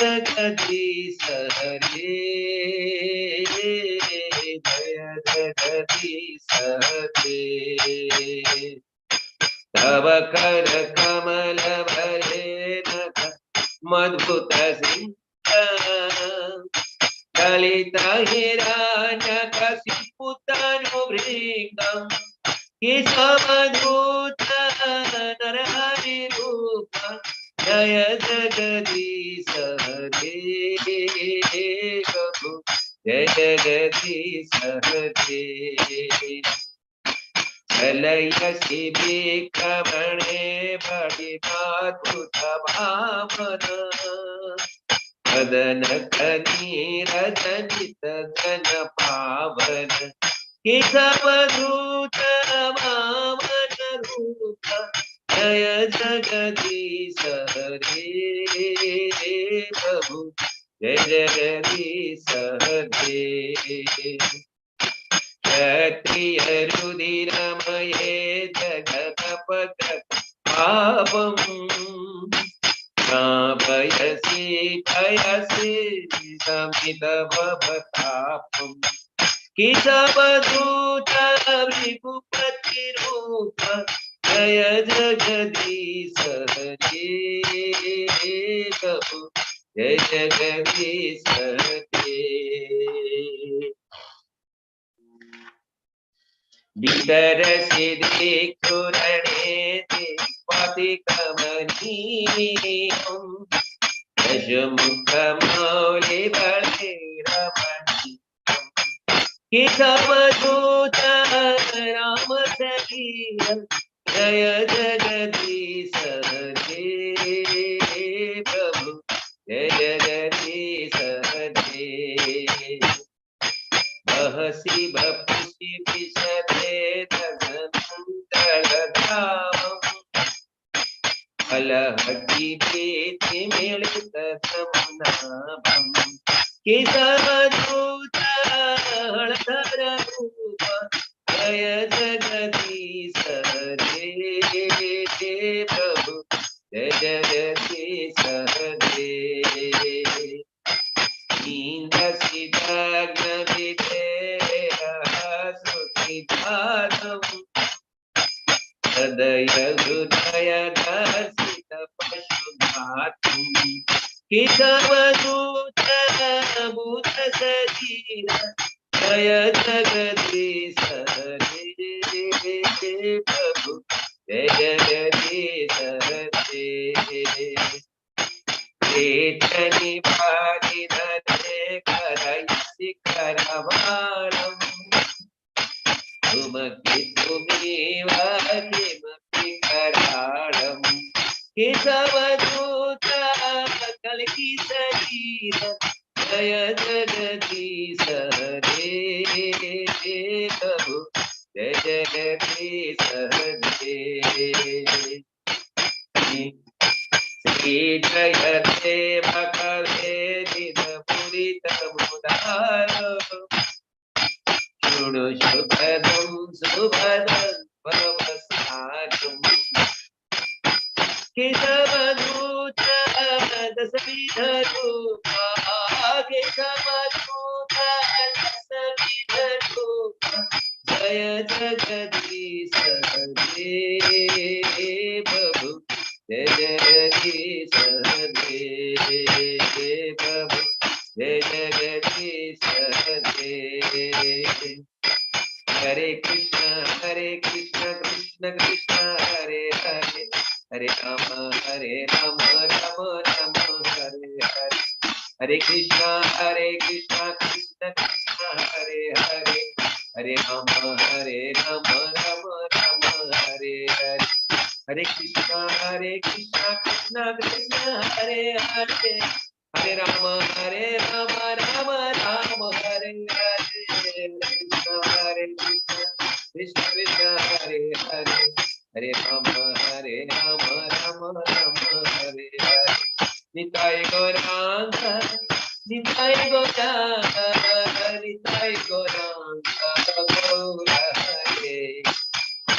जगदीश हरे, जय जगदीश हरे। तव कर कमल भरे नख मद्भुत सिंह, ललित हिरण्यकशिपुतनु भृङ्गं, केशवदूत नरहरि रूप, जय जगदीश हरे प्रभु, जय जगदीश हरे। चलयसि विक्रमणे बलिमाद्भुत भावना, मदन कनीरजनित जन पावन, केशवदूत वामन रूप, जय जगदीश हरे प्रभु, जय जगदीश हरे। क्षत्रिय रुधिरमये जगदपत पापम, पयसि पयसि समित भवतापम, केशवदूत भृगुपति रूप, जय जगदीश हरे प्रभु, जय जगदीश हरे। वितरसि दिक्षुरणे दिक्पति कमनीयं, दशमुखमौलि बले रमणीयं, केशवदूत राम शरीर, जय जगदीश हरे प्रभु, जय जगदीश हरे। बहसि बपुषि विशदे दगमण्डलधामं, फलहति प्रीति मिलितसमुनाभं, केशवदूत हळधर रूप, जय जगदीश हरे प्रभु, जय जगदीश हरे। इंद्रसिदग्नविदेहसुखितादं, हृदय हृदय दर्शित पशुघातुं, केशवदूत भूत शरीर, जय जगदीश हरे प्रभु, जय जगदीश हरे। चेतनि करयसि करवाणं, तुमकि तुमेव किमपि कराळं, केशवदूत कल्कि शरीर, जय जगदीश हरे प्रभु, जय जगदीश हरे। श्री जय देव कवे मुदार, शुणु सुखदं सुभदं भवसारं, केशवदूत दशविध रूपा, केशवदूत दशविध रूप, जय जगदीश हरे प्रभु, जय जगदीश हरे प्रभु, जय जगदीश हरे। हरे कृष्ण कृष्ण कृष्ण हरे हरे, हरे राम राम राम हरे हरे, हरे कृष्ण कृष्ण कृष्ण हरे हरे, हरे राम राम राम हरे हरे, हरे कृष्ण कृष्ण कृष्ण हरे हरे, हरे राम राम राम हरे हरे, हरे कृष्ण कृष्ण कृष्ण हरे हरे, हरे राम राम राम हरे हरे। निताय गौरांग निताय गौरांग निताय गौरांग गौर हरे,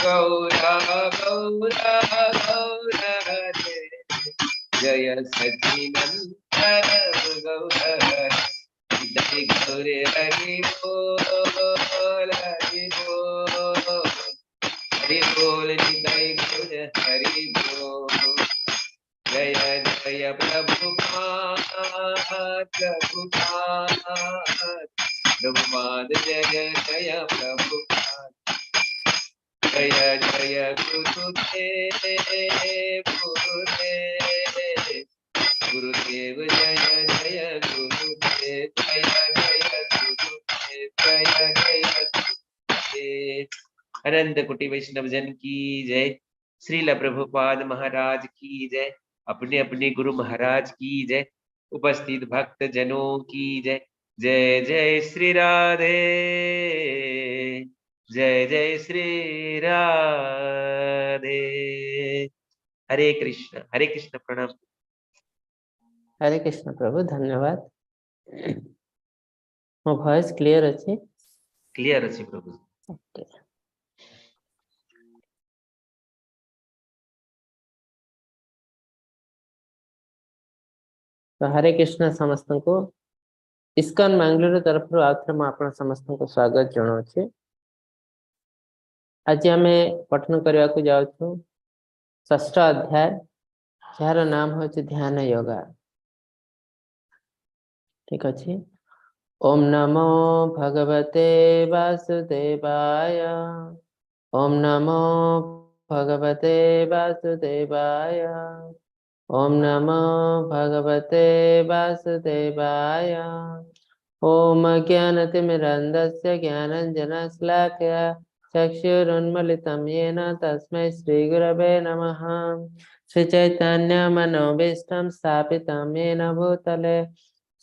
गौरा गौरा गौर हरे, जय Sachinandan Gaur Nitai Gaur Hari बोल हरि बोल हरि बोल निताई गौर हरि बोल। जय जय प्रभुपाद प्रभुपाद प्रभुपाद जय जय प्रभुपाद। जय जय गुरुदेव गुरुदेव गुरुदेव जय जय गुरुदेव जय जय गुरुदेव जय जय गुरुदेव। अनंत कोटि वैष्णव जन की जय। श्रील प्रभुपाद महाराज की जय। अपने अपने गुरु महाराज की जय। उपस्थित भक्त जनों की जय। जय जय श्री राधे, जय जय श्री राधे। हरे कृष्ण हरे कृष्ण, प्रणाम। हरे कृष्ण प्रभु, धन्यवाद। ମୋ ଭଏସ କ୍ଲିୟର ଅଛି? କ୍ଲିୟର ଅଛି ପ୍ରଭୁ। ଓକେ। ତ ହରେ କୃଷ୍ଣ ସମସ୍ତଙ୍କୁ। ଇସ୍କନ ବାଙ୍ଗାଲୋର ତରଫରୁ ଆଉ ଥରେ ମୁଁ ଆପଣ ସମସ୍ତଙ୍କୁ ସ୍ୱାଗତ ଜଣାଉଛି। ଆଜି ଆମେ ପଠନ କରିବାକୁ ଯାଉଛୁ ଷଷ୍ଠ ଅଧ୍ୟାୟ, ଯାହାର ନାମ ହେଉଛି ଧ୍ୟାନ ଯୋଗା। ଠିକ ଅଛି। ଓମ୍ ନମୋ ଭଗବତେ ବାସୁଦେବାୟ। ଓମ୍ ନମୋ ଭଗବତେ ବାସୁଦେବାୟ। ଓମ୍ ନମୋ ଭଗବତେ ବାସୁଦେବାୟ। ଓମ୍ ଅଜ୍ଞାନତିମିରାନ୍ଧସ୍ୟ ଜ୍ଞାନାଞ୍ଜନଶଲାକୟା ଚକ୍ଷୁରୁନ୍ମିଲିतं येन तस्मै श्रीगुरवे नमः। श्रीचैतन्यमनोभीष्टं स्थापितं येन भूतले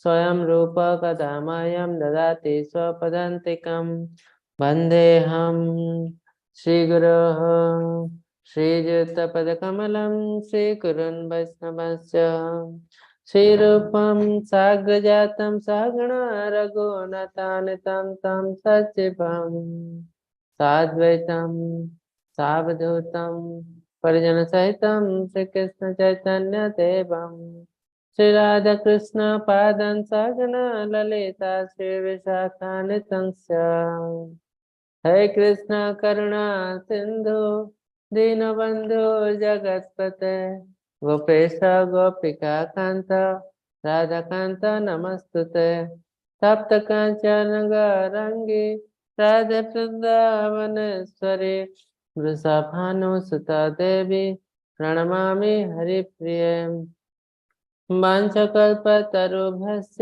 स्वयं रूप कदा मह्यं ददाति स्वपदान्तिकं। वन्देऽहं श्रीगुरोः श्रीयुतपदकमलं श्रीगुरुन् वैष्णवश्च। श्रीरूपं साग्रजातं सहगण रघुनाथान्वितं तं सचिवं साद्वैतं सावधूतं परिजनसहितं श्रीकृष्ण चैतन्य देवं। श्री राधा कृष्ण पादं सहगण ललिता श्री विशाखान्वितं च। हरे कृष्ण करुणा सिंधु दीनबंधु जगत्पते गोपेश गोपिका कांत राधाकांत नमस्तुते। तप्त कांचन गौरांगी राधे वृंदावनेश्वरी वृषभानुसुता देवी प्रणमामि हरिप्रिये। वाञ्छाकल्पतरुभ्यश्च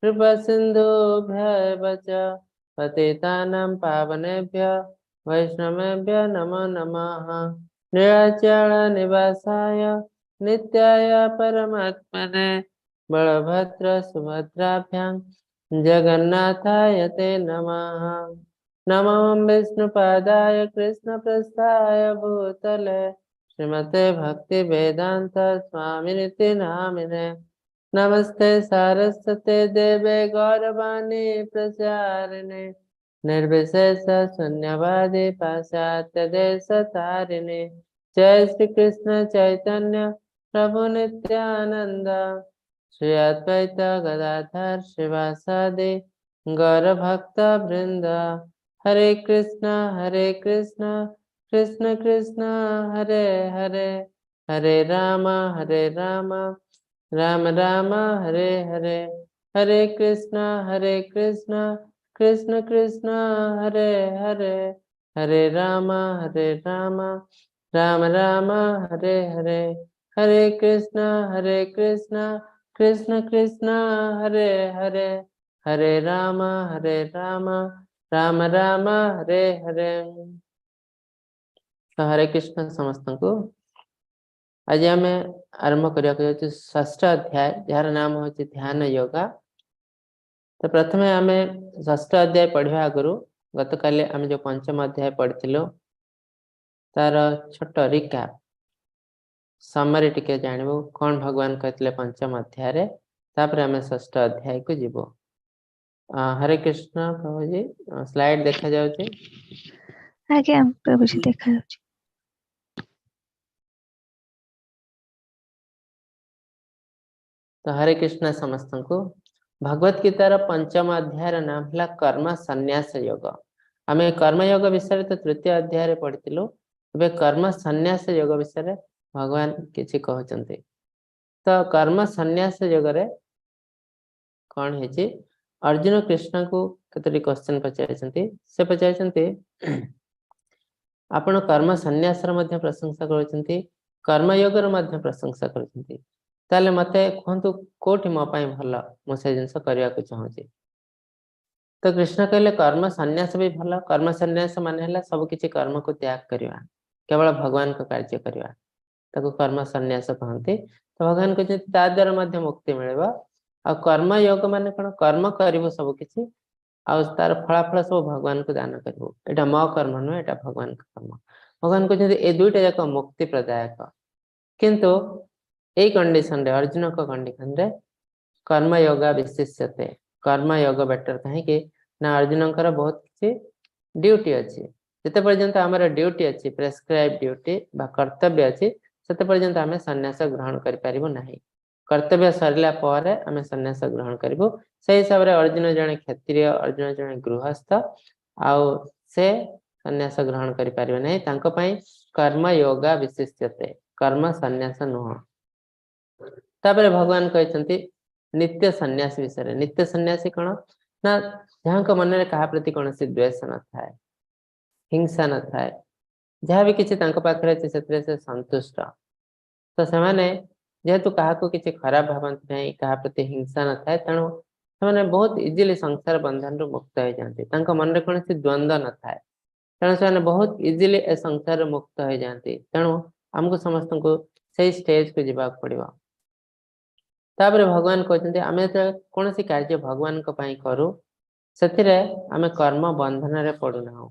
कृपासिन्धुभ्येव च पतितानां पावनेभ्य वैष्णवेभ्य नमो नमः। नीलाचल निवासाय नित्याय परमात्मने बलभद्र सुभद्राभ्यां जगन्नाथाय ते नमः। नमो विष्णुपादाय कृष्णप्रस्थाय भूतले श्रीमते भक्ति वेदांत स्वामिनिति नामिने। नमस्ते सारस्वते देवे गौरवाणी प्रचारिणे निर्विशेष शून्यवादी पाश्चात्य देश तारिणे। जय श्री कृष्ण चैतन्य प्रभु नित्यानंद श्री अद्वैत गदाधर शिवासादि गौर भक्त वृंद। हरे कृष्ण कृष्ण कृष्ण हरे हरे, हरे राम राम राम हरे हरे। हरे कृष्ण कृष्ण कृष्ण हरे हरे, हरे राम राम राम हरे हरे। हरे कृष्ण कृष्ण कृष्ण हरे हरे, हरे राम राम राम हरे हरे। ତ ହରେ କୃଷ୍ଣ ସମସ୍ତଙ୍କୁ। ଆଜି ଆମେ ଆରମ୍ଭ କରିବାକୁ ଯାଉଛୁ ଷଷ୍ଠ ଅଧ୍ୟାୟ, ଯାହାର ନାମ ହେଉଛି ଧ୍ୟାନ ଯୋଗା। ତ ପ୍ରଥମେ ଆମେ ଷଷ୍ଠ ଅଧ୍ୟାୟ ପଢିବା ଆଗରୁ ଗତକାଲି ଆମେ ଯୋଉ ପଞ୍ଚମ ଅଧ୍ୟାୟ ପଢିଥିଲୁ ତାର ଛୋଟ ରିକ୍ୟାପ ସମରି ଟିକେ ଜାଣିବୁ, କଣ ଭଗବାନ କହିଥିଲେ ପଞ୍ଚମ ଅଧ୍ୟାୟରେ। ତାପରେ ଆମେ ଷଷ୍ଠ ଅଧ୍ୟାୟକୁ ଯିବୁ। ହରେ କୃଷ୍ଣ ପ୍ରଭୁଜୀ, ସ୍ଲାଇଡ ଦେଖାଯାଉଛି? ଆଜ୍ଞା ପ୍ରଭୁଜୀ ଦେଖାଯାଉଛି। ତ ହରେ କୃଷ୍ଣ ସମସ୍ତଙ୍କୁ। ଭଗବତ ଗୀତାର ପଞ୍ଚମ ଅଧ୍ୟାୟର ନାମ ହେଲା କର୍ମ ସନ୍ନ୍ୟାସ ଯୋଗ। ଆମେ କର୍ମଯୋଗ ବିଷୟରେ ତ ତୃତୀୟ ଅଧ୍ୟାୟରେ ପଢିଥିଲୁ। ଏବେ କର୍ମ ସନ୍ନ୍ୟାସ ଯୋଗ ବିଷୟରେ ଭଗବାନ କିଛି କହୁଛନ୍ତି। ତ କର୍ମ ସନ୍ନ୍ୟାସ ଯୋଗରେ କଣ ହେଇଛି? ଅର୍ଜୁନ କୃଷ୍ଣଙ୍କୁ କେତୋଟି କ୍ୱେଶ୍ଚନ ପଚାରିଛନ୍ତି। ସେ ପଚାରିଛନ୍ତି, ଆପଣ କର୍ମ ସନ୍ନ୍ୟାସର ମଧ୍ୟ ପ୍ରଶଂସା କରୁଛନ୍ତି, କର୍ମଯୋଗର ମଧ୍ୟ ପ୍ରଶଂସା କରୁଛନ୍ତି, ତାହେଲେ ମତେ କୁହନ୍ତୁ କୋଉଠି ମୋ ପାଇଁ ଭଲ, ମୁଁ ସେ ଜିନିଷ କରିବାକୁ ଚାହୁଁଛି। ତ କୃଷ୍ଣ କହିଲେ କର୍ମ ସନ୍ନ୍ୟାସ ବି ଭଲ। କର୍ମ ସନ୍ନ୍ୟାସ ମାନେ ହେଲା ସବୁ କିଛି କର୍ମକୁ ତ୍ୟାଗ କରିବା, କେବଳ ଭଗବାନଙ୍କ କାର୍ଯ୍ୟ କରିବା, ତାକୁ କର୍ମ ସନ୍ନ୍ୟାସ କହନ୍ତି। ତ ଭଗବାନ କହୁଛନ୍ତି ତା ଦ୍ୱାରା ମଧ୍ୟ ମୁକ୍ତି ମିଳିବ। ଆଉ କର୍ମ ଯୋଗ ମାନେ କଣ? କର୍ମ କରିବୁ ସବୁ କିଛି, ଆଉ ତାର ଫଳାଫଳ ସବୁ ଭଗବାନଙ୍କୁ ଦାନ କରିବୁ। ଏଇଟା ମୋ କର୍ମ ନୁହେଁ, ଏଇଟା ଭଗବାନଙ୍କ କର୍ମ। ଭଗବାନ କହୁଛନ୍ତି ଏ ଦୁଇଟା ଯାକ ମୁକ୍ତି ପ୍ରଦାୟକ। କିନ୍ତୁ ଏଇ କଣ୍ଡିସନରେ, ଅର୍ଜୁନଙ୍କ କଣ୍ଡିସନରେ କର୍ମଯୋଗ ବିଶିଷ୍ୟତେ, କର୍ମଯୋଗ ବେଟର। କାହିଁକି ନା ଅର୍ଜୁନଙ୍କର ବହୁତ କିଛି ଡ୍ୟୁଟି ଅଛି। ଯେତେ ପର୍ଯ୍ୟନ୍ତ ଆମର ଡ୍ୟୁଟି ଅଛି, ପ୍ରେସକ୍ରାଇବ ଡ୍ୟୁଟି ବା କର୍ତ୍ତବ୍ୟ ଅଛି, ସେତେ ପର୍ଯ୍ୟନ୍ତ ଆମେ ସନ୍ନ୍ୟାସ ଗ୍ରହଣ କରିପାରିବୁ ନାହିଁ। କର୍ତ୍ତବ୍ୟ ସରିଲା ପରେ ଆମେ ସନ୍ନ୍ୟାସ ଗ୍ରହଣ କରିବୁ। ସେଇ ହିସାବରେ ଅର୍ଜୁନ ଜଣେ କ୍ଷତ୍ରିୟ, ଅର୍ଜୁନ ଜଣେ ଗୃହସ୍ଥ, ଆଉ ସେ ସନ୍ନ୍ୟାସ ଗ୍ରହଣ କରିପାରିବେ ନାହିଁ। ତାଙ୍କ ପାଇଁ କର୍ମ ଯୋଗା ବିଶିଷ୍ୟତେ, କର୍ମ ସନ୍ନ୍ୟାସ ନୁହଁ। ତାପରେ ଭଗବାନ କହିଛନ୍ତି ନିତ୍ୟ ସନ୍ନ୍ୟାସୀ ବିଷୟରେ। ନିତ୍ୟ ସନ୍ନ୍ୟାସୀ କଣ ନା ଯାହାଙ୍କ ମନରେ କାହା ପ୍ରତି କୌଣସି ଦ୍ୱେଷ ନଥାଏ, ହିଂସା ନଥାଏ, ଯାହା ବି କିଛି ତାଙ୍କ ପାଖରେ ଅଛି ସେଥିରେ ସେ ସନ୍ତୁଷ୍ଟ। ତ ସେମାନେ ଯେହେତୁ କାହାକୁ କିଛି ଖରାପ ଭାବନ୍ତି ନାହିଁ, କାହା ପ୍ରତି ହିଂସା ନଥାଏ, ତେଣୁ ସେମାନେ ବହୁତ ଇଜିଲି ସଂସାର ବନ୍ଧନରୁ ମୁକ୍ତ ହେଇଯାଆନ୍ତି। ତାଙ୍କ ମନରେ କୌଣସି ଦ୍ୱନ୍ଦ୍ୱ ନଥାଏ, ତେଣୁ ସେମାନେ ବହୁତ ଇଜିଲି ଏ ସଂସାରରୁ ମୁକ୍ତ ହେଇଯାଆନ୍ତି। ତେଣୁ ଆମକୁ ସମସ୍ତଙ୍କୁ ସେଇ ଷ୍ଟେଜକୁ ଯିବାକୁ ପଡିବ। ତାପରେ ଭଗବାନ କହୁଛନ୍ତି ଆମେ ଯେତେବେଳେ କୌଣସି କାର୍ଯ୍ୟ ଭଗବାନଙ୍କ ପାଇଁ କରୁ, ସେଥିରେ ଆମେ କର୍ମ ବନ୍ଧନରେ ପଡୁନାହୁଁ।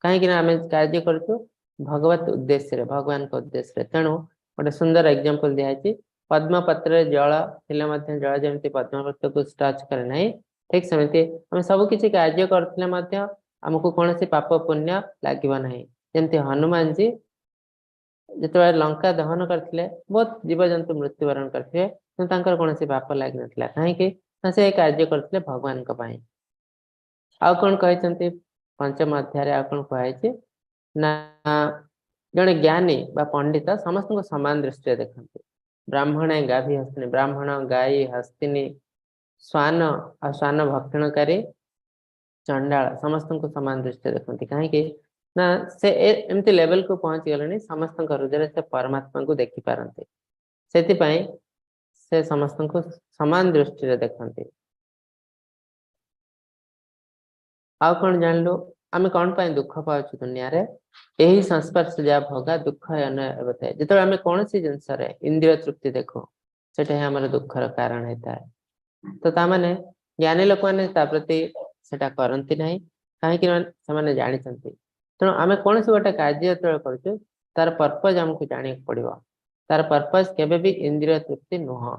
କାହିଁକି ନା ଆମେ କାର୍ଯ୍ୟ କରୁଛୁ ଭଗବତ ଉଦ୍ଦେଶ୍ୟରେ, ଭଗବାନଙ୍କ ଉଦ୍ଦେଶ୍ୟରେ। ତେଣୁ ଗୋଟେ ସୁନ୍ଦର ଏକ୍ଜାମ୍ପଲ ଦିଆହେଇଛି, ପଦ୍ମପତ୍ରରେ ଜଳ ଥିଲେ ମଧ୍ୟ ଜଳ ଯେମିତି ପଦ୍ମପତ୍ରକୁ ଟଚ୍ କରେ ନାହିଁ, ଠିକ ସେମିତି ଆମେ ସବୁ କିଛି କାର୍ଯ୍ୟ କରୁଥିଲେ ମଧ୍ୟ ଆମକୁ କୌଣସି ପାପ ପୁଣ୍ୟ ଲାଗିବ ନାହିଁ। ଯେମିତି ହନୁମାନଜୀ ଯେତେବେଳେ ଲଙ୍କା ଦହନ କରିଥିଲେ, ବହୁତ ଜୀବଜନ୍ତୁ ମୃତ୍ୟୁବରଣ କରିଥିଲେ, କିନ୍ତୁ ତାଙ୍କର କୌଣସି ପାପ ଲାଗିନଥିଲା। କାହିଁକି ନା ସେ କାର୍ଯ୍ୟ କରୁଥିଲେ ଭଗବାନଙ୍କ ପାଇଁ। ଆଉ କଣ କହିଛନ୍ତି ପଞ୍ଚମ ଅଧ୍ୟାୟରେ? ଆଉ କଣ କୁହାଯାଇଛି ନା ଜଣେ ଜ୍ଞାନୀ ବା ପଣ୍ଡିତ ସମସ୍ତଙ୍କୁ ସମାନ ଦୃଷ୍ଟିରେ ଦେଖନ୍ତି। ବ୍ରାହ୍ମଣ ଗାଭୀ ହସ୍ତିନୀ, ବ୍ରାହ୍ମଣ, ଗାଈ, ହସ୍ତିନୀ, ଶ୍ୱାନ ଆଉ ଶ୍ୱାନ ଭକ୍ଷଣକାରୀ ଚଣ୍ଡାଳ, ସମସ୍ତଙ୍କୁ ସମାନ ଦୃଷ୍ଟିରେ ଦେଖନ୍ତି। କାହିଁକି ନା ସେ ଏମିତି ଲେଭେଲକୁ ପହଞ୍ଚି ଗଲେଣି, ସମସ୍ତଙ୍କ ହୃଦୟରେ ସେ ପରମାତ୍ମାଙ୍କୁ ଦେଖିପାରନ୍ତି, ସେଥିପାଇଁ ସେ ସମସ୍ତଙ୍କୁ ସମାନ ଦୃଷ୍ଟିରେ ଦେଖନ୍ତି। ଆଉ କଣ ଜାଣିଲୁ? ଆମେ କଣ ପାଇଁ ଦୁଃଖ ପାଉଛୁ ଦୁନିଆରେ? ଏହି ସଂସ୍ପର୍ଶ ଯାହା ଭୋଗା ଦୁଃଖ ଥାଏ। ଯେତେବେଳେ ଆମେ କୌଣସି ଜିନିଷରେ ଇନ୍ଦ୍ରିୟ ତୃପ୍ତି ଦେଖୁ, ସେଟା ହିଁ ଆମର ଦୁଃଖର କାରଣ ହେଇଥାଏ। ତ ତାମାନେ ଜ୍ଞାନୀ ଲୋକମାନେ ତା ପ୍ରତି ସେଟା କରନ୍ତି ନାହିଁ, କାହିଁକି ନା ସେମାନେ ଜାଣିଛନ୍ତି। ତେଣୁ ଆମେ କୌଣସି ଗୋଟେ କାର୍ଯ୍ୟ ଯେତେବେଳେ କରୁଛୁ, ତାର ପର୍ପଜ ଆମକୁ ଜାଣିବାକୁ ପଡିବ। ତାର ପର୍ପଜ କେବେ ବି ଇନ୍ଦ୍ରିୟ ତୃପ୍ତି ନୁହଁ।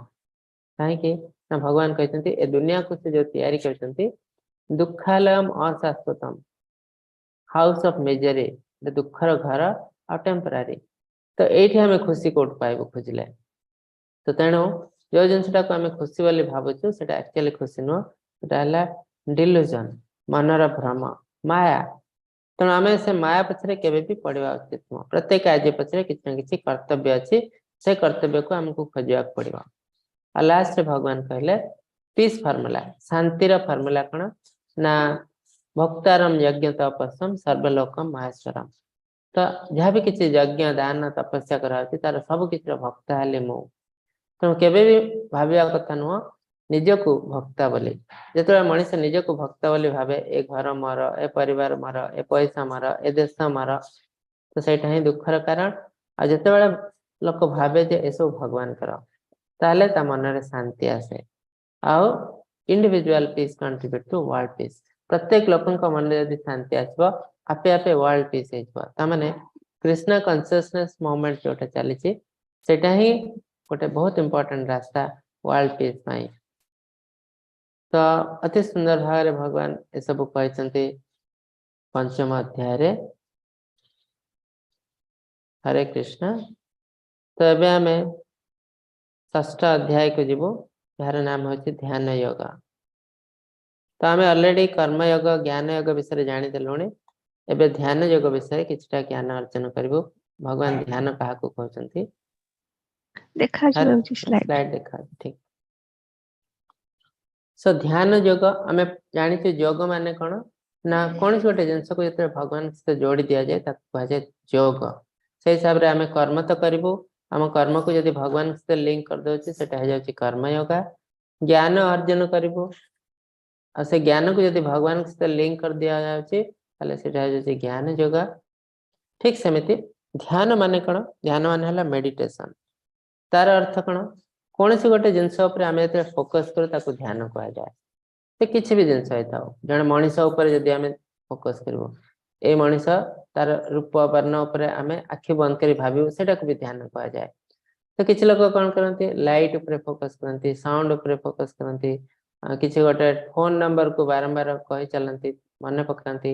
କାହିଁକି ନା ଭଗବାନ କହିଛନ୍ତି ଏ ଦୁନିଆକୁ ସେ ଯୋଉ ତିଆରି କରିଛନ୍ତି, ଦୁଃଖାଲୟମ ଅଶାଶ୍ୱତମ, ହାଉସ ଅଫ ମିଜରୀ, ଦୁଃଖର ଘର ଆଉ ଟେମ୍ପରାରୀ। ତ ଏଇଠି ଆମେ ଖୁସି କୋଉଠୁ ପାଇବୁ ଖୋଜିଲେ? ତ ତେଣୁ ଯୋଉ ଜିନିଷଟାକୁ ଆମେ ଖୁସି ବୋଲି ଭାବୁଛୁ, ସେଟା ଆକ୍ଚୁଆଲି ଖୁସି ନୁହଁ, ସେଟା ହେଲା ଡିଲୁଜନ, ମନର ଭ୍ରମ, ମାୟା। ତେଣୁ ଆମେ ସେ ମାୟା ପଛରେ କେବେ ବି ପଡିବା ଉଚିତ ନୁହଁ। ପ୍ରତ୍ୟେକ କାର୍ଯ୍ୟ ପଛରେ କିଛି ନା କିଛି କର୍ତ୍ତବ୍ୟ ଅଛି, ସେ କର୍ତ୍ତବ୍ୟକୁ ଆମକୁ ଖୋଜିବାକୁ ପଡିବ। ଆଉ ଲାଷ୍ଟରେ ଭଗବାନ କହିଲେ ପିସ୍ ଫର୍ମୁଲା, ଶାନ୍ତିର ଫର୍ମୁଲା କଣ ନା ଭକ୍ତାରମ ଯଜ୍ଞ ତପସ୍ୟମ ସର୍ବଲୋକମ ମହେଶ୍ୱରମ। ତ ଯାହା ବି କିଛି ଯଜ୍ଞ ଦାନ ତପସ୍ୟା କରାହଉଛି, ତାର ସବୁ କିଛିର ଭକ୍ତା ହେଲେ ମୁଁ। ତେଣୁ କେବେ ବି ଭାବିବା କଥା ନୁହଁ ନିଜକୁ ଭକ୍ତା ବୋଲି। ଯେତେବେଳେ ମଣିଷ ନିଜକୁ ଭକ୍ତ ବୋଲି ଭାବେ, ଏ ଘର ମୋର, ଏ ପରିବାର ମୋର, ଏ ପଇସା ମୋର, ଏ ଦେଶ ମୋର, ତ ସେଇଟା ହିଁ ଦୁଃଖର କାରଣ। ଆଉ ଯେତେବେଳେ ଲୋକ ଭାବେ ଯେ ଏସବୁ ଭଗବାନଙ୍କର, ତାହେଲେ ତା ମନରେ ଶାନ୍ତି ଆସେ। ଆଉ individual peace contribute to world peace. ପ୍ରତ୍ୟେକ ଲୋକଙ୍କ ମନରେ ଯଦି ଶାନ୍ତି ଆସିବ, ଆପେ ଆପେ ୱାର୍ଲଡ ପିସ୍ ହେଇଯିବ। ତାମାନେ କୃଷ୍ଣ କନସିୟସନେସ୍ ମୁଭମେଣ୍ଟ ଯୋଉଟା ଚାଲିଛି, ସେଇଟା ହିଁ ଗୋଟେ ବହୁତ ଇମ୍ପୋର୍ଟାଣ୍ଟ ରାସ୍ତା ୱାର୍ଲଡ ପିସ୍ ପାଇଁ। ତ ଅତି ସୁନ୍ଦର ଭାବରେ ଭଗବାନ ଏସବୁ କହିଛନ୍ତି ପଞ୍ଚମ ଅଧ୍ୟାୟରେ। ହରେ କୃଷ୍ଣ। ତ ଏବେ ଆମେ ଷଷ୍ଠ ଅଧ୍ୟାୟକୁ ଯିବୁ। ଯାହାର ନାମ ହେଉଛି ଧ୍ୟାନ ଯୋଗ। ତ ଆମେ ଅଲରେଡି କର୍ମଯୋଗ, ଜ୍ଞାନ ଯୋଗ ବିଷୟରେ ଜାଣିଦେଲୁଣି। ଏବେ ଧ୍ୟାନ ଯୋଗ ବିଷୟରେ କିଛିଟା ଜ୍ଞାନ ଅର୍ଜନ କରିବୁ। ଭଗବାନ ଧ୍ୟାନ କାହାକୁ କହୁଛନ୍ତି? ଦେଖାଯାଉଛି ସ୍ଲାଇଡ୍। ସ୍ଲାଇଡ୍ ଦେଖା, ଠିକ। ସୋ ଧ୍ୟାନ ଯୋଗ, ଆମେ ଜାଣିଛୁ ଯୋଗ ମାନେ କଣ ନା କୌଣସି ଗୋଟେ ଜିନିଷକୁ ଯେତେବେଳେ ଭଗବାନଙ୍କ ସହିତ ଯୋଡି ଦିଆଯାଏ, ତାକୁ କୁହାଯାଏ ଯୋଗ। ସେଇ ହିସାବରେ ଆମେ କର୍ମ ତ କରିବୁ, ଆମ କର୍ମକୁ ଯଦି ଭଗବାନଙ୍କ ସହିତ ଲିଙ୍କ କରିଦଉଛି, ସେଟା ହେଇଯାଉଛି କର୍ମଯୋଗା। ଜ୍ଞାନ ଅର୍ଜନ କରିବୁ, ଆଉ ସେ ଜ୍ଞାନକୁ ଯଦି ଭଗବାନଙ୍କ ସହିତ ଲିଙ୍କ କରିଦିଆଯାଉଛି, ତାହେଲେ ସେଟା ହେଇଯାଉଛି ଜ୍ଞାନ ଯୋଗ। ଠିକ ସେମିତି ଧ୍ୟାନ ମାନେ କଣ? ଧ୍ୟାନ ମାନେ ହେଲା ମେଡିଟେସନ। ତାର ଅର୍ଥ କଣ? କୌଣସି ଗୋଟେ ଜିନିଷ ଉପରେ ଆମେ ଯେତେବେଳେ ଫୋକସ କରୁ, ତାକୁ ଧ୍ୟାନ କୁହାଯାଏ। ସେ କିଛି ବି ଜିନିଷ ହେଇଥାଉ, ଜଣେ ମଣିଷ ଉପରେ ଯଦି ଆମେ ଫୋକସ କରିବୁ, ଏଇ ମଣିଷ, ତାର ରୂପ ବର୍ଣ୍ଣ ଉପରେ ଆମେ ଆଖି ବନ୍ଦ କରି ଭାବିବୁ, ସେଇଟାକୁ ବି ଧ୍ୟାନ କୁହାଯାଏ। ତ କିଛି ଲୋକ କଣ କରନ୍ତି? ଲାଇଟ ଉପରେ ଫୋକସ କରନ୍ତି, ସାଉଣ୍ଡ ଉପରେ ଫୋକସ କରନ୍ତି, କିଛି ଗୋଟେ ଫୋନ ନମ୍ବରକୁ ବାରମ୍ବାର କହି ଚାଲନ୍ତି, ମନେ ପକାନ୍ତି,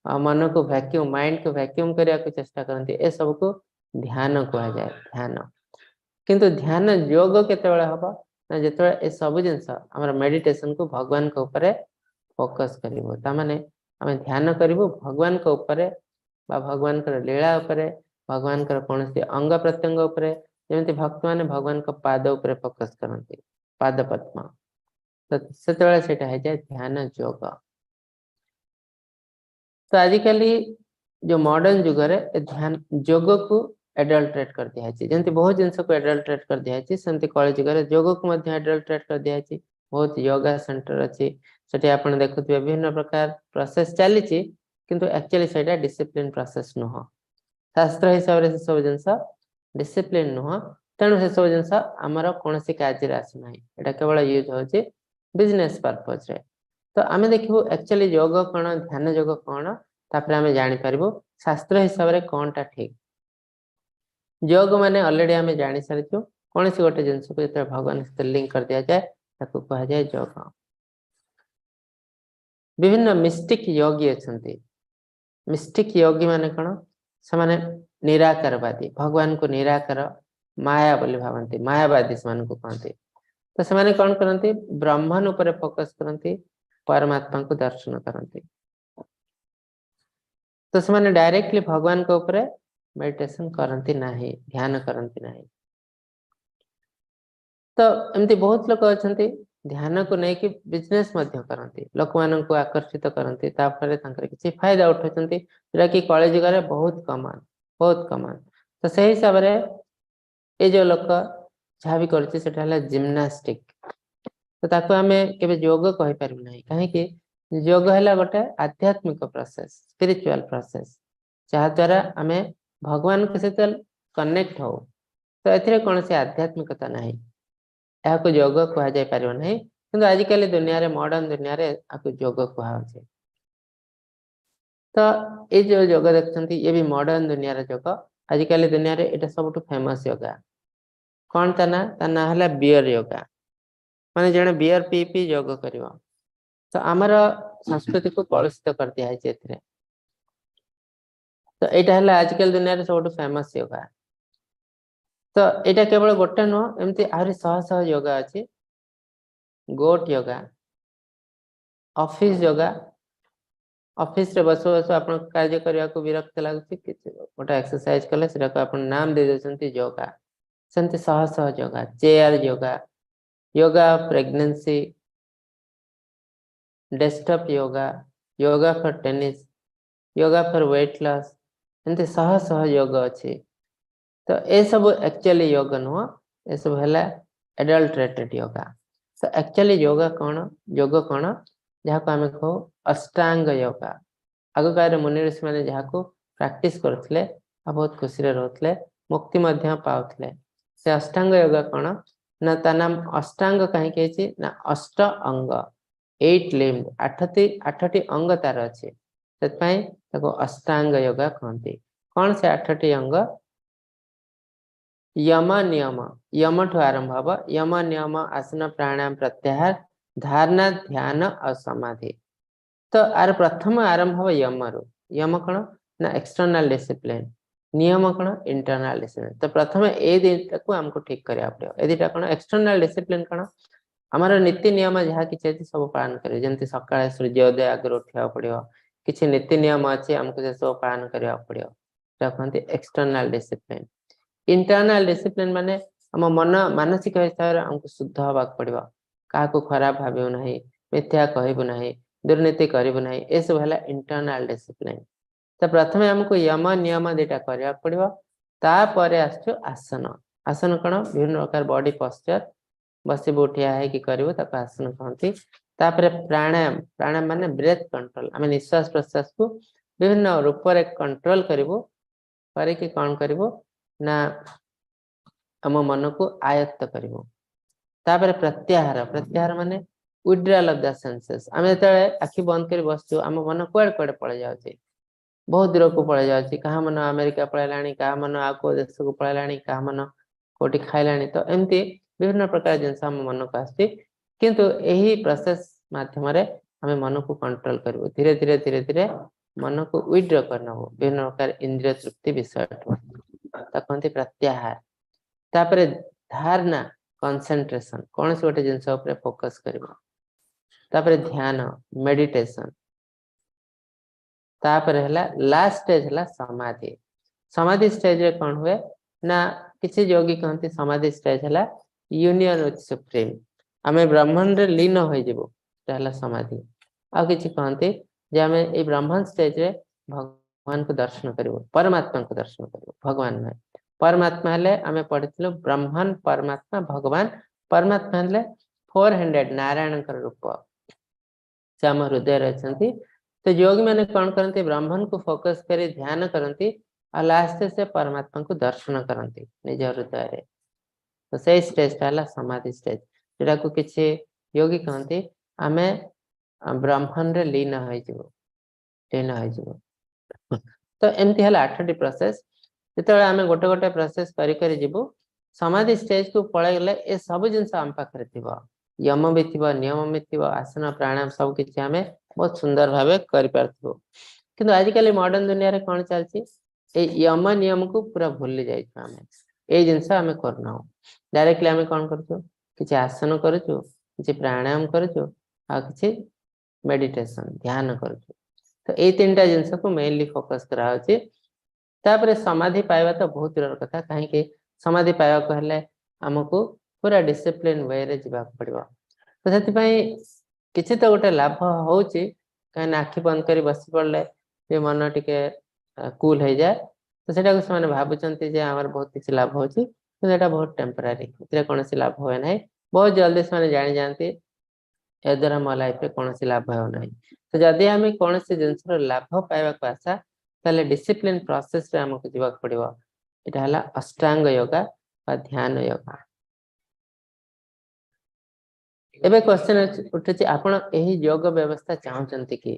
ଆଉ ମନକୁ ଭ୍ୟାକ୍ୟୁମ, ମାଇଣ୍ଡକୁ ଭ୍ୟାକ୍ୟୁମ କରିବାକୁ ଚେଷ୍ଟା କରନ୍ତି। ଏସବୁକୁ ଧ୍ୟାନ କୁହାଯାଏ, ଧ୍ୟାନ। କିନ୍ତୁ ଧ୍ୟାନ ଯୋଗ କେତେବେଳେ ହବ ନା ଯେତେବେଳେ ଏ ସବୁ ଜିନିଷ, ଆମର ମେଡିଟେସନକୁ ଭଗବାନଙ୍କ ଉପରେ ଫୋକସ କରିବୁ। ତାମାନେ ଆମେ ଧ୍ୟାନ କରିବୁ ଭଗବାନଙ୍କ ଉପରେ ବା ଭଗବାନଙ୍କର ଲୀଳା ଉପରେ, ଭଗବାନଙ୍କର କୌଣସି ଅଙ୍ଗ ପ୍ରତ୍ୟଙ୍ଗ ଉପରେ। ଯେମିତି ଭକ୍ତମାନେ ଭଗବାନଙ୍କ ପାଦ ଉପରେ ଫୋକସ କରନ୍ତି, ପାଦ ପଦ୍ମ, ତ ସେତେବେଳେ ସେଇଟା ହେଇଯାଏ ଧ୍ୟାନ ଯୋଗ। ତ ଆଜିକାଲି ଯୋଉ ମଡର୍ଣ୍ଣ ଯୁଗରେ ଏ ଧ୍ୟାନ ଯୋଗକୁ ଏଡଲ୍ଟ୍ରେଟ୍ କରିଦିଆଯାଇଛି। ଯେମିତି ବହୁତ ଜିନିଷକୁ ଏଡଲ୍ଟ୍ରେଟ୍ କରିଦିଆଯାଇଛି, ସେମିତି କଳି ଯୁଗରେ ଯୋଗକୁ ମଧ୍ୟ ଏଡଲ୍ଟ୍ରେଟ୍ କରିଦିଆଯାଇଛି। ବହୁତ ୟୋଗା ସେଣ୍ଟର ଅଛି, ସେଠି ଆପଣ ଦେଖୁଥିବେ ବିଭିନ୍ନ ପ୍ରକାର ପ୍ରୋସେସ ଚାଲିଛି, କିନ୍ତୁ ଆକ୍ଚୁଆଲି ସେଇଟା ଡିସିପ୍ଲିନ ପ୍ରୋସେସ ନୁହଁ। ଶାସ୍ତ୍ର ହିସାବରେ ସେସବୁ ଜିନିଷ ଡିସିପ୍ଲିନ ନୁହଁ। ତେଣୁ ସେସବୁ ଜିନିଷ ଆମର କୌଣସି କାର୍ଯ୍ୟରେ ଆସୁନାହିଁ। ଏଇଟା କେବଳ ୟୁଜ ହଉଛି ବିଜନେସ ପର୍ପଜରେ। ତ ଆମେ ଦେଖିବୁ ଆକ୍ଚୁଆଲି ଯୋଗ କଣ, ଧ୍ୟାନ ଯୋଗ କଣ, ତାପରେ ଆମେ ଜାଣିପାରିବୁ ଶାସ୍ତ୍ର ହିସାବରେ କଣଟା ଠିକ। ଯୋଗ ମାନେ ଅଲରେଡି ଆମେ ଜାଣି ସାରିଛୁ, କୌଣସି ଗୋଟେ ଜିନିଷକୁ ଯେତେବେଳେ ଭଗବାନ ସହିତ ଲିଙ୍କ କରିଦିଆଯାଏ, ତାକୁ କୁହାଯାଏ ଯୋଗ। ବିଭିନ୍ନ ମିଷ୍ଟିକ ୟୋଗୀ ଅଛନ୍ତି। ମିଷ୍ଟିକ ୟୋଗୀ ମାନେ କଣ? ସେମାନେ ନିରାକାରବାଦୀ, ଭଗବାନଙ୍କୁ ନିରାକାର ମାୟା ବୋଲି ଭାବନ୍ତି, ମାୟାବାଦୀ ସେମାନଙ୍କୁ କହନ୍ତି। ତ ସେମାନେ କଣ କରନ୍ତି? ବ୍ରହ୍ମନ ଉପରେ ଫୋକସ କରନ୍ତି, ପରମାତ୍ମାଙ୍କୁ ଦର୍ଶନ କରନ୍ତି। ତ ସେମାନେ ଡାଇରେକ୍ଟଲି ଭଗବାନଙ୍କ ଉପରେ ମେଡିଟେସନ କରନ୍ତି ନାହିଁ, ଧ୍ୟାନ କରନ୍ତି ନାହିଁ। ତ ଏମିତି ବହୁତ ଲୋକ ଅଛନ୍ତି, ଧ୍ୟାନକୁ ନେଇକି ବିଜନେସ ମଧ୍ୟ କରନ୍ତି, ଲୋକମାନଙ୍କୁ ଆକର୍ଷିତ କରନ୍ତି, ତାପରେ ତାଙ୍କର କିଛି ଫାଇଦା ଉଠାଉଛନ୍ତି, ଯୋଉଟା କି କଳି ଯୁଗରେ ବହୁତ କମନ, ବହୁତ କମନ। ତ ସେଇ ହିସାବରେ ଏ ଯୋଉ ଲୋକ ଯାହା ବି କରୁଛି, ସେଟା ହେଲା ଜିମ୍ନାଷ୍ଟିକ। ତ ତାକୁ ଆମେ କେବେ ଯୋଗ କହିପାରିବୁ ନାହିଁ। କାହିଁକି? ଯୋଗ ହେଲା ଗୋଟେ ଆଧ୍ୟାତ୍ମିକ ପ୍ରୋସେସ, ସ୍ପିରିଚୁଆଲ ପ୍ରୋସେସ, ଯାହାଦ୍ୱାରା ଆମେ ଭଗବାନଙ୍କ ସହିତ କନେକ୍ଟ ହଉ। ତ ଏଥିରେ କୌଣସି ଆଧ୍ୟାତ୍ମିକତା ନାହିଁ, ଏହାକୁ ଯୋଗ କୁହାଯାଇ ପାରିବ ନାହିଁ। କିନ୍ତୁ ଆଜିକାଲି ଦୁନିଆରେ, ମଡର୍ଣ୍ଣ ଦୁନିଆରେ ଏହାକୁ ଯୋଗ କୁହାହଉଛି। ତ ଏଇ ଯୋଉ ଯୋଗ ଦେଖୁଛନ୍ତି, ଇଏ ବି ମଡର୍ଣ୍ଣ ଦୁନିଆର ଯୋଗ। ଆଜିକାଲି ଦୁନିଆରେ ଏଇଟା ସବୁଠୁ ଫେମସ ଯୋଗା। କଣ ତା ନା? ତା ନାଁ ହେଲା ବିୟର ଯୋଗା। ମାନେ ଜଣେ ବିୟର ପିଇ ପିଇ ଯୋଗ କରିବ। ତ ଆମର ସଂସ୍କୃତିକୁ କଳୁଷିତ କରିଦିଆଯାଇଛି ଏଥିରେ। ତ ଏଇଟା ହେଲା ଆଜିକାଲି ଦୁନିଆରେ ସବୁଠୁ ଫେମସ ଯୋଗା। ତ ଏଇଟା କେବଳ ଗୋଟେ ନୁହଁ, ଏମିତି ଆହୁରି ଶହ ଶହ ଯୋଗା ଅଛି। ଗୋଟ ଯୋଗା, ଅଫିସ ଯୋଗା। ଅଫିସରେ ବସୁ ବସୁ ଆପଣ କାର୍ଯ୍ୟ କରିବାକୁ ବିରକ୍ତ ଲାଗୁଛି, କିଛି ଗୋଟେ ଏକ୍ସରସାଇଜ କଲେ, ସେଟାକୁ ଆପଣ ନାମ ଦେଇ ଦଉଛନ୍ତି ଯୋଗା। ସେମିତି ଶହ ଶହ ଯୋଗା, chair yoga, yoga pregnancy, desktop yoga, yoga for tennis, yoga for weight loss, ଏମିତି ଶହ ଶହ ଯୋଗ ଅଛି। ତ ଏସବୁ ଆକ୍ଚୁଆଲି ଯୋଗ ନୁହଁ, ଏସବୁ ହେଲା ଏଡଲ୍ଟ୍ରେଟେଡ ଯୋଗା। ତ ଆକ୍ଚୁଆଲି ଯୋଗା କଣ, ଯୋଗ କଣ? ଯାହାକୁ ଆମେ କହୁ ଅଷ୍ଟାଙ୍ଗ ଯୋଗା। ଆଗକାଳରେ ମୁନି ଋଷି ମାନେ ଯାହାକୁ ପ୍ରାକ୍ଟିସ କରୁଥିଲେ ଆଉ ବହୁତ ଖୁସିରେ ରହୁଥିଲେ, ମୁକ୍ତି ମଧ୍ୟ ପାଉଥିଲେ। ସେ ଅଷ୍ଟାଙ୍ଗ ଯୋଗ କଣ ନା, ତା ନାମ ଅଷ୍ଟାଙ୍ଗ କାହିଁକି ହେଇଛି ନା ଅଷ୍ଟ ଅଙ୍ଗ, ଏଇଟ ଲିମ୍ବ, ଆଠଟି ଅଙ୍ଗ ତାର ଅଛି, ସେଥିପାଇଁ ତାକୁ ଅଷ୍ଟାଙ୍ଗ ଯୋଗା କହନ୍ତି। କଣ ସେ ଆଠଟି ଅଙ୍ଗ? ୟମ ନିୟମ, ୟମଠୁ ଆରମ୍ଭ ହବ। ୟମ, ନିୟମ, ଆସନ, ପ୍ରାଣାୟାମ, ପ୍ରତ୍ୟାହାର, ଧାରଣା, ଧ୍ୟାନ ଆଉ ସମାଧି। ତ ଆର ପ୍ରଥମ ଆରମ୍ଭ ହବ ୟମରୁ। ୟମ କଣ ନା ଏକ୍ସଟର୍ନାଲ ଡିସିପ୍ଲିନ। ନିୟମ କଣ? Internal discipline. ତ ପ୍ରଥମେ ଏଇ ଦିଟାକୁ ଆମକୁ ଠିକ କରିବାକୁ ପଡିବ। ଏ ଦିଟା କଣ? ଏକ୍ସଟର୍ନାଲ ଡିସିପ୍ଲିନ କଣ? ଆମର ନୀତି ନିୟମ ଯାହା କିଛି ଅଛି ସବୁ ପାଳନ କରିବୁ। ଯେମିତି ସକାଳେ ସୂର୍ଯ୍ୟୋଦୟ ଆଗରୁ ଉଠିବାକୁ ପଡିବ, କିଛି ନୀତି ନିୟମ ଅଛି ଆମକୁ ସେ ସବୁ ପାଳନ କରିବାକୁ ପଡିବ। ସେଟା କୁହନ୍ତି ଏକ୍ସଟର୍ନାଲ ଡିସିପ୍ଲିନ। ଇଣ୍ଟରନାଲ ଡିସିପ୍ଲିନ ମାନେ ଆମ ମନ ମାନସିକ ହିସାବରେ ଆମକୁ ଶୁଦ୍ଧ ହବାକୁ ପଡିବ। କାହାକୁ ଖରାପ ଭାବିବୁ ନାହିଁ, ମିଥ୍ୟା କହିବୁ ନାହିଁ, ଦୁର୍ନୀତି କରିବୁ ନାହିଁ, ଏସବୁ ହେଲା ଇଣ୍ଟରନାଲ ଡିସିପ୍ଲିନ। ତ ପ୍ରଥମେ ଆମକୁ ୟମ ନିୟମ ଦିଟା କରିବାକୁ ପଡିବ। ତାପରେ ଆସୁଛୁ ଆସନ। ଆସନ କଣ? ବିଭିନ୍ନ ପ୍ରକାର ବଡି ପଶ୍ଚର, ବସିବୁ ଠିଆ ହେଇକି କରିବୁ, ତାକୁ ଆସନ କହନ୍ତି। ତାପରେ ପ୍ରାଣାୟାମ। ପ୍ରାଣାୟାମ ମାନେ ବ୍ରେଥ କଣ୍ଟ୍ରୋଲ। ଆମେ ନିଶ୍ୱାସ ପ୍ରଶ୍ୱାସକୁ ବିଭିନ୍ନ ରୂପରେ କଣ୍ଟ୍ରୋଲ କରିବୁ, କରିକି କଣ କରିବୁ ନା ଆମ ମନକୁ ଆୟତ୍ତ କରିବୁ। ତାପରେ ପ୍ରତ୍ୟାହାର। ପ୍ରତ୍ୟାହାର ମାନେ ୱିଡ୍ରାଲ ଅଫ the senses. ଆମେ ଯେତେବେଳେ ଆଖି ବନ୍ଦ କରି ବସୁଛୁ, ଆମ ମନ କୁଆଡେ କୁଆଡେ ପଳେଇ ଯାଉଛି, ବହୁତ ଦୂରକୁ ପଳେଇ ଯାଉଛି। କାହା ମନ ଆମେରିକା ପଳେଇଲାଣି, କାହା ମନ ଆଉ କୋଉ ଦେଶକୁ ପଳେଇଲାଣି, କାହା ମନ କୋଉଠି ଖାଇଲାଣି। ତ ଏମିତି ବିଭିନ୍ନ ପ୍ରକାର ଜିନିଷ ଆମ ମନକୁ ଆସୁଛି। କିନ୍ତୁ ଏହି ପ୍ରୋସେସ ମାଧ୍ୟମରେ ଆମେ ମନକୁ କଣ୍ଟ୍ରୋଲ କରିବୁ, ଧୀରେ ଧୀରେ ଧୀରେ ଧୀରେ ମନକୁ ୱିଡ୍ର କରିନବୁ ବିଭିନ୍ନ ପ୍ରକାର ଇନ୍ଦ୍ରିୟ ତୃପ୍ତି ବିଷୟଠୁ, ତାକୁ କହନ୍ତି ପ୍ରତ୍ୟାହାର। ତାପରେ ଧାରଣା, କନସେନ୍ଟ୍ରେସନ, କୌଣସି ଗୋଟେ ଜିନିଷ ଉପରେ ଫୋକସ କରିବ। ତାପରେ ଧ୍ୟାନ, ମେଡିଟେସନ। ତାପରେ ହେଲା ଲାଷ୍ଟ ଷ୍ଟେଜ ହେଲା ସମାଧି। ସମାଧି ଷ୍ଟେଜରେ କଣ ହୁଏ ନା, କିଛି ଯୋଗୀ କହନ୍ତି ସମାଧି ଷ୍ଟେଜ ହେଲା ୟୁନିୟନ ୱିଥ ସୁପ୍ରିମ, ଆମେ ବ୍ରହ୍ମନରେ ଲୀନ ହୋଇଯିବୁ, ସେଟା ହେଲା ସମାଧି। ଆଉ କିଛି କହନ୍ତି ଯେ ଆମେ ଏଇ ବ୍ରହ୍ମନ ଷ୍ଟେଜରେ ଭଗବାନଙ୍କୁ ଦର୍ଶନ କରିବୁ, ପରମାତ୍ମାଙ୍କୁ ଦର୍ଶନ କରିବୁ, ଭଗବାନ ନୁହେଁ। ପରମାତ୍ମା ହେଲେ ଆମେ ପଢିଥିଲୁ ବ୍ରହ୍ମନ, ପରମାତ୍ମା, ଭଗବାନ। ପରମାତ୍ମା ହେଲେ 400 ନାରାୟଣଙ୍କର ରୂପ, ସେ ଆମ ହୃଦୟରେ ଅଛନ୍ତି। ତ ଯୋଗୀ ମାନେ କଣ କରନ୍ତି, ବ୍ରହ୍ମନକୁ ଫୋକସ କରି ଧ୍ୟାନ କରନ୍ତି, ଆଉ ଲାଷ୍ଟରେ ସେ ପରମାତ୍ମାଙ୍କୁ ଦର୍ଶନ କରନ୍ତି ନିଜ ହୃଦୟରେ। ତ ସେଇ ଷ୍ଟେଜଟା ହେଲା ସମାଧି ଷ୍ଟେଜ, ଯୋଉଟାକୁ କିଛି ଯୋଗୀ କହନ୍ତି ଆମେ ବ୍ରହ୍ମନରେ ଲୀନ ହେଇଯିବୁ, ଲୀନ ହେଇଯିବୁ। ତ ଏମିତି ହେଲା 8ଟି ପ୍ରୋସେସ। ଯେତେବେଳେ ଆମେ ଗୋଟେ ଗୋଟେ ପ୍ରୋସେସ କରି କରି ଯିବୁ, ସମାଧି ଷ୍ଟେଜକୁ ପଳେଇଗଲେ ଏ ସବୁ ଜିନିଷ ଆମ ପାଖରେ ଥିବ, ୟମ ବି ଥିବ, ନିୟମ ବି ଥିବ, ଆସନ ପ୍ରାଣାୟାମ ସବୁ କିଛି ଆମେ ବହୁତ ସୁନ୍ଦର ଭାବେ କରିପାରୁଥିବୁ। କିନ୍ତୁ ଆଜିକାଲି ମଡର୍ଣ୍ଣ ଦୁନିଆରେ କଣ ଚାଲିଛି, ଏଇ ୟମ ନିୟମକୁ ପୁରା ଭୁଲି ଯାଇଛୁ ଆମେ, ଏଇ ଜିନିଷ ଆମେ କରୁନାହୁଁ। ଡାଇରେକ୍ଟଲି ଆମେ କଣ କରୁଛୁ, କିଛି ଆସନ କରୁଛୁ, କିଛି ପ୍ରାଣାୟାମ କରୁଛୁ, ଆଉ କିଛି ମେଡିଟେସନ ଧ୍ୟାନ କରୁଛୁ। ତ ଏଇ 3ଟା ଜିନିଷକୁ ମେନଲି ଫୋକସ କରାହଉଛି। ତାପରେ ସମାଧି ପାଇବା ତ ବହୁତ ଦୂରର କଥା, କାହିଁକି ସମାଧି ପାଇବାକୁ ହେଲେ ଆମକୁ ପୁରା ଡିସିପ୍ଲିନ ୱେରେ ଯିବାକୁ ପଡିବ। ତ ସେଥିପାଇଁ କିଛି ତ ଗୋଟେ ଲାଭ ହଉଛି, କାହିଁକିନା ଆଖି ବନ୍ଦ କରି ବସି ପଡିଲେ ବି ମନ ଟିକେ କୁଲ ହେଇଯାଏ। ତ ସେଟାକୁ ସେମାନେ ଭାବୁଛନ୍ତି ଯେ ଆମର ବହୁତ କିଛି ଲାଭ ହଉଛି, କିନ୍ତୁ ଏଇଟା ବହୁତ ଟେମ୍ପୋରାରୀ, ଏଥିରେ କୌଣସି ଲାଭ ହୁଏ ନାହିଁ। ବହୁତ ଜଲ୍ଦି ସେମାନେ ଜାଣିଯାଆନ୍ତି ଏହାଦ୍ୱାରା ମୋ ଲାଇଫରେ କୌଣସି ଲାଭ ହେଉନାହିଁ। ତ ଯଦି ଆମେ କୌଣସି ଜିନିଷର ଲାଭ ପାଇବାକୁ ଆଶା, ତାହେଲେ ଡିସିପ୍ଲିନ ପ୍ରୋସେସରେ ଆମକୁ ଯିବାକୁ ପଡିବ। ଏଇଟା ହେଲା ଅଷ୍ଟାଙ୍ଗ ୟୋଗା ବା ଧ୍ୟାନ ୟୋଗା। ଏବେ କ୍ୱେଶ୍ଚନ ଉଠୁଛି, ଆପଣ ଏହି ଯୋଗ ବ୍ୟବସ୍ଥା ଚାହୁଁଛନ୍ତି କି?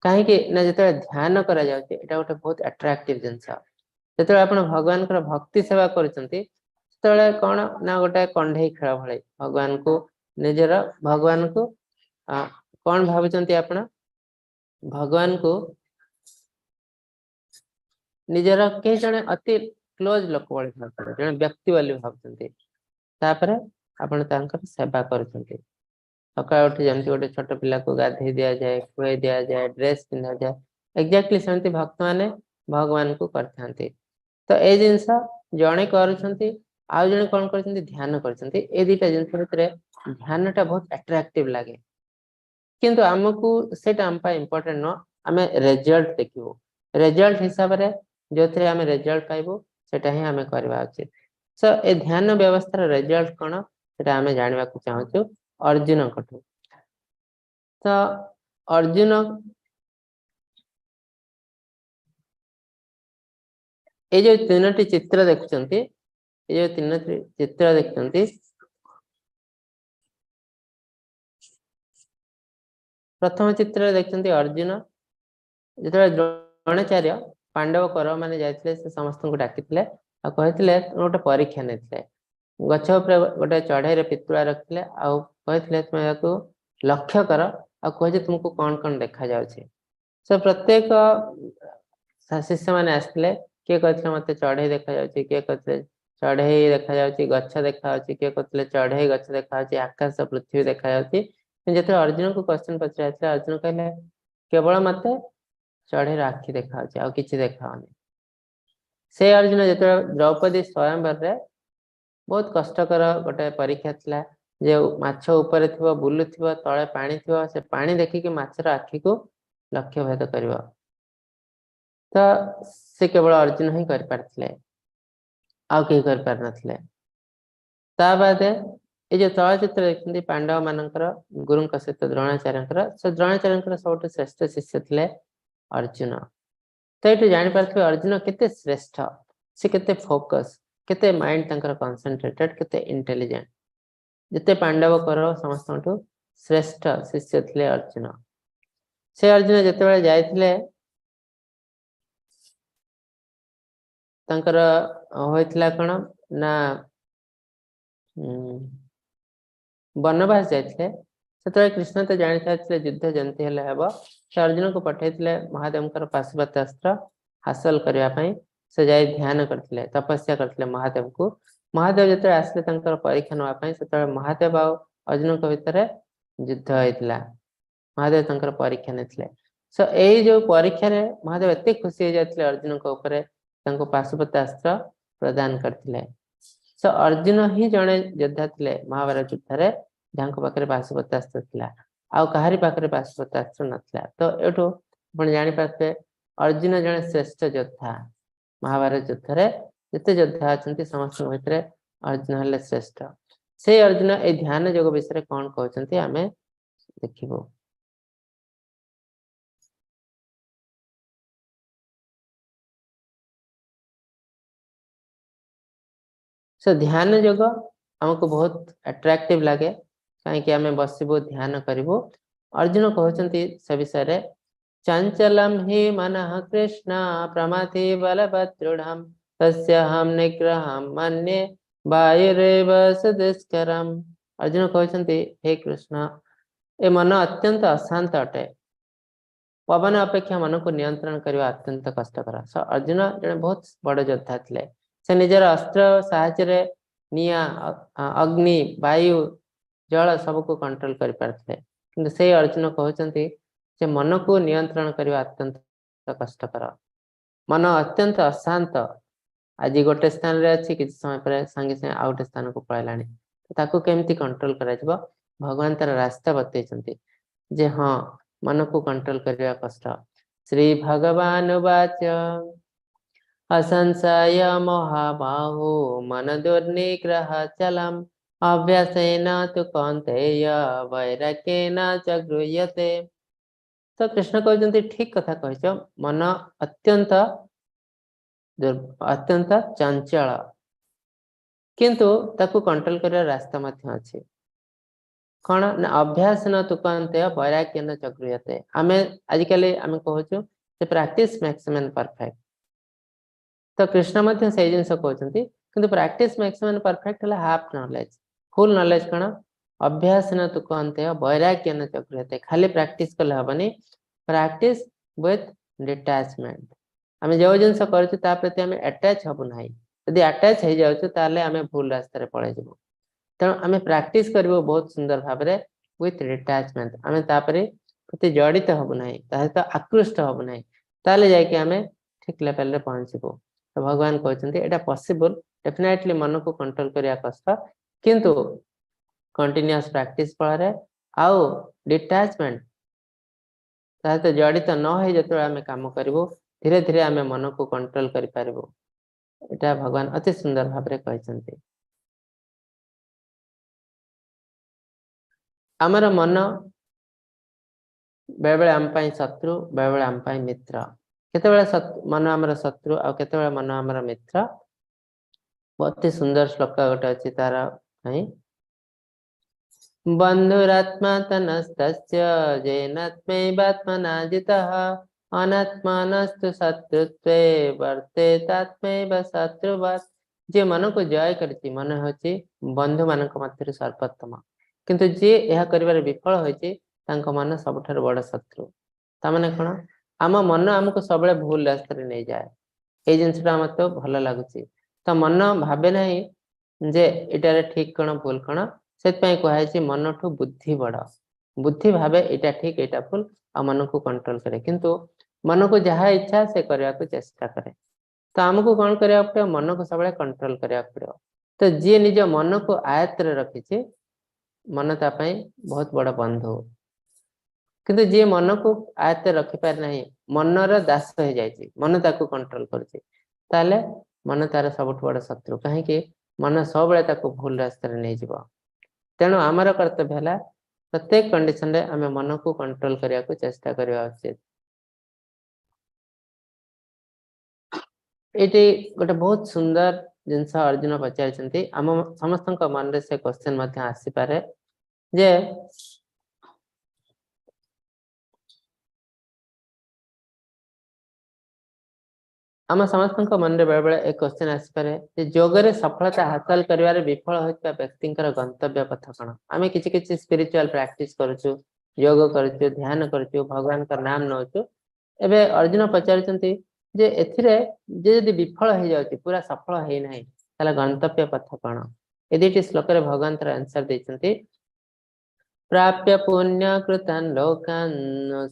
କାହିଁକି ନା ଯେତେବେଳେ ଧ୍ୟାନ କରାଯାଉଛି ଏଇଟା ଗୋଟେ ବହୁତ ଆଟ୍ରାକ୍ଟିଭ ଜିନିଷ। ଯେତେବେଳେ ଆପଣ ଭଗବାନଙ୍କର ଭକ୍ତି ସେବା କରୁଛନ୍ତି, ସେତେବେଳେ କଣ ନା ଗୋଟେ କଣ୍ଢେଇ ଖେଳ ଭଳି ଭଗବାନଙ୍କୁ ନିଜର ଭଗବାନଙ୍କୁ କଣ ଭାବୁଛନ୍ତି ଆପଣ, ଭଗବାନଙ୍କୁ ନିଜର କେହି ଜଣେ ଅତି କ୍ଲୋଜ ଲୋକ ଭଳି ଭାବୁଛନ୍ତି, ଜଣେ ବ୍ୟକ୍ତି ବୋଲି ଭାବୁଛନ୍ତି। ତାପରେ ଆପଣ ତାଙ୍କର ସେବା କରୁଛନ୍ତି। ସକାଳୁ ଉଠି ଯେମିତି ଗୋଟେ ଛୋଟ ପିଲାକୁ ଗାଧେଇ ଦିଆଯାଏ, ଖୁଆଇ ଦିଆଯାଏ, ଡ୍ରେସ ପିନ୍ଧାଯାଏ, ଏକ୍ଜାକ୍ଟଲି ସେମିତି ଭକ୍ତମାନେ ଭଗବାନଙ୍କୁ କରିଥାନ୍ତି। ତ ଏଇ ଜିନିଷ ଜଣେ କରୁଛନ୍ତି, ଆଉ ଜଣେ କଣ କରୁଛନ୍ତି, ଧ୍ୟାନ କରୁଛନ୍ତି। ଏଇ ଦିଟା ଜିନିଷ ଭିତରେ ଧ୍ୟାନଟା ବହୁତ ଆଟ୍ରାକ୍ଟିଭ ଲାଗେ, କିନ୍ତୁ ଆମକୁ ସେଇଟା ଆମ ପାଇଁ ଇମ୍ପୋର୍ଟାଣ୍ଟ ନୁହଁ। ଆମେ ରେଜଲ୍ଟ ଦେଖିବୁ, ରେଜଲ୍ଟ ହିସାବରେ ଯୋଉଥିରେ ଆମେ ରେଜଲ୍ଟ ପାଇବୁ ସେଟା ହିଁ ଆମେ କରିବା ଉଚିତ। ସୋ ଏ ଧ୍ୟାନ ବ୍ୟବସ୍ଥାର ରେଜଲ୍ଟ କଣ ସେଟା ଆମେ ଜାଣିବାକୁ ଚାହୁଁଛୁ ଅର୍ଜୁନଙ୍କଠୁ। ତ ଅର୍ଜୁନ ଏଇ ଯୋଉ 3ଟି ଚିତ୍ର ଦେଖୁଛନ୍ତି, ଏଇ ଯୋଉ 3ଟି ଚିତ୍ର ଦେଖୁଛନ୍ତି, ପ୍ରଥମ ଚିତ୍ରରେ ଦେଖୁଛନ୍ତି ଅର୍ଜୁନ ଯେତେବେଳେ ଦ୍ରୋଣାଚାର୍ଯ୍ୟ ପାଣ୍ଡବ କୌରବ ମାନେ ଯାଇଥିଲେ, ସେ ସମସ୍ତଙ୍କୁ ଡାକିଥିଲେ ଆଉ କହିଥିଲେ ଗୋଟେ ପରୀକ୍ଷା ନେଇଥିଲେ। ଗଛ ଉପରେ ଗୋଟେ ଚଢେଇର ପିତୁଳା ରଖିଥିଲେ ଆଉ କହିଥିଲେ ତୁମେ ଏହାକୁ ଲକ୍ଷ୍ୟ କର ଆଉ କୁହ ଯେ ତୁମକୁ କଣ କଣ ଦେଖାଯାଉଛି। ସେ ପ୍ରତ୍ୟେକ ଶିଷ୍ୟମାନେ ଆସିଥିଲେ, କିଏ କହିଥିଲେ ମତେ ଚଢେଇ ଦେଖାଯାଉଛି, କିଏ କହିଥିଲେ ଚଢେଇ ଦେଖାଯାଉଛି, ଗଛ ଦେଖାଯାଉଛି। କିଏ କହୁଥିଲେ ଚଢେଇ ଗଛ ଦେଖାଯାଉଛି, ଆକାଶ ପୃଥିବୀ ଦେଖାଯାଉଛି। କିନ୍ତୁ ଯେତେବେଳେ ଅର୍ଜୁନକୁ କ୍ୱେଶ୍ଚନ ପଚରାଯାଇଥିଲା, ଅର୍ଜୁନ କହିଲେ କେବଳ ମତେ ଚଢେଇର ଆଖି ଦେଖାଯାଉଛି, ଆଉ କିଛି ଦେଖାଯାଉନି। ସେ ଅର୍ଜୁନ ଯେତେବେଳେ ଦ୍ରୌପଦୀ ସ୍ୱୟଂବରରେ ବହୁତ କଷ୍ଟକର ଗୋଟେ ପରୀକ୍ଷା ଥିଲା, ଯେ ମାଛ ଉପରେ ଥିବ, ବୁଲୁଥିବ, ତଳେ ପାଣି ଥିବ, ସେ ପାଣି ଦେଖିକି ମାଛର ଆଖିକୁ ଲକ୍ଷ୍ୟ ଭେଦ କରିବ। ତ ସେ କେବଳ ଅର୍ଜୁନ ହିଁ କରିପାରିଥିଲେ, ଆଉ କେହି କରିପାରିନଥିଲେ। ତା ବାଦେ ଏଇ ଯୋଉ ଚଳଚ୍ଚିତ୍ର ଦେଖନ୍ତି ପାଣ୍ଡବ ମାନଙ୍କର ଗୁରୁଙ୍କ ସହିତ ଦ୍ରୋଣାଚାର୍ଯ୍ୟଙ୍କର, ସେ ଦ୍ରୋଣାଚାର୍ଯ୍ୟଙ୍କର ସବୁଠୁ ଶ୍ରେଷ୍ଠ ଶିଷ୍ୟ ଥିଲେ ଅର୍ଜୁନ। ତ ଏଇଠୁ ଜାଣିପାରୁଥିବେ ଅର୍ଜୁନ କେତେ ଶ୍ରେଷ୍ଠ, ସେ କେତେ ଫୋକସ, କେତେ ମାଇଣ୍ଡ ତାଙ୍କର କନସେନ୍ଟ୍ରେଟେଡ, କେତେ ଇଣ୍ଟେଲିଜେଣ୍ଟ। ଯେତେ ପାଣ୍ଡବ କୌରବ ସମସ୍ତଙ୍କଠୁ ଶ୍ରେଷ୍ଠ ଶିଷ୍ୟ ଥିଲେ ଅର୍ଜୁନ। ସେ ଅର୍ଜୁନ ଯେତେବେଳେ ଯାଇଥିଲେ, ତାଙ୍କର ହୋଇଥିଲା କଣ ନା ବନବାସ ଯାଇଥିଲେ। ସେତେବେଳେ କୃଷ୍ଣ ତ ଜାଣି ସାରିଥିଲେ ଯୁଦ୍ଧ ଯେମିତି ହେଲେ ହେବ। ସେ ଅର୍ଜୁନକୁ ପଠେଇଥିଲେ ମହାଦେବଙ୍କର ପାଶୁପତାସ୍ତ୍ର ହାସଲ କରିବା ପାଇଁ। ସେ ଯାଇ ଧ୍ୟାନ କରିଥିଲେ, ତପସ୍ୟା କରିଥିଲେ ମହାଦେବଙ୍କୁ। ମହାଦେବ ଯେତେବେଳେ ଆସିଲେ ତାଙ୍କର ପରୀକ୍ଷା ନେବା ପାଇଁ, ସେତେବେଳେ ମହାଦେବ ଆଉ ଅର୍ଜୁନଙ୍କ ଭିତରେ ଯୁଦ୍ଧ ହେଇଥିଲା। ମହାଦେବ ତାଙ୍କର ପରୀକ୍ଷା ନେଇଥିଲେ। ସୋ ଏଇ ଯୋଉ ପରୀକ୍ଷାରେ ମହାଦେବ ଏତେ ଖୁସି ହେଇଯାଇଥିଲେ ଅର୍ଜୁନଙ୍କ ଉପରେ, ତାଙ୍କୁ ପାଶୁପତାସ୍ତ୍ର ପ୍ରଦାନ କରିଥିଲେ। ସୋ ଅର୍ଜୁନ ହିଁ ଜଣେ ଯୋଦ୍ଧା ଥିଲେ ମହାଭାରତ ଯୁଦ୍ଧରେ, ଯାହାଙ୍କ ପାଖରେ ପାଶୁପତାସ୍ତ୍ର ଥିଲା, ଆଉ କାହାରି ପାଖରେ ପାଶୁପତାସ୍ତ୍ର ନଥିଲା। ତ ଏଠୁ ଆପଣ ଜାଣିପାରୁଥିବେ ଅର୍ଜୁନ ଜଣେ ଶ୍ରେଷ୍ଠ ଯୋଦ୍ଧା। ମହାଭାରତ ଯୁଦ୍ଧରେ ଯେତେ ଯୋଦ୍ଧା ଅଛନ୍ତି ସମସ୍ତଙ୍କ ଭିତରେ ଅର୍ଜୁନ ହେଲେ ଶ୍ରେଷ୍ଠ। ସେଇ ଅର୍ଜୁନ ଏଇ ଧ୍ୟାନ ଯୋଗ ବିଷୟରେ କଣ କହୁଛନ୍ତି ଆମେ ଦେଖିବୁ। ସେ ଧ୍ୟାନ ଯୋଗ ଆମକୁ ବହୁତ ଆଟ୍ରାକ୍ଟିଭ ଲାଗେ, କାହିଁକି ଆମେ ବସିବୁ ଧ୍ୟାନ କରିବୁ। ଅର୍ଜୁନ କହୁଛନ୍ତି ସେ ବିଷୟରେ, ଚଞ୍ଚଲମ ହି ମନଃ କୃଷ୍ଣ ପ୍ରମଥି ବଲବଦୃଢ଼ମ୍ ତସ୍ୟହಂ ନିଗ୍ରହಂ ମନ୍ୟେ ବାୟୁରେବ ସୁଦୁଷ୍କରମ୍। ଅର୍ଜୁନ କହୁଛନ୍ତି ହେ କୃଷ୍ଣ, ଏ ମନ ଅତ୍ୟନ୍ତ ଅଶାନ୍ତ ଅଟେ, ପବନ ଅପେକ୍ଷା ମନକୁ ନିୟନ୍ତ୍ରଣ କରିବା ଅତ୍ୟନ୍ତ କଷ୍ଟକର। ଅର୍ଜୁନ ଜଣେ ବହୁତ ବଡ ଯୋଦ୍ଧା ଥିଲେ। ସେ ନିଜର ଅସ୍ତ୍ର ସାହାଯ୍ୟରେ ନିଆଁ, ଅଗ୍ନି, ବାୟୁ, ଜଳ ସବୁକୁ କଣ୍ଟ୍ରୋଲ କରିପାରୁଥିଲେ। କିନ୍ତୁ ସେଇ ଅର୍ଜୁନ କହୁଛନ୍ତି ଯେ ମନକୁ ନିୟନ୍ତ୍ରଣ କରିବା ଅତ୍ୟନ୍ତ କଷ୍ଟକର। ମନ ଅତ୍ୟନ୍ତ ଅଶାନ୍ତ, ଆଜି ଗୋଟେ ସ୍ଥାନରେ ଅଛି, କିଛି ସମୟ ପରେ ସାଙ୍ଗେ ସାଙ୍ଗେ ଆଉ ଗୋଟେ ସ୍ଥାନକୁ ପଳେଇଲାଣି। ତାକୁ କେମିତି କଣ୍ଟ୍ରୋଲ କରାଯିବ? ଭଗବାନ ତାର ରାସ୍ତା ବତେଇଛନ୍ତି ଯେ ହଁ, ମନକୁ କଣ୍ଟ୍ରୋଲ କରିବା କଷ୍ଟ। ଶ୍ରୀ ଭଗବାନ ବାଚ असंशय महाबाहु मन दुर्निग्रह चलम अभ्यासेन तु कौन्तेय वैराग्येन च गृह्यते। ତ କୃଷ୍ଣ କହୁଛନ୍ତି ଠିକ କଥା କହିଛ, ମନ ଅତ୍ୟନ୍ତ ଅତ୍ୟନ୍ତ ଚଞ୍ଚଳ, କିନ୍ତୁ ତାକୁ କଣ୍ଟ୍ରୋଲ କରିବାର ରାସ୍ତା ମଧ୍ୟ ଅଛି। କଣ ନା ଅଭ୍ୟାସ ନ ତୁ କୌନ୍ତେୟ ବୈରାଗ୍ୟେନ ଚ ଗୃହ୍ୟତେ। ଆମେ ଆଜିକାଲି ଆମେ କହୁଛୁ ଯେ ପ୍ରାକ୍ଟିସ ମେକ୍ସ ମ୍ୟାନ ପରଫେକ୍ଟ। ତ କୃଷ୍ଣ ମଧ୍ୟ ସେଇ ଜିନିଷ କହୁଛନ୍ତି, କିନ୍ତୁ ପ୍ରାକ୍ଟିସ ମେକ୍ସ ମ୍ୟାନ ପରଫେକ୍ଟ ହେଲା ହାଫ ନଲେଜ। ଫୁଲ ନଲେଜ କଣ? ଅଭ୍ୟାସ ନ ତୁ କୌନ୍ତେୟ ବୈରାଗ୍ୟେନ ଚ ଗୃହ୍ୟତେ। ଖାଲି ପ୍ରାକ୍ଟିସ କଲେ ହବନି, ପ୍ରାକ୍ଟିସ ୱିଥ ଡିଟାଚମେଣ୍ଟ। ଆମେ ଯୋଉ ଜିନିଷ କରୁଛୁ ତା ପ୍ରତି ଆମେ ଆଟାଚ ହବୁ ନାହିଁ। ଯଦି ଆଟାଚ ହେଇଯାଉଛୁ ତାହେଲେ ଆମେ ଭୁଲ ରାସ୍ତାରେ ପଳେଇଯିବୁ। ତେଣୁ ଆମେ ପ୍ରାକ୍ଟିସ କରିବୁ ବହୁତ ସୁନ୍ଦର ଭାବରେ ୱିଥ ଡିଟାଚମେଣ୍ଟ। ଆମେ ତାପରେ ପ୍ରତି ଜଡ଼ିତ ହବୁ ନାହିଁ, ତା ସହିତ ଆକୃଷ୍ଟ ହବୁ ନାହିଁ, ତାହେଲେ ଯାଇକି ଆମେ ଠିକ ଲେଭେଲରେ ପହଞ୍ଚିବୁ। ତ ଭଗବାନ କହୁଛନ୍ତି ଏଇଟା ପସିବଲ, ଡେଫିନେଟଲି ମନକୁ କଣ୍ଟ୍ରୋଲ କରିବା କଷ୍ଟ, କିନ୍ତୁ କଣ୍ଟିନ୍ୟୁଅସ ପ୍ରାକ୍ଟିସ ଫଳରେ ଆଉ ଡିଟାଚମେଣ୍ଟ ତା ସହିତ ଜଡ଼ିତ ନ ହେଇ ଯେତେବେଳେ ଆମେ କାମ କରିବୁ, ଧୀରେ ଧୀରେ ଆମେ ମନକୁ କଣ୍ଟ୍ରୋଲ କରିପାରିବୁ। ଏଇଟା ଭଗବାନ ଅତି ସୁନ୍ଦର ଭାବରେ କହିଛନ୍ତି। ଆମର ମନ ବେଳେବେଳେ ଆମ ପାଇଁ ଶତ୍ରୁ, ବେଳେବେଳେ ଆମ ପାଇଁ ମିତ୍ର। କେତେବେଳେ ମନ ଆମର ଶତ୍ରୁ ଆଉ କେତେବେଳେ ମନ ଆମର ମିତ୍ର। ଅତି ସୁନ୍ଦର ଶ୍ଲୋକ ଗୋଟେ ଅଛି ତାର ପାଇଁ। ବନ୍ଧୁରାତ୍ମା ତନସ୍ତସ୍ୟ ଯେନାତ୍ମୈବାତ୍ମନା ଜିତଃ ଅନାତ୍ମାନସ୍ତୁ ଶତ୍ରୁତ୍ୱେ ବର୍ତ୍ତେତାତ୍ମୈବ ଶତ୍ରୁବତ୍। ଯିଏ ମନକୁ ଜୟ କରିଛି, ମନ ହେଉଛି ବନ୍ଧୁ ମାନଙ୍କ ମଧ୍ୟରୁ ସର୍ବୋତ୍ତମ, କିନ୍ତୁ ଯିଏ ଏହା କରିବାରେ ବିଫଳ ହୋଇଛି ତାଙ୍କ ମନ ସବୁଠାରୁ ବଡ ଶତ୍ରୁ। ତାମାନେ କଣ? ଆମ ମନ ଆମକୁ ସବୁବେଳେ ଭୁଲ ରାସ୍ତାରେ ନେଇଯାଏ। ଏଇ ଜିନିଷଟା ମତେ ଭଲ ଲାଗୁଛି, ତ ତ ମନ ଭାବେ ନାହିଁ ଯେ ଏଇଟାରେ ଠିକ କଣ ଭୁଲ କଣ। ସେଥିପାଇଁ କୁହାଯାଇଛି ମନଠୁ ବୁଦ୍ଧି ବଡ। ବୁଦ୍ଧି ଭାବେ ଏଇଟା ଠିକ ଏଇଟା ଭୁଲ, ଆଉ ମନକୁ କଣ୍ଟ୍ରୋଲ କରେ, କିନ୍ତୁ ମନକୁ ଯାହା ଇଚ୍ଛା ସେ କରିବାକୁ ଚେଷ୍ଟା କରେ। ତ ଆମକୁ କଣ କରିବାକୁ ପଡିବ? ମନକୁ ସବୁବେଳେ କଣ୍ଟ୍ରୋଲ କରିବାକୁ ପଡିବ। ତ ଯିଏ ନିଜ ମନକୁ ଆୟତ୍ତରେ ରଖିଛି, ମନ ତା ପାଇଁ ବହୁତ ବଡ ବନ୍ଧୁ। କିନ୍ତୁ ଯିଏ ମନକୁ ଆୟତ୍ତରେ ରଖିପାରେ ନାହିଁ, ମନର ଦାସ ହେଇଯାଇଛି, ମନ ତାକୁ କଣ୍ଟ୍ରୋଲ କରୁଛି, ତାହେଲେ ମନ ତାର ସବୁଠୁ ବଡ ଶତ୍ରୁ। କାହିଁକି? ମନ ସବୁବେଳେ ତାକୁ ଭୁଲ ରାସ୍ତାରେ ନେଇଯିବ। ତେଣୁ ଆମର କର୍ତ୍ତବ୍ୟ ହେଲା ପ୍ରତ୍ୟେକ କଣ୍ଡିସନରେ ଆମେ ମନକୁ କଣ୍ଟ୍ରୋଲ କରିବାକୁ ଚେଷ୍ଟା କରିବା ଉଚିତ। ଏଇଠି ଗୋଟେ ବହୁତ ସୁନ୍ଦର ଜିନିଷ ଅର୍ଜୁନ ପଚାରିଛନ୍ତି। ଆମ ସମସ୍ତଙ୍କ ମନରେ ସେ କ୍ୱେଶ୍ଚନ ମଧ୍ୟ ଆସିପାରେ ଯେ ଆମ ସମସ୍ତଙ୍କ ମନରେ ବେଳେ ବେଳେ ଏ କ୍ୱେଶ୍ଚନ ଆସିପାରେ ଯେ ଯୋଗରେ ସଫଳତା ହାସଲ କରିବାରେ ବିଫଳ ହୋଇଥିବା ବ୍ୟକ୍ତିଙ୍କର ଗନ୍ତବ୍ୟ ପଥ କଣ? ଆମେ କିଛି କିଛି ସ୍ପିରିଚୁଆଲ ପ୍ରାକ୍ଟିସ କରୁଛୁ, ଯୋଗ କରୁଛୁ, ଧ୍ୟାନ କରୁଛୁ, ଭଗବାନଙ୍କ ନାମ ନଉଛୁ। ଏବେ ଅର୍ଜୁନ ପଚାରୁଛନ୍ତି ଯେ ଏଥିରେ ଯେ ଯଦି ବିଫଳ ହେଇଯାଉଛି, ପୁରା ସଫଳ ହେଇନାହିଁ, ତାହେଲେ ଗନ୍ତବ୍ୟ ପଥ କଣ? ଏ ଦୁଇଟି ଶ୍ଲୋକରେ ଭଗବାନ ତାର ଆନ୍ସର ଦେଇଛନ୍ତି। ପ୍ରାପ୍ୟ ପୁଣ୍ୟ କୃତାନ୍ ଲୋକାନ୍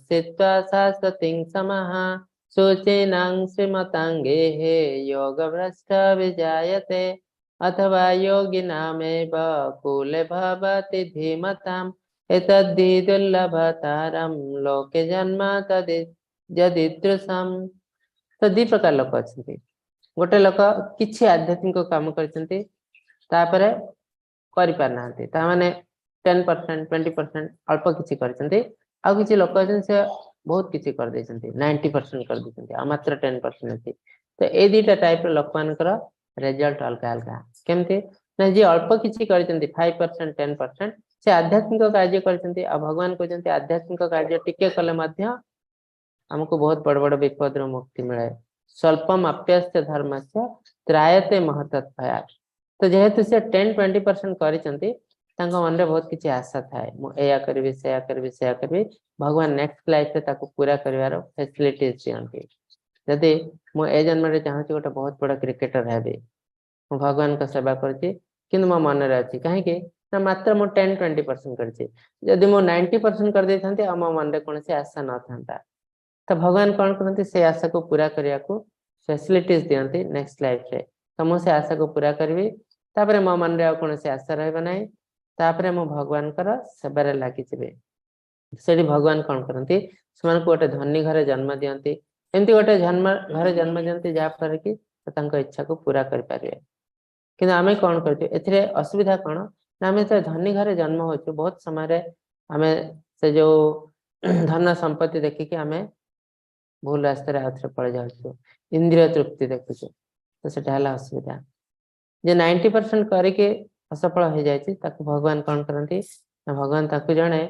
ସିତ୍ୱା ଶାଶ୍ୱତିଂ ସମାଃ शुचीनां श्रीमतां गेहे योगभ्रष्ट विजायते अथवा योगिनामेव कुले भवति धीमताम् एतद्धि दुर्लभतारं लोके जन्म तदि यदिदृशम्। ତ ଦି ପ୍ରକାର ଲୋକ ଅଛନ୍ତି। ଗୋଟେ ଲୋକ କିଛି ଆଧ୍ୟାତ୍ମିକ କାମ କରିଛନ୍ତି, ତାପରେ କରିପାରିନାହାନ୍ତି, ତା ମାନେ 10% 20% ଅଳ୍ପ କିଛି କରିଛନ୍ତି। ଆଉ କିଛି ଲୋକ ଅଛନ୍ତି ସେ ବହୁତ କିଛି କରିଦେଇଛନ୍ତି, 90% କରିଦେଇଛନ୍ତି, ଆଉ ମାତ୍ର 10% ଅଛି। ତ ଏଇ ଦିଟା ଟାଇପର ଲୋକମାନଙ୍କର ରେଜଲ୍ଟ ଅଲଗା ଅଲଗା। କେମିତି ନା ଯିଏ ଅଳ୍ପ କିଛି କରିଛନ୍ତି 5% 10%, ସେ ଆଧ୍ୟାତ୍ମିକ କାର୍ଯ୍ୟ କରିଛନ୍ତି। ଆଉ ଭଗବାନ କହୁଛନ୍ତି ଆଧ୍ୟାତ୍ମିକ କାର୍ଯ୍ୟ ଟିକେ କଲେ ମଧ୍ୟ ଆମକୁ ବହୁତ ବଡ ବଡ ବିପଦରୁ ମୁକ୍ତି ମିଳେ। ସ୍ୱଳ୍ପମ ଅପ୍ୟସ୍ୟ ଧର୍ମସ୍ୟ ତ୍ରାୟତେ ମହତତ୍ ଭୟାତ୍। ତ ଯେହେତୁ ସେ 10-20% କରିଛନ୍ତି, ତାଙ୍କ ମନରେ ବହୁତ କିଛି ଆଶା ଥାଏ, ମୁଁ ଏଇଆ କରିବି, ସେଇଆ କରିବି, ସେଇଆ କରିବି। ଭଗବାନ ନେକ୍ସଟ ଲାଇଫରେ ତାକୁ ପୁରା କରିବାର ଫେସିଲିଟିଜ ଦିଅନ୍ତି। ଯଦି ମୁଁ ଏ ଜନ୍ମରେ ଚାହୁଁଛି ଗୋଟେ ବହୁତ ବଡ କ୍ରିକେଟର ହେବି, ମୁଁ ଭଗବାନଙ୍କ ସେବା କରୁଛି, କିନ୍ତୁ ମୋ ମନରେ ଅଛି, କାହିଁକି ନା ମାତ୍ର ମୁଁ 10-20% କରିଛି। ଯଦି ମୁଁ 90% କରିଦେଇଥାନ୍ତି ଆଉ ମୋ ମନରେ କୌଣସି ଆଶା ନଥାନ୍ତା, ତ ଭଗବାନ କଣ କରନ୍ତି, ସେ ଆଶାକୁ ପୁରା କରିବାକୁ ଫେସିଲିଟିଜ ଦିଅନ୍ତି ନେକ୍ସଟ ଲାଇଫରେ। ତ ମୁଁ ସେ ଆଶାକୁ ପୁରା କରିବି, ତାପରେ ମୋ ମନରେ ଆଉ କୌଣସି ଆଶା ରହିବ ନାହିଁ, ତାପରେ ମୁଁ ଭଗବାନଙ୍କର ସେବାରେ ଲାଗିଯିବି। ସେଠି ଭଗବାନ କଣ କରନ୍ତି, ସେମାନଙ୍କୁ ଗୋଟେ ଧନୀ ଘରେ ଜନ୍ମ ଦିଅନ୍ତି। ଏମିତି ଗୋଟେ ଜନ୍ମ ଘରେ ଜନ୍ମ ଦିଅନ୍ତି ଯାହାଫଳରେ କି ତାଙ୍କ ଇଚ୍ଛାକୁ ପୁରା କରିପାରିବେ। କିନ୍ତୁ ଆମେ କଣ କରୁଛୁ, ଏଥିରେ ଅସୁବିଧା କଣ ନା ଆମେ ଯେତେବେଳେ ଧନୀ ଘରେ ଜନ୍ମ ହଉଛୁ, ବହୁତ ସମୟରେ ଆମେ ସେ ଯୋଉ ଧନ ସମ୍ପତ୍ତି ଦେଖିକି ଆମେ ଭୁଲ ରାସ୍ତାରେ ଆଉଥରେ ପଳେଇ ଯାଉଛୁ, ଇନ୍ଦ୍ରିୟ ତୃପ୍ତି ଦେଖୁଛୁ। ତ ସେଟା ହେଲା ଅସୁବିଧା। ଯେ 90% କରିକି ଅସଫଳ ହେଇଯାଇଛି, ତାକୁ ଭଗବାନ କଣ କରନ୍ତି ନା ଭଗବାନ ତାକୁ ଜଣେ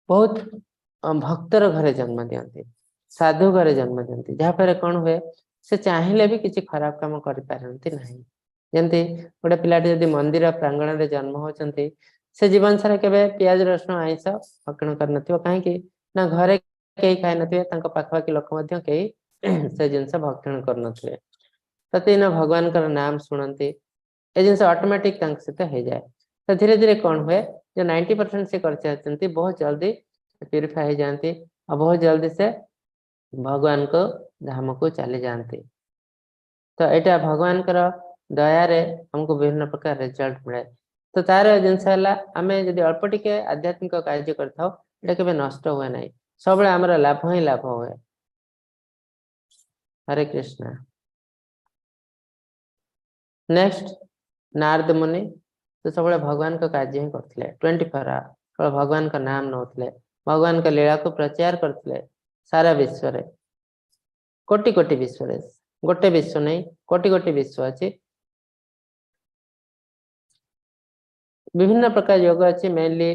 ବହୁତ ଭକ୍ତର ଘରେ ଜନ୍ମ ଦିଅନ୍ତି, ସାଧୁ ଘରେ ଜନ୍ମ ଦିଅନ୍ତି, ଯାହାଫଳରେ କଣ ହୁଏ, ସେ ଚାହିଁଲେ ବି କିଛି ଖରାପ କାମ କରିପାରନ୍ତି ନାହିଁ। ଯେମିତି ଗୋଟେ ପିଲାଟି ଯଦି ମନ୍ଦିର ପ୍ରାଙ୍ଗଣରେ ଜନ୍ମ ହଉଛନ୍ତି, ସେ ଜୀବନ ସାରା କେବେ ପିଆଜ ରସୁଣ ଆଇଁଷ ଭକ୍ଷଣ କରିନଥିବ। କାହିଁକି ନା ଘରେ କେହି ଖାଇନଥିବେ, ତାଙ୍କ ପାଖାପାଖି ଲୋକ ମଧ୍ୟ କେହି ସେ ଜିନିଷ ଭକ୍ଷଣ କରୁନଥିବେ। ପ୍ରତିଦିନ ଭଗବାନଙ୍କର ନାମ ଶୁଣନ୍ତି, ଏ ଜିନିଷ ଅଟୋମେଟିକ ତାଙ୍କ ସହିତ ହେଇଯାଏ। ତ ଧୀରେ ଧୀରେ କଣ ହୁଏ, ଯେ 90% ସେ କରିସାରିଛନ୍ତି, ବହୁତ ଜଲ୍ଦି ପ୍ୟୁରିଫାଏ ହେଇଯାଆନ୍ତି ଆଉ ବହୁତ ଜଲ୍ଦି ସେ ଭଗବାନଙ୍କ ଧାମକୁ ଚାଲି ଯାଆନ୍ତି। ତ ଏଇଟା ଭଗବାନଙ୍କର ଦୟାରେ ଆମକୁ ବିଭିନ୍ନ ପ୍ରକାର ରେଜଲ୍ଟ ମିଳେ। ତ ତାର ଜିନିଷ ହେଲା, ଆମେ ଯଦି ଅଳ୍ପ ଟିକେ ଆଧ୍ୟାତ୍ମିକ କାର୍ଯ୍ୟ କରିଥାଉ, ଏଇଟା କେବେ ନଷ୍ଟ ହୁଏ ନାହିଁ, ସବୁବେଳେ ଆମର ଲାଭ ହିଁ ଲାଭ ହୁଏ। ହରେ କୃଷ୍ଣ। ନେକ୍ସଟ ନାରଦ ମୁନି ତ ସବୁବେଳେ ଭଗବାନଙ୍କ କାର୍ଯ୍ୟ ହିଁ କରୁଥିଲେ, 24 ଆୱାର କେବଳ ଭଗବାନଙ୍କ ନାମ ନଉଥିଲେ, ଭଗବାନଙ୍କ ଲୀଳାକୁ ପ୍ରଚାର କରୁଥିଲେ ସାରା ବିଶ୍ୱରେ, କୋଟି କୋଟି ବିଶ୍ୱରେ, ଗୋଟେ ବିଶ୍ୱ ନାହିଁ କୋଟି କୋଟି ବିଶ୍ୱ ଅଛି। ବିଭିନ୍ନ ପ୍ରକାର ଯୋଗ ଅଛି। ମେନଲି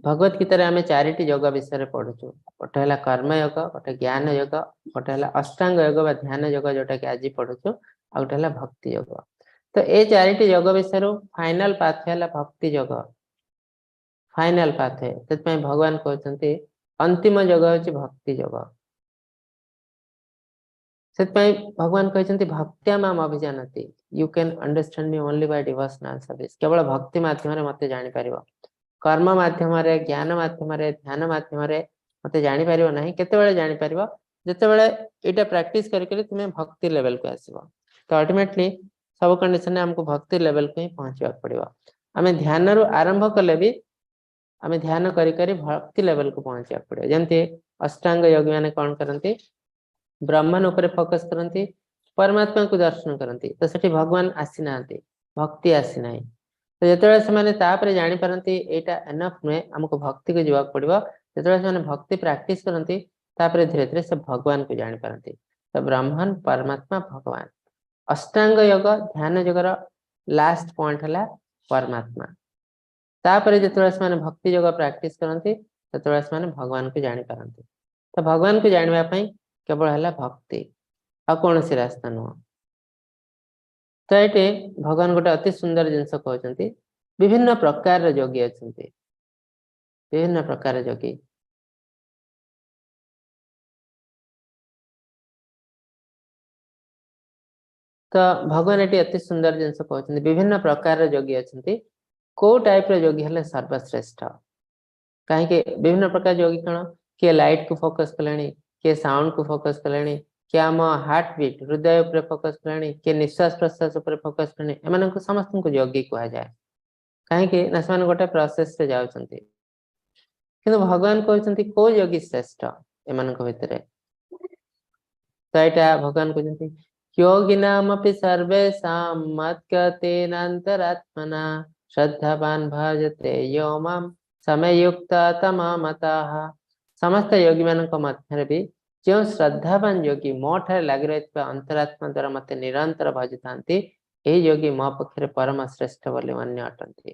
ଭଗବତ ଗୀତାରେ ଆମେ 4ଟି ଯୋଗ ବିଷୟରେ ପଢୁଛୁ। ଗୋଟେ ହେଲା କର୍ମ ଯୋଗ, ଗୋଟେ ଜ୍ଞାନ ଯୋଗ, ଗୋଟେ ହେଲା ଅଷ୍ଟାଙ୍ଗ ଯୋଗ ବା ଧ୍ୟାନ ଯୋଗ ଯୋଉଟା କି ଆଜି ପଢୁଛୁ, ଆଉ ଗୋଟେ ହେଲା ଭକ୍ତି ଯୋଗ। ତ ଏ 4ଟି ଯୋଗ ବିଷୟରୁ ଫାଇନାଲ ପାଥୱେ ହେଲା ଭକ୍ତି ଯୋଗ, ଫାଇନାଲ ପାଥୱେ। ସେଥିପାଇଁ ଭଗବାନ କହୁଛନ୍ତି ଅନ୍ତିମ ଯୋଗ ହଉଛି ଭକ୍ତି ଯୋଗ। ସେଥିପାଇଁ ଭଗବାନ କହିଛନ୍ତି ଭକ୍ତ୍ୟା ma'am ଅଭିଜାନାତି। You can understand me only by devotional service. କେବଳ ଭକ୍ତି ମାଧ୍ୟମରେ ମତେ ଜାଣିପାରିବ। କର୍ମ ମାଧ୍ୟମରେ, ଜ୍ଞାନ ମାଧ୍ୟମରେ, ଧ୍ୟାନ ମାଧ୍ୟମରେ ମତେ ଜାଣିପାରିବ ନାହିଁ। କେତେବେଳେ ଜାଣିପାରିବ? ଯେତେବେଳେ ଏଇଟା ପ୍ରାକ୍ଟିସ କରି କରି ତୁମେ ଭକ୍ତି ଲେଭେଲକୁ ଆସିବ। ତ ଅଲ୍ଟିମେଟଲି ସବୁ କଣ୍ଡିସନରେ ଆମକୁ ଭକ୍ତି ଲେଭେଲକୁ ହିଁ ପହଞ୍ଚିବାକୁ ପଡିବ। ଆମେ ଧ୍ୟାନରୁ ଆରମ୍ଭ କଲେ ବି ଆମେ ଧ୍ୟାନ କରି କରି ଭକ୍ତି ଲେଭେଲକୁ ପହଞ୍ଚିବାକୁ ପଡିବ। ଯେମିତି ଅଷ୍ଟାଙ୍ଗ ଯୋଗୀ ମାନେ କଣ କରନ୍ତି? ବ୍ରହ୍ମନ ଉପରେ ଫୋକସ କରନ୍ତି, ପରମାତ୍ମାକୁ ଦର୍ଶନ କରନ୍ତି। ତ ସେଠି ଭଗବାନ ଆସିନାହାନ୍ତି, ଭକ୍ତି ଆସିନାହିଁ। ତ ଯେତେବେଳେ ସେମାନେ ତାପରେ ଜାଣିପାରନ୍ତି ଏଇଟା ଏନଫ ନୁହେଁ, ଆମକୁ ଭକ୍ତିକୁ ଯିବାକୁ ପଡିବ, ଯେତେବେଳେ ସେମାନେ ଭକ୍ତି ପ୍ରାକ୍ଟିସ କରନ୍ତି, ତାପରେ ଧୀରେ ଧୀରେ ସେ ଭଗବାନକୁ ଜାଣିପାରନ୍ତି। ତ ବ୍ରହ୍ମନ, ପରମାତ୍ମା, ଭଗବାନ। ଅଷ୍ଟାଙ୍ଗ ଯୋଗ ଧ୍ୟାନ ଯୋଗର ଲାଷ୍ଟ ପଏଣ୍ଟ ହେଲା ପରମାତ୍ମା। ତାପରେ ଯେତେବେଳେ ସେମାନେ ଭକ୍ତି ଯୋଗ ପ୍ରାକ୍ଟିସ କରନ୍ତି, ସେତେବେଳେ ସେମାନେ ଭଗବାନକୁ ଜାଣିପାରନ୍ତି। ତ ଭଗବାନକୁ ଜାଣିବା ପାଇଁ କେବଳ ହେଲା ଭକ୍ତି, ଆଉ କୌଣସି ରାସ୍ତା ନୁହଁ। ତ ଏଠି ଭଗବାନ ଗୋଟେ ଅତି ସୁନ୍ଦର ଜିନିଷ କହୁଛନ୍ତି। ବିଭିନ୍ନ ପ୍ରକାରର ଯୋଗୀ ଅଛନ୍ତି, ବିଭିନ୍ନ ପ୍ରକାର ଯୋଗୀ। ତ ଭଗବାନ ଏଠି ଅତି ସୁନ୍ଦର ଜିନିଷ କହୁଛନ୍ତି, ବିଭିନ୍ନ ପ୍ରକାରର ଯୋଗୀ ଅଛନ୍ତି। କୋଉ ଟାଇପର ଯୋଗୀ ହେଲେ ସର୍ବଶ୍ରେଷ୍ଠ? କାହିଁକି ବିଭିନ୍ନ ପ୍ରକାର ଯୋଗୀ କଣ? କିଏ ଲାଇଟ କୁ ଫୋକସ କଲେଣି, କିଏ ସାଉଣ୍ଡ କୁ ଫୋକସ କଲେଣି, କିଏ ଆମ ହାର୍ଟ ବିଟ୍ ହୃଦୟ ଉପରେ ଫୋକସ କଲେଣି, କିଏ ନିଶ୍ୱାସ ପ୍ରଶ୍ୱାସ ଉପରେ ଫୋକସ କଲେଣି। ଏମାନଙ୍କୁ ସମସ୍ତଙ୍କୁ ଯୋଗୀ କୁହାଯାଏ। କାହିଁକି ନା ସେମାନେ ଗୋଟେ ପ୍ରୋସେସରେ ଯାଉଛନ୍ତି। କିନ୍ତୁ ଭଗବାନ କହୁଛନ୍ତି କୋଉ ଯୋଗୀ ଶ୍ରେଷ୍ଠ ଏମାନଙ୍କ ଭିତରେ? ତ ଏଇଟା ଭଗବାନ କହୁଛନ୍ତି योगिनामपि सर्वेषां मद्गतेनान्तरात्मना श्रद्धावान् भजते यो मां समयुक्ततममतः। ସମସ୍ତ ଯୋଗୀ ମାନଙ୍କ ମଧ୍ୟରେ ବି ଯେଉଁ ଶ୍ରଦ୍ଧାବାନ ଯୋଗୀ ମୋ ଠାରେ ଲାଗି ରହିଥିବା ଅନ୍ତରାତ୍ମା ଦ୍ୱାରା ମତେ ନିରନ୍ତର ଭଜିଥାନ୍ତି, ଏହି ଯୋଗୀ ମୋ ପକ୍ଷରେ ପରମ ଶ୍ରେଷ୍ଠ ବୋଲି ମାନ୍ୟ ଅଟନ୍ତି।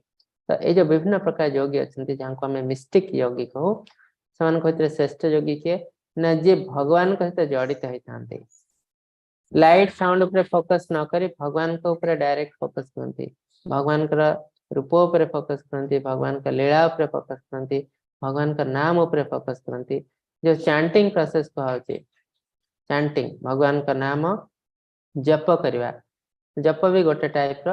ତ ଏଇ ଯୋଉ ବିଭିନ୍ନ ପ୍ରକାର ଯୋଗୀ ଅଛନ୍ତି, ଯାହାକୁ ଆମେ ମିଷ୍ଟିକ ଯୋଗୀ କହୁ, ସେମାନଙ୍କ ଭିତରେ ଶ୍ରେଷ୍ଠ ଯୋଗୀ କିଏ ନା ଯିଏ ଭଗବାନଙ୍କ ସହିତ ଜଡିତ ହେଇଥାନ୍ତି। ଲାଇଟ ସାଉଣ୍ଡ ଉପରେ ଫୋକସ ନ କରି ଭଗବାନଙ୍କ ଉପରେ ଡାଇରେକ୍ଟ ଫୋକସ କରନ୍ତି, ଭଗବାନଙ୍କର ରୂପ ଉପରେ ଫୋକସ କରନ୍ତି, ଭଗବାନଙ୍କ ଲୀଳା ଉପରେ ଫୋକସ କରନ୍ତି, ଭଗବାନଙ୍କ ନାମ ଉପରେ ଫୋକସ କରନ୍ତି। ଯୋଉ ଚାଣ୍ଟିଂ ପ୍ରୋସେସ କୁହାହଉଛି, ଚାଣ୍ଟିଂ, ଭଗବାନଙ୍କ ନାମ ଜପ କରିବା, ଜପ ବି ଗୋଟେ ଟାଇପ ର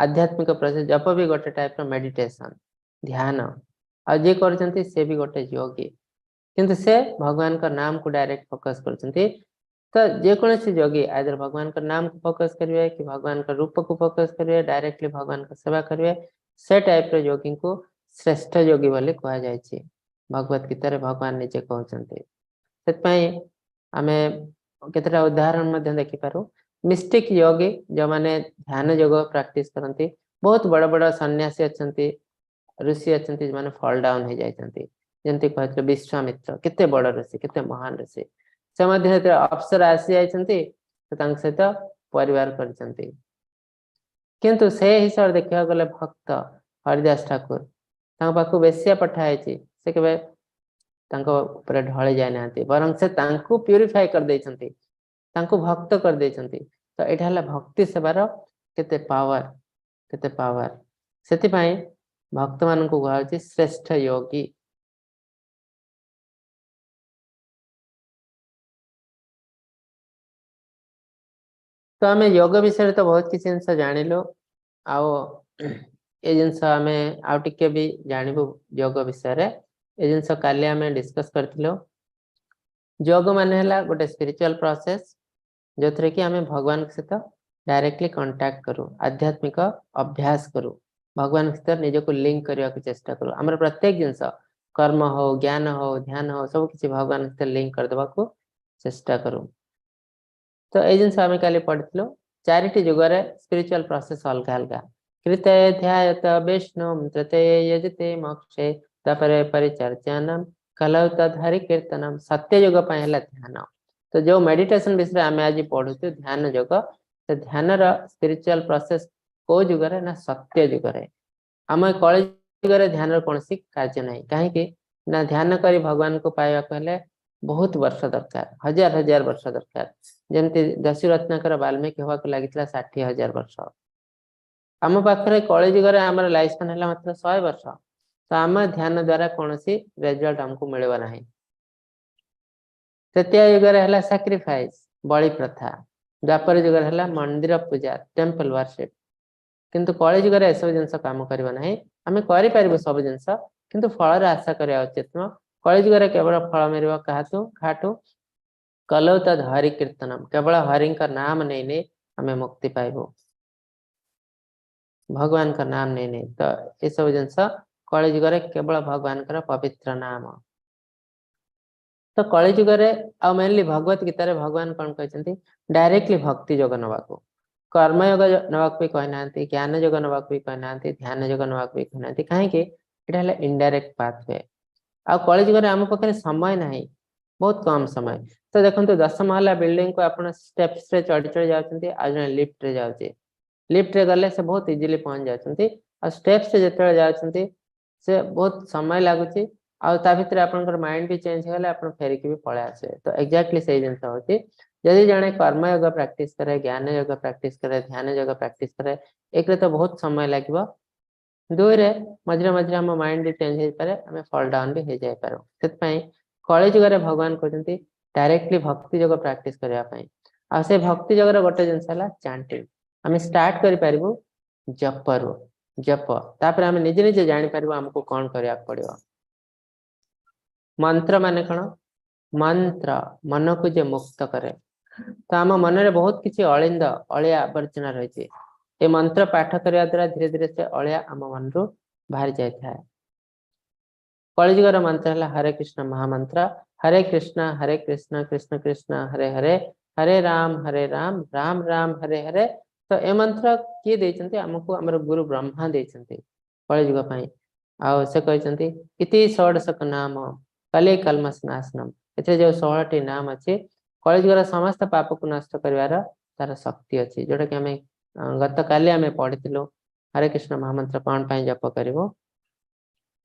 ଆଧ୍ୟାତ୍ମିକ ପ୍ରୋସେସ, ଜପ ବି ଗୋଟେ ଟାଇପ ର ମେଡିଟେସନ, ଧ୍ୟାନ। ଆଉ ଯିଏ କରୁଛନ୍ତି ସେ ବି ଗୋଟେ ଯୋଗୀ, କିନ୍ତୁ ସେ ଭଗବାନଙ୍କ ନାମକୁ ଡାଇରେକ୍ଟ ଫୋକସ କରୁଛନ୍ତି। ତ ଯେକୌଣସି ଯୋଗୀ ଆଇଦର ଭଗବାନଙ୍କ ନାମକୁ ଫୋକସ କରିବେ କି ଭଗବାନଙ୍କ ରୂପକୁ ଫୋକସ କରିବେ, ଡାଇରେକ୍ଟଲି ଭଗବାନଙ୍କ ସେବା କରିବେ, ସେ ଟାଇପ ର ଯୋଗୀଙ୍କୁ ଶ୍ରେଷ୍ଠ ଯୋଗୀ ବୋଲି କୁହାଯାଇଛି। ଭଗବତ ଗୀତାରେ ଭଗବାନ ନିଜେ କହୁଛନ୍ତି। ସେଥିପାଇଁ ଆମେ କେତେଟା ଉଦାହରଣ ମଧ୍ୟ ଦେଖିପାରୁ। ମିଷ୍ଟିକ ଯୋଗୀ ଯୋଉମାନେ ଧ୍ୟାନ ଯୋଗ ପ୍ରାକ୍ଟିସ କରନ୍ତି, ବହୁତ ବଡ ବଡ ସନ୍ନ୍ୟାସୀ ଅଛନ୍ତି, ଋଷି ଅଛନ୍ତି, ଯୋଉମାନେ ଫଲ୍ ଡାଉନ ହେଇଯାଇଛନ୍ତି। ଯେମିତି କହିଥିଲେ ବିଶ୍ୱାମିତ୍ର, କେତେ ବଡ ଋଷି, କେତେ ମହାନ ଋଷି, ସେ ମଧ୍ୟ ଯେତେବେଳେ ଅପ୍ସରା ଆସି ଯାଇଛନ୍ତି ତ ତାଙ୍କ ସହିତ ପରିବାର କରିଛନ୍ତି। କିନ୍ତୁ ସେ ହିସାବରେ ଦେଖିବାକୁ ଗଲେ ଭକ୍ତ ହରିଦାସ ଠାକୁର, ତାଙ୍କ ପାଖକୁ ବେଶ୍ୟା ପଠା ହେଇଛି, ସେ କେବେ ତାଙ୍କ ଉପରେ ଢଳି ଯାଇନାହାନ୍ତି, ବରଂ ସେ ତାଙ୍କୁ ପ୍ୟୁରିଫାଏ କରିଦେଇଛନ୍ତି, ତାଙ୍କୁ ଭକ୍ତ କରିଦେଇଛନ୍ତି। ତ ଏଇଟା ହେଲା ଭକ୍ତି ସେବାର କେତେ ପାୱାର, କେତେ ପାୱାର। ସେଥିପାଇଁ ଭକ୍ତମାନଙ୍କୁ କୁହାଯାଉଛି ଶ୍ରେଷ୍ଠ ଯୋଗୀ। ତ ଆମେ ଯୋଗ ବିଷୟରେ ତ ବହୁତ କିଛି ଜିନିଷ ଜାଣିଲୁ, ଆଉ ଏ ଜିନିଷ ଆମେ ଆଉ ଟିକେ ବି ଜାଣିବୁ ଯୋଗ ବିଷୟରେ। ଏ ଜିନିଷ କାଲି ଆମେ ଡିସ୍କସ କରିଥିଲୁ। ଯୋଗ ମାନେ ହେଲା ଗୋଟେ ସ୍ପିରିଚୁଆଲ ପ୍ରୋସେସ, ଯୋଉଥିରେ କି ଆମେ ଭଗବାନଙ୍କ ସହିତ ଡାଇରେକ୍ଟଲି କଣ୍ଟାକ୍ଟ କରୁ, ଆଧ୍ୟାତ୍ମିକ ଅଭ୍ୟାସ କରୁ, ଭଗବାନଙ୍କ ସହିତ ନିଜକୁ ଲିଙ୍କ କରିବାକୁ ଚେଷ୍ଟା କରୁ। ଆମର ପ୍ରତ୍ୟେକ ଜିନିଷ, କର୍ମ ହଉ, ଜ୍ଞାନ ହଉ, ଧ୍ୟାନ ହଉ, ସବୁ କିଛି ଭଗବାନଙ୍କ ସହିତ ଲିଙ୍କ କରିଦେବାକୁ ଚେଷ୍ଟା କରୁ। ତ ଏଇ ଜିନିଷ ଆମେ କାଲି ପଢିଥିଲୁ। ଚାରିଟି ଯୁଗରେ ସ୍ପିରିଚୁଆଲ ପ୍ରୋସେସ ଅଲଗା ଅଲଗା। କୃତେ ଧ୍ୟାୟତ ବିଷ୍ଣୁ, ତୃତୀୟ ୟଜତେ ମୋକ୍ଷେ, ତାପରେ ପରିଚର୍ଚ୍ଚନମ, କଲौ ତଦ୍ ହରି କୀର୍ତ୍ତନମ। ସତ୍ୟ ଯୁଗ ପାଇଁ ହେଲା ଧ୍ୟାନ। ତ ଯୋଉ ମେଡିଟେସନ ବିଷୟରେ ଆମେ ଆଜି ପଢୁଛୁ, ଧ୍ୟାନ ଯୋଗ, ସେ ଧ୍ୟାନର ସ୍ପିରିଚୁଆଲ ପ୍ରୋସେସ କୋଉ ଯୁଗରେ ନା ସତ୍ୟ ଯୁଗରେ। ଆମ କଳି ଯୁଗରେ ଧ୍ୟାନର କୌଣସି କାର୍ଯ୍ୟ ନାହିଁ। କାହିଁକି ନା ଧ୍ୟାନ କରି ଭଗବାନଙ୍କୁ ପାଇବାକୁ ହେଲେ ବହୁତ ବର୍ଷ ଦରକାର, ହଜାର ହଜାର ବର୍ଷ ଦରକାର। ଯେମିତି ଦସ୍ୟୁ ରତ୍ନାକର ବାଲ୍ମୀକି ହବାକୁ ଲାଗିଥିଲା 60,000 ବର୍ଷ। ଆମ ପାଖରେ କଳି ଯୁଗରେ ଆମର ଲାଇଫ ସ୍ପାନ ହେଲା ମାତ୍ର 100 ବର୍ଷ। ତ ଆମ ଧ୍ୟାନ ଦ୍ଵାରା କୌଣସି ରେଜଲ୍ଟ ଆମକୁ ମିଳିବ ନାହିଁ। ତ୍ରେତୟା ଯୁଗରେ ହେଲା ସାକ୍ରିଫାଇସ୍, ବଳି ପ୍ରଥା। ଦ୍ୱାପର ଯୁଗରେ ହେଲା ମନ୍ଦିର ପୂଜା, ଟେମ୍ପଲ ୱାରସିପ। କିନ୍ତୁ କଳି ଯୁଗରେ ଏସବୁ ଜିନିଷ କାମ କରିବ ନାହିଁ। ଆମେ କରିପାରିବୁ ସବୁ ଜିନିଷ, କିନ୍ତୁ ଫଳର ଆଶା କରିବା ଉଚିତ ନୁହଁ। କଳି ଯୁଗରେ କେବଳ ଫଳ ମିଳିବ କାହାଠୁ? କାହାଠୁ? କଲୌ ତଦ୍ ହରି କୀର୍ତ୍ତନମ, କେବଳ ହରିଙ୍କ ନାମ ନେଇ ନେଇ ଆମେ ମୁକ୍ତି ପାଇବୁ, ଭଗବାନଙ୍କ ନାମ ନେଇ ନେଇ। ତ ଏସବୁ ଜିନିଷ କଳି ଯୁଗରେ କେବଳ ଭଗବାନଙ୍କର ପବିତ୍ର ନାମ। ତ କଳି ଯୁଗରେ ଆଉ ମେନଲି ଭଗବତ ଗୀତାରେ ଭଗବାନ କଣ କହିଛନ୍ତି? ଡାଇରେକ୍ଟଲି ଭକ୍ତି ଯୋଗ ନେବାକୁ, କର୍ମଯୋଗ ନେବାକୁ ବି କହିନାହାନ୍ତି, ଜ୍ଞାନ ଯୋଗ ନେବାକୁ ବି କହିନାହାନ୍ତି, ଧ୍ୟାନ ଯୋଗ ନେବାକୁ ବି କହିନାହାନ୍ତି। କାହିଁକି? ଏଇଟା ହେଲା ଇନଡାଇରେକ୍ଟ ପାଥୱେ। ଆଉ କଳି ଯୁଗରେ ଆମ ପାଖରେ ସମୟ ନାହିଁ, ବହୁତ କମ ସମୟ। ତ ଦେଖନ୍ତୁ, 10 ମହଲା ବିଲ୍ଡିଂ କୁ ଆପଣ ଷ୍ଟେପ୍ସ ରେ ଚଢି ଚଢି ଯାଉଛନ୍ତି, ଆଉ ଜଣେ ଲିଫ୍ଟ ରେ ଯାଉଛି। ଲିଫ୍ଟ ରେ ଗଲେ ସେ ବହୁତ ଇଜିଲି ପହଞ୍ଚି ଯାଉଛନ୍ତି, ଆଉ ଷ୍ଟେପ୍ସ ରେ ଯେତେବେଳେ ଯାଉଛନ୍ତି ସେ ବହୁତ ସମୟ ଲାଗୁଛି, ଆଉ ତା ଭିତରେ ଆପଣଙ୍କର ମାଇଣ୍ଡ ବି ଚେଞ୍ଜ ହେଇଗଲେ ଆପଣ ଫେରିକି ବି ପଳେଇ ଆସିବେ। ତ ଏକ୍ଜାକ୍ଟଲି ସେଇ ଜିନିଷ ହଉଛି, ଯଦି ଜଣେ କର୍ମଯୋଗ ପ୍ରାକ୍ଟିସ କରେ, ଜ୍ଞାନ ଯୋଗ ପ୍ରାକ୍ଟିସ କରେ, ଧ୍ୟାନ ଯୋଗ ପ୍ରାକ୍ଟିସ କରେ, ଏକରେ ତ ବହୁତ ସମୟ ଲାଗିବ, ଦୁଇରେ ମଝିରେ ମଝିରେ ଆମ ମାଇଣ୍ଡ ବି ଚେଞ୍ଜ ହେଇପାରେ, ଆମେ ଫଲ୍ ଡାଉନ ବି ହେଇଯାଇପାରୁ। ସେଥିପାଇଁ କଳି ଯୁଗରେ ଭଗବାନ କହୁଛନ୍ତି ଡାଇରେକ୍ଟଲି ଭକ୍ତି ଯୋଗ ପ୍ରାକ୍ଟିସ କରିବା ପାଇଁ। ଆଉ ସେ ଭକ୍ତି ଯୋଗର ଗୋଟେ ଜିନିଷ ହେଲା ଚାଣ୍ଟିଂ। ଆମେ ଷ୍ଟାର୍ଟ କରିପାରିବୁ ଜପରୁ, ଜପ, ତାପରେ ଆମେ ନିଜେ ନିଜେ ଜାଣିପାରିବୁ ଆମକୁ କଣ କରିବାକୁ ପଡିବ। ମନ୍ତ୍ର ମାନେ କଣ? ମନ୍ତ୍ର ମନକୁ ଯେ ମୁକ୍ତ କରେ। ତ ଆମ ମନରେ ବହୁତ କିଛି ଅଳିନ୍ଦ, ଅଳିଆ ଆବର୍ଜନା ରହିଛି। ଏ ମନ୍ତ୍ର ପାଠ କରିବା ଦ୍ୱାରା ଧୀରେ ଧୀରେ ସେ ଅଳିଆ ଆମ ମନରୁ ବାହାରି ଯାଇଥାଏ। କଳିଯୁଗର ମନ୍ତ୍ର ହେଲା ହରେ କୃଷ୍ଣ ମହାମନ୍ତ୍ର। ହରେ କୃଷ୍ଣ ହରେ କୃଷ୍ଣ କୃଷ୍ଣ କୃଷ୍ଣ ହରେ ହରେ, ହରେ ରାମ ହରେ ରାମ ରାମ ରାମ ହରେ ହରେ। ତ ଏ ମନ୍ତ୍ର କିଏ ଦେଇଛନ୍ତି ଆମକୁ? ଆମର ଗୁରୁ ବ୍ରହ୍ମା ଦେଇଛନ୍ତି କଳିଯୁଗ ପାଇଁ। ଆଉ ସେ କହିଛନ୍ତି ଇତି ଷୋଡ଼ଶକ ନାମ କଲି କଲ୍ମଷ ନାଶନମ। ଏଥିରେ ଯୋଉ 16ଟି ନାମ ଅଛି, କଳିଯୁଗର ସମସ୍ତ ପାପକୁ ନଷ୍ଟ କରିବାର ତାର ଶକ୍ତି ଅଛି, ଯୋଉଟା କି ଆମେ ଗତକାଲି ଆମେ ପଢିଥିଲୁ ହରେ କୃଷ୍ଣ ମହାମନ୍ତ୍ର କଣ ପାଇଁ ଜପ କରିବୁ।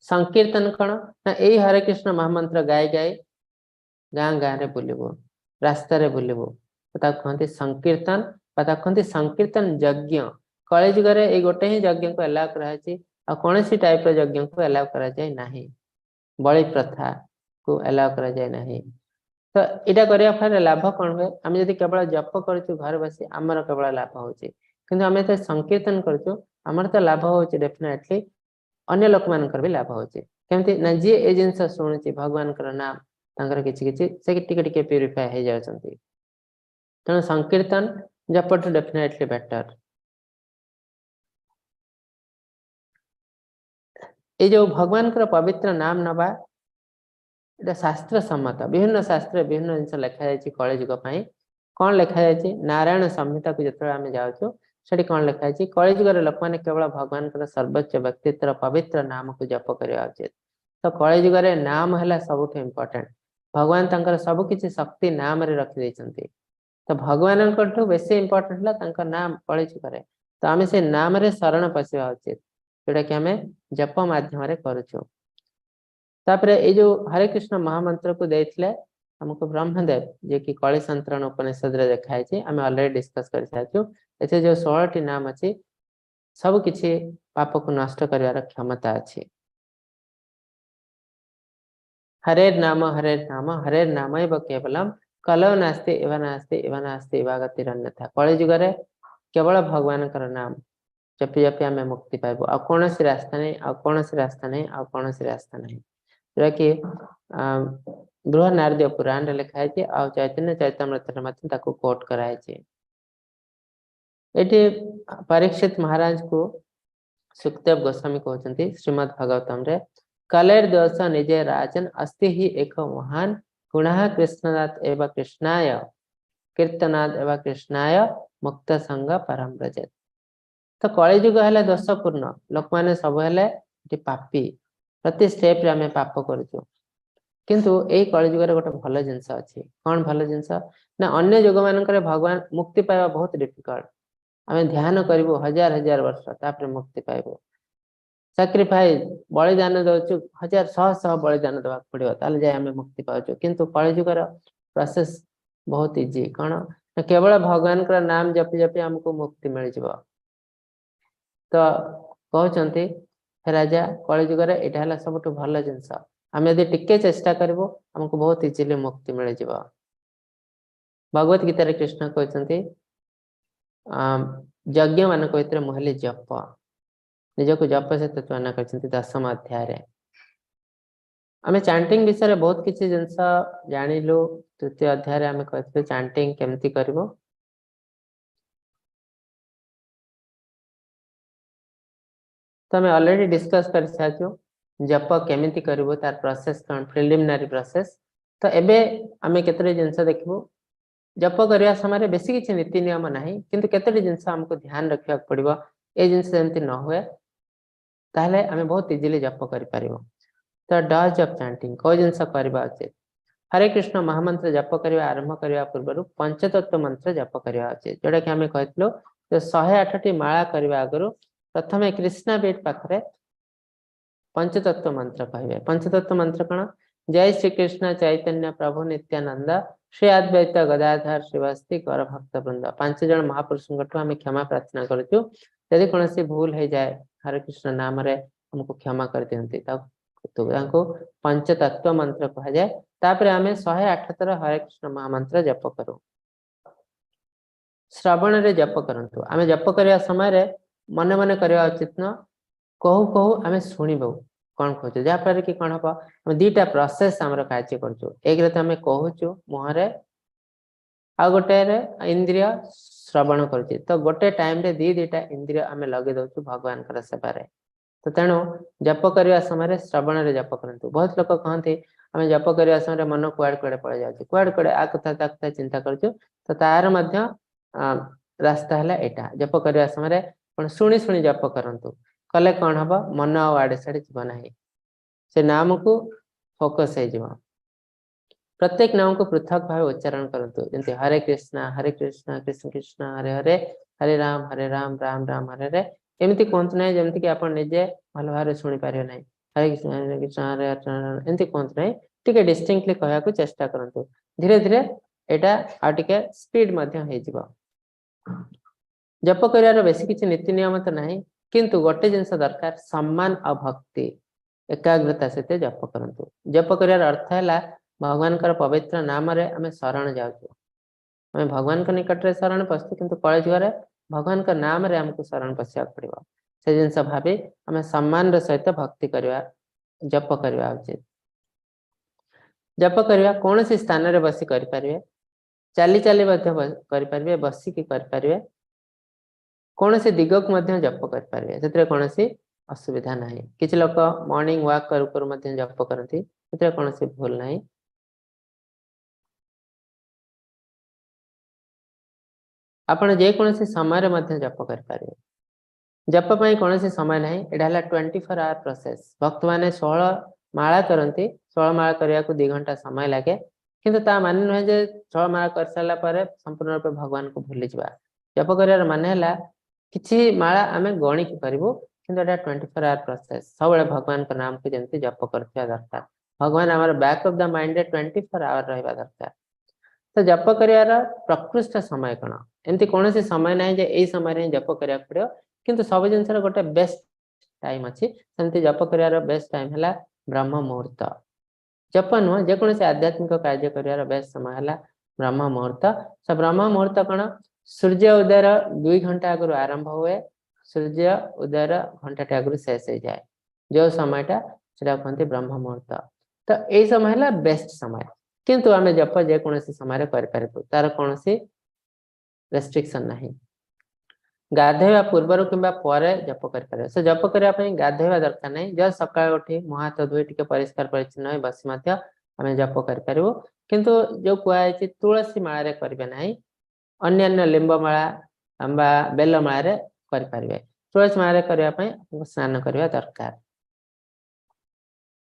ସଂକୀର୍ତ୍ତନ କଣ ନା ଏଇ ହରେ କୃଷ୍ଣ ମହାମନ୍ତ୍ର ଗାଇ ଗାଇ ଗାଁ ଗାଁରେ ବୁଲିବୁ, ରାସ୍ତାରେ ବୁଲିବୁ, ତାକୁ କୁହନ୍ତି ସଂକୀର୍ତ୍ତନ ବା ତାକୁ କୁହନ୍ତି ସଂକୀର୍ତ୍ତନ ଯଜ୍ଞ। କଳିଯୁଗରେ ଏଇ ଗୋଟେ ହିଁ ଯଜ୍ଞକୁ ଏଲାଉ କରାଯାଇଛି, ଆଉ କୌଣସି ଟାଇପ ର ଯଜ୍ଞକୁ ଏଲାଉ କରାଯାଏ ନାହିଁ, ବଳି ପ୍ରଥାକୁ ଏଲାଉ କରାଯାଏ ନାହିଁ। ତ ଏଇଟା କରିବା ଫଳରେ ଲାଭ କଣ ହୁଏ? ଆମେ ଯଦି କେବଳ ଜପ କରୁଛୁ ଘରେ ବସି, ଆମର କେବଳ ଲାଭ ହଉଛି, କିନ୍ତୁ ଆମେ ଯେତେବେଳେ ସଂକୀର୍ତ୍ତନ କରୁଛୁ ଆମର ତ ଲାଭ ହଉଛି ଡେଫିନେଟଲି, ଅନ୍ୟ ଲୋକମାନଙ୍କର ବି ଲାଭ ହଉଛି। କେମିତି ନା ଯିଏ ଏ ଜିନିଷ ଶୁଣୁଛି ଭଗବାନଙ୍କର ନାମ, ତାଙ୍କର କିଛି କିଛି ସେ ଟିକେ ଟିକେ ପ୍ୟୁରିଫାଏ ହେଇଯାଉଛନ୍ତି। ତେଣୁ ସଂକୀର୍ତ୍ତନ ଜପଠୁ ଡେଫିନେଟଲି ବେଟର। ଏଇ ଯୋଉ ଭଗବାନଙ୍କର ପବିତ୍ର ନାମ ନବା, ଏଇଟା ଶାସ୍ତ୍ର ସମ୍ମତ। ବିଭିନ୍ନ ଶାସ୍ତ୍ରରେ ବିଭିନ୍ନ ଜିନିଷ ଲେଖାଯାଇଛି କଳିଯୁଗ ପାଇଁ। କଣ ଲେଖାଯାଇଛି? ନାରାୟଣ ସଂହିତାକୁ ଯେତେବେଳେ ଆମେ ଯାଉଛୁ ସେଠି କଣ ଲେଖାଯାଇଛି? କଳିଯୁଗର ଲୋକମାନେ କେବଳ ଭଗବାନଙ୍କର ସର୍ବୋଚ୍ଚ ବ୍ୟକ୍ତିତ୍ୱର ପବିତ୍ର ନାମକୁ ଜପ କରିବା ଉଚିତ। ତ କଳିଯୁଗରେ ନାମ ହେଲା ସବୁଠୁ ଇମ୍ପୋର୍ଟାଣ୍ଟ। ଭଗବାନ ତାଙ୍କର ସବୁ କିଛି ଶକ୍ତି ନାମରେ ରଖିଦେଇଛନ୍ତି। ତ ଭଗବାନଙ୍କଠୁ ବେଶୀ ଇମ୍ପୋର୍ଟାଣ୍ଟ ହେଲା ତାଙ୍କ ନାମ କଳିଯୁଗରେ। ତ ଆମେ ସେ ନାମରେ ଶରଣ ପଶିବା ଉଚିତ, ଯୋଉଟା କି ଆମେ ଜପ ମାଧ୍ୟମରେ କରୁଛୁ। ତାପରେ ଏଇ ଯୋଉ ହରେ କୃଷ୍ଣ ମହାମନ୍ତ୍ରକୁ ଦେଇଥିଲେ ଆମକୁ ବ୍ରହ୍ମଦେବ, ଯିଏକି କଳି ସନ୍ତରଣ ଉପନିଷଦରେ ଲେଖା ହେଇଛି, ଆମେ ଅଲରେଡି ଡିସ୍କସ କରିସାରିଛୁ। ଏଥିରେ ଯୋଉ 16ଟି ନାମ ଅଛି, ସବୁ କିଛି ପାପକୁ ନଷ୍ଟ କରିବାର କ୍ଷମତା ଅଛି। ହରେ ନାମ ହରେ ନାମ ହରେ ନାମ ଏବ କେବଲମ କଲौ ନାସ୍ତି ଏବ ନାସ୍ତି ଏବ ନାସ୍ତି ଏବାଗତିରନ୍ୟଥା। କଳି ଯୁଗରେ କେବଳ ଭଗବାନଙ୍କର ନାମ ଜପି ଜପି ଆମେ ମୁକ୍ତି ପାଇବୁ, ଆଉ କୌଣସି ରାସ୍ତା ନାହିଁ, ଆଉ କୌଣସି ରାସ୍ତା ନାହିଁ, ଆଉ କୌଣସି ରାସ୍ତା ନାହିଁ। ଯୋଉଟା କି ବୃହ ନାରଦୀୟ ପୁରାଣରେ ଲେଖା ହେଇଛି, ଆଉ ଚୈତନ୍ୟ ଚୈତନ୍ୟମୃତରେ ମଧ୍ୟ ତାକୁ କୋଟ କରାଯାଇଛି। ଏଠି ପରୀକ୍ଷିତ ମହାରାଜକୁ ସୁଖଦେବ ଗୋସ୍ୱାମୀ କହୁଛନ୍ତି ଶ୍ରୀମଦ୍ ଭାଗବତମରେ, କଲେର ଦୋଷ ନିଜେ ରାଜନ ଅସ୍ତି ହି ଏକ ମହାନ ଗୁଣଃ କୃଷ୍ଣନାଥ ଏବ କୃଷ୍ଣାୟ କୀର୍ତ୍ତନାଦ ଏବ କୃଷ୍ଣାୟ ମୁକ୍ତ ସଙ୍ଗ ପରମ ବ୍ରଜେତ। ତ କଳିଯୁଗ ହେଲା ଦୋଷପୂର୍ଣ୍ଣ, ଲୋକମାନେ ସବୁ ହେଲେ ଏଠି ପାପୀ, ପ୍ରତି ଷ୍ଟେପରେ ଆମେ ପାପ କରୁଛୁ। କିନ୍ତୁ ଏଇ କଳିଯୁଗରେ ଗୋଟେ ଭଲ ଜିନିଷ ଅଛି। କଣ ଭଲ ଜିନିଷ ନା ଅନ୍ୟ ଯୁଗ ମାନଙ୍କରେ ଭଗବାନ ମୁକ୍ତି ପାଇବା ବହୁତ ଡିଫିକଲ୍ଟ। ଆମେ ଧ୍ୟାନ କରିବୁ ହଜାର ହଜାର ବର୍ଷ, ତାପରେ ମୁକ୍ତି ପାଇବୁ। ସାକ୍ରିଫାଇସ୍, ବଳିଦାନ ଦଉଛୁ, ହଜାର ଶହ ଶହ ବଳିଦାନ ଦବାକୁ ପଡିବ, ତାହେଲେ ଯାଇ ଆମେ ମୁକ୍ତି ପାଉଛୁ। କିନ୍ତୁ କଳିଯୁଗର ପ୍ରୋସେସ ବହୁତ ଇଜି। କଣ ନା କେବଳ ଭଗବାନଙ୍କର ନାମ ଜପି ଜପି ଆମକୁ ମୁକ୍ତି ମିଳିଯିବ। ତ କହୁଛନ୍ତି ହେ ରାଜା, କଳିଯୁଗରେ ଏଇଟା ହେଲା ସବୁଠୁ ଭଲ ଜିନିଷ। ଆମେ ଯଦି ଟିକେ ଚେଷ୍ଟା କରିବୁ ଆମକୁ ବହୁତ ଇଜିଲି ମୁକ୍ତି ମିଳିଯିବ। ଭଗବତ ଗୀତାରେ କୃଷ୍ଣ କହୁଛନ୍ତି ଯଜ୍ଞ ମାନଙ୍କ ଭିତରେ ମୁଁ ହେଲି ଜପ। ନିଜକୁ ଜପ ସହିତ ତୁଳନା କରିଛନ୍ତି ଦଶମ ଅଧ୍ୟାୟରେ। ଆମେ ଚାଣ୍ଟିଂ ବିଷୟରେ ବହୁତ କିଛି ଜିନିଷ ଜାଣିଲୁ। ତୃତୀୟ ଅଧ୍ୟାୟରେ ଆମେ କହିଥିଲୁ ଚାଣ୍ଟିଂ କେମିତି କରିବୁ। ତ ଆମେ ଅଲରେଡି ଡିସ୍କସ୍ କରିସାରିଛୁ ଜପ କେମିତି କରିବୁ, ତାର ପ୍ରୋସେସ କଣ, ପ୍ରିଲିମିନାରୀ ପ୍ରୋସେସ। ତ ଏବେ ଆମେ କେତୋଟି ଜିନିଷ ଦେଖିବୁ। ଜପ କରିବା ସମୟରେ ବେଶୀ କିଛି ନୀତି ନିୟମ ନାହିଁ, କିନ୍ତୁ କେତୋଟି ଜିନିଷ ଆମକୁ ଧ୍ୟାନ ରଖିବାକୁ ପଡିବ। ଏ ଜିନିଷ ଯେମିତି ନ ହୁଏ ତାହେଲେ ଆମେ ବହୁତ ଇଜିଲି ଜପ କରିପାରିବୁ। ତ ଡଜ୍ ଅଫ୍ ଚାଣ୍ଟିଂ, କୋଉ ଜିନିଷ କରିବା ଉଚିତ? ହରେ କୃଷ୍ଣ ମହାମନ୍ତ୍ର ଜପ କରିବା ଆରମ୍ଭ କରିବା ପୂର୍ବରୁ ପଞ୍ଚତତ୍ଵ ମନ୍ତ୍ର ଜପ କରିବା ଉଚିତ, ଯୋଉଟା କି ଆମେ କହିଥିଲୁ ଯେ 108ଟି ମାଳା କରିବା ଆଗରୁ ପ୍ରଥମେ କୃଷ୍ଣା ବିଟ୍ ପାଖରେ ପଞ୍ଚତତ୍ଵ ମନ୍ତ୍ର କହିବେ। ପଞ୍ଚତତ୍ଵ ମନ୍ତ୍ର କଣ? ଜୟ ଶ୍ରୀ କୃଷ୍ଣ ଚୈତନ୍ୟ ପ୍ରଭୁ ନିତ୍ୟାନନ୍ଦ ଶ୍ରୀ ଅଦ୍ୱୈତ ଗଦାଧର ଶ୍ରୀବସ୍ତି ଗୌର ଭକ୍ତ ବୃନ୍ଦ। 5 ଜଣ ମହାପୁରୁଷଙ୍କଠୁ ଆମେ କ୍ଷମା ପ୍ରାର୍ଥନା କରୁଛୁ, ଯଦି କୌଣସି ଭୁଲ ହେଇଯାଏ ହରେ କୃଷ୍ଣ ନାମରେ ଆମକୁ କ୍ଷମା କରିଦିଅନ୍ତି। ତାଙ୍କୁ ପଞ୍ଚତତ୍ଵ ମନ୍ତ୍ର କୁହାଯାଏ। ତାପରେ ଆମେ 108 ଥର ହରେ କୃଷ୍ଣ ମହାମନ୍ତ୍ର ଜପ କରୁ। ଶ୍ରବଣରେ ଜପ କରନ୍ତୁ। ଆମେ ଜପ କରିବା ସମୟରେ ମନେ ମନେ କରିବା ଉଚିତ ନୁହଁ, କହୁ କହୁ ଆମେ ଶୁଣିବୁ କଣ କହୁଛୁ, ଯାହାଫଳରେ କି କଣ ହବ, ଆମେ ଦିଟା ପ୍ରୋସେସ ଆମର କାର୍ଯ୍ୟ କରୁଛୁ। ଏକରେ ତ ଆମେ କହୁଛୁ ମୁହଁରେ, ଆଉ ଗୋଟେରେ ଇନ୍ଦ୍ରିୟ ଶ୍ରବଣ କରୁଛି। ତ ଗୋଟେ ଟାଇମରେ ଦିଟା ଇନ୍ଦ୍ରିୟ ଆମେ ଲଗେଇ ଦଉଛୁ ଭଗବାନଙ୍କର ସେବାରେ। ତ ତେଣୁ ଜପ କରିବା ସମୟରେ ଶ୍ରବଣରେ ଜପ କରନ୍ତୁ। ବହୁତ ଲୋକ କହନ୍ତି ଆମେ ଜପ କରିବା ସମୟରେ ମନ କୁଆଡେ କୁଆଡେ ପଳେଇ ଯାଉଛି, କୁଆଡେ କୁଆଡେ ଆ କଥା ତା କଥା ଚିନ୍ତା କରୁଛୁ। ତ ତାର ମଧ୍ୟ ରାସ୍ତା ହେଲା ଏଇଟା, ଜପ କରିବା ସମୟରେ ଆପଣ ଶୁଣି ଶୁଣି ଜପ କରନ୍ତୁ। କଲେ କଣ ହବ, ମନ ଆଉ ଆଡେ ସାଡେ ଯିବ ନାହିଁ, ସେ ନାମକୁ ଫୋକସ ହେଇଯିବ। ପ୍ରତ୍ୟେକ ନାମକୁ ପୃଥକ ଭାବେ ଉଚ୍ଚାରଣ କରନ୍ତୁ, ଯେମିତି ହରେ କୃଷ୍ଣ ହରେ କୃଷ୍ଣ କୃଷ୍ଣ କୃଷ୍ଣ ହରେ ହରେ, ହରେ ରାମ ହରେ ରାମ ରାମ ରାମ ହରେ ହରେ। ଏମିତି କୁହନ୍ତୁ ନାହିଁ ଯେମିତିକି ଆପଣ ନିଜେ ଭଲ ଭାବରେ ଶୁଣିପାରିବେ ନାହିଁ। ହରେ କୃଷ୍ଣ ହରେ କୃଷ୍ଣ ହରେ ହରେ, ଏମିତି କୁହନ୍ତୁ ନାହିଁ, ଟିକେ ଡିଷ୍ଟିଙ୍କ୍ଟଲି କହିବାକୁ ଚେଷ୍ଟା କରନ୍ତୁ। ଧୀରେ ଧୀରେ ଏଇଟା ଆଉ ଟିକେ ସ୍ପିଡ ମଧ୍ୟ ହେଇଯିବ। ଜପ କରିବାର ବେଶୀ କିଛି ନୀତି ନିୟମ ତ ନାହିଁ, କିନ୍ତୁ ଗୋଟେ ଜିନିଷ ଦରକାର, ସମ୍ମାନ ଆଉ ଭକ୍ତି, ଏକାଗ୍ରତା ସହିତ ଜପ କରନ୍ତୁ। ଜପ କରିବାର ଅର୍ଥ ହେଲା ଭଗବାନଙ୍କର ପବିତ୍ର ନାମରେ ଆମେ ଶରଣ ଯାଉଛୁ। ଆମେ ଭଗବାନଙ୍କ ନିକଟରେ ଶରଣ ପଶୁଛୁ, କିନ୍ତୁ କଳିଯୁଗରେ ଭଗବାନଙ୍କ ନାମରେ ଆମକୁ ଶରଣ ପଶିବାକୁ ପଡିବ। ସେ ଜିନିଷ ଭାବି ଆମେ ସମ୍ମାନର ସହିତ ଭକ୍ତି କରିବା, ଜପ କରିବା ଉଚିତ। ଜପ କରିବା କୌଣସି ସ୍ଥାନରେ ବସି କରିପାରିବେ, ଚାଲି ଚାଲି ମଧ୍ୟ କରିପାରିବେ, ବସିକି କରିପାରିବେ, କୌଣସି ଦିଗକୁ ମଧ୍ୟ ଜପ କରିପାରିବେ, ସେଥିରେ କୌଣସି ଅସୁବିଧା ନାହିଁ। କିଛି ଲୋକ ମର୍ଣ୍ଣିଂ ୱାକ୍ କରୁ କରୁ ମଧ୍ୟ ଜପ କରନ୍ତି, ସେଥିରେ କୌଣସି ଭୁଲ ନାହିଁ। ଆପଣ ଯେକୌଣସି ସମୟରେ ମଧ୍ୟ ଜପ କରିପାରିବେ। ଜପ ପାଇଁ କୌଣସି ସମୟ ନାହିଁ, ଏଇଟା ହେଲା 24 ଆୱାର ପ୍ରୋସେସ। ଭକ୍ତମାନେ 16 ମାଳା କରନ୍ତି, 16 ମାଳା କରିବାକୁ 2 ଘଣ୍ଟା ସମୟ ଲାଗେ, କିନ୍ତୁ ତା ମାନେ ନୁହେଁ ଯେ 16 ମାଳା କରିସାରିଲା ପରେ ସମ୍ପୂର୍ଣ୍ଣ ରୂପେ ଭଗବାନଙ୍କୁ ଭୁଲିଯିବା। ଜପ କରିବାର ମାନେ ହେଲା କିଛି ମାଳା ଆମେ ଗଣିକି କରିବୁ, କିନ୍ତୁ ଏଇଟା 24 ଆୱାର ପ୍ରୋସେସ। ସବୁବେଳେ ଭଗବାନଙ୍କ ନାମକୁ ଯେମିତି ଜପ କରୁଥିବା ଦରକାର। ଭଗବାନ ଆମର ବ୍ୟାକ୍ ଅଫ୍ the ମାଇଣ୍ଡରେ 24 ଆୱାର ରହିବା ଦରକାର। ତ ଜପ କରିବାର ପ୍ରକୃଷ୍ଟ ସମୟ କଣ? ଏମିତି କୌଣସି ସମୟ ନାହିଁ ଯେ ଏଇ ସମୟରେ ହିଁ ଜପ କରିବାକୁ ପଡିବ, କିନ୍ତୁ ସବୁ ଜିନିଷର ଗୋଟେ ବେଷ୍ଟ ଟାଇମ ଅଛି। ସେମିତି ଜପ କରିବାର ବେଷ୍ଟ ଟାଇମ ହେଲା ବ୍ରହ୍ମ ମୁହୂର୍ତ୍ତ। ଜପ ନୁହଁ, ଯେକୌଣସି ଆଧ୍ୟାତ୍ମିକ କାର୍ଯ୍ୟ କରିବାର ବେଷ୍ଟ ସମୟ ହେଲା ବ୍ରହ୍ମ ମୁହୂର୍ତ୍ତ। ସେ ବ୍ରହ୍ମ ମୁହୂର୍ତ୍ତ କଣ? ସୂର୍ଯ୍ୟ ଉଦୟର 2 ଘଣ୍ଟା ଆଗରୁ ଆରମ୍ଭ ହୁଏ, ସୂର୍ଯ୍ୟ ଉଦୟର ଘଣ୍ଟାଟେ ଆଗରୁ ଶେଷ ହେଇଯାଏ। ଯୋଉ ସମୟଟା ସେଟା କୁହନ୍ତି ବ୍ରହ୍ମ ମୁହୂର୍ତ୍ତ। ତ ଏଇ ସମୟ ହେଲା ବେଷ୍ଟ ସମୟ, କିନ୍ତୁ ଆମେ ଜପ ଯେକୌଣସି ସମୟରେ କରିପାରିବୁ, ତାର କୌଣସି ରେଷ୍ଟ୍ରିକ୍ସନ ନାହିଁ। ଗାଧୋଇବା ପୂର୍ବରୁ କିମ୍ବା ପରେ ଜପ କରିପାରିବେ। ସେ ଜପ କରିବା ପାଇଁ ଗାଧୋଇବା ଦରକାର ନାହିଁ, ଜଷ୍ଟ ସକାଳୁ ଉଠି ମୁହଁ ହାତ ଧୋଇ ଟିକେ ପରିଷ୍କାର ପରିଚ୍ଛନ୍ନ ହୋଇ ବସି ମଧ୍ୟ ଆମେ ଜପ କରିପାରିବୁ। କିନ୍ତୁ ଯୋଉ କୁହାଯାଇଛି ତୁଳସୀ ମାଳାରେ କରିବେ ନାହିଁ, ଅନ୍ୟାନ୍ୟ ଲିମ୍ବ ମାଳା ବା ବେଲ ମାଳାରେ କରିପାରିବେ। ତୁଳସୀ ମାଳାରେ କରିବା ପାଇଁ ଆପଣଙ୍କୁ ସ୍ନାନ କରିବା ଦରକାର।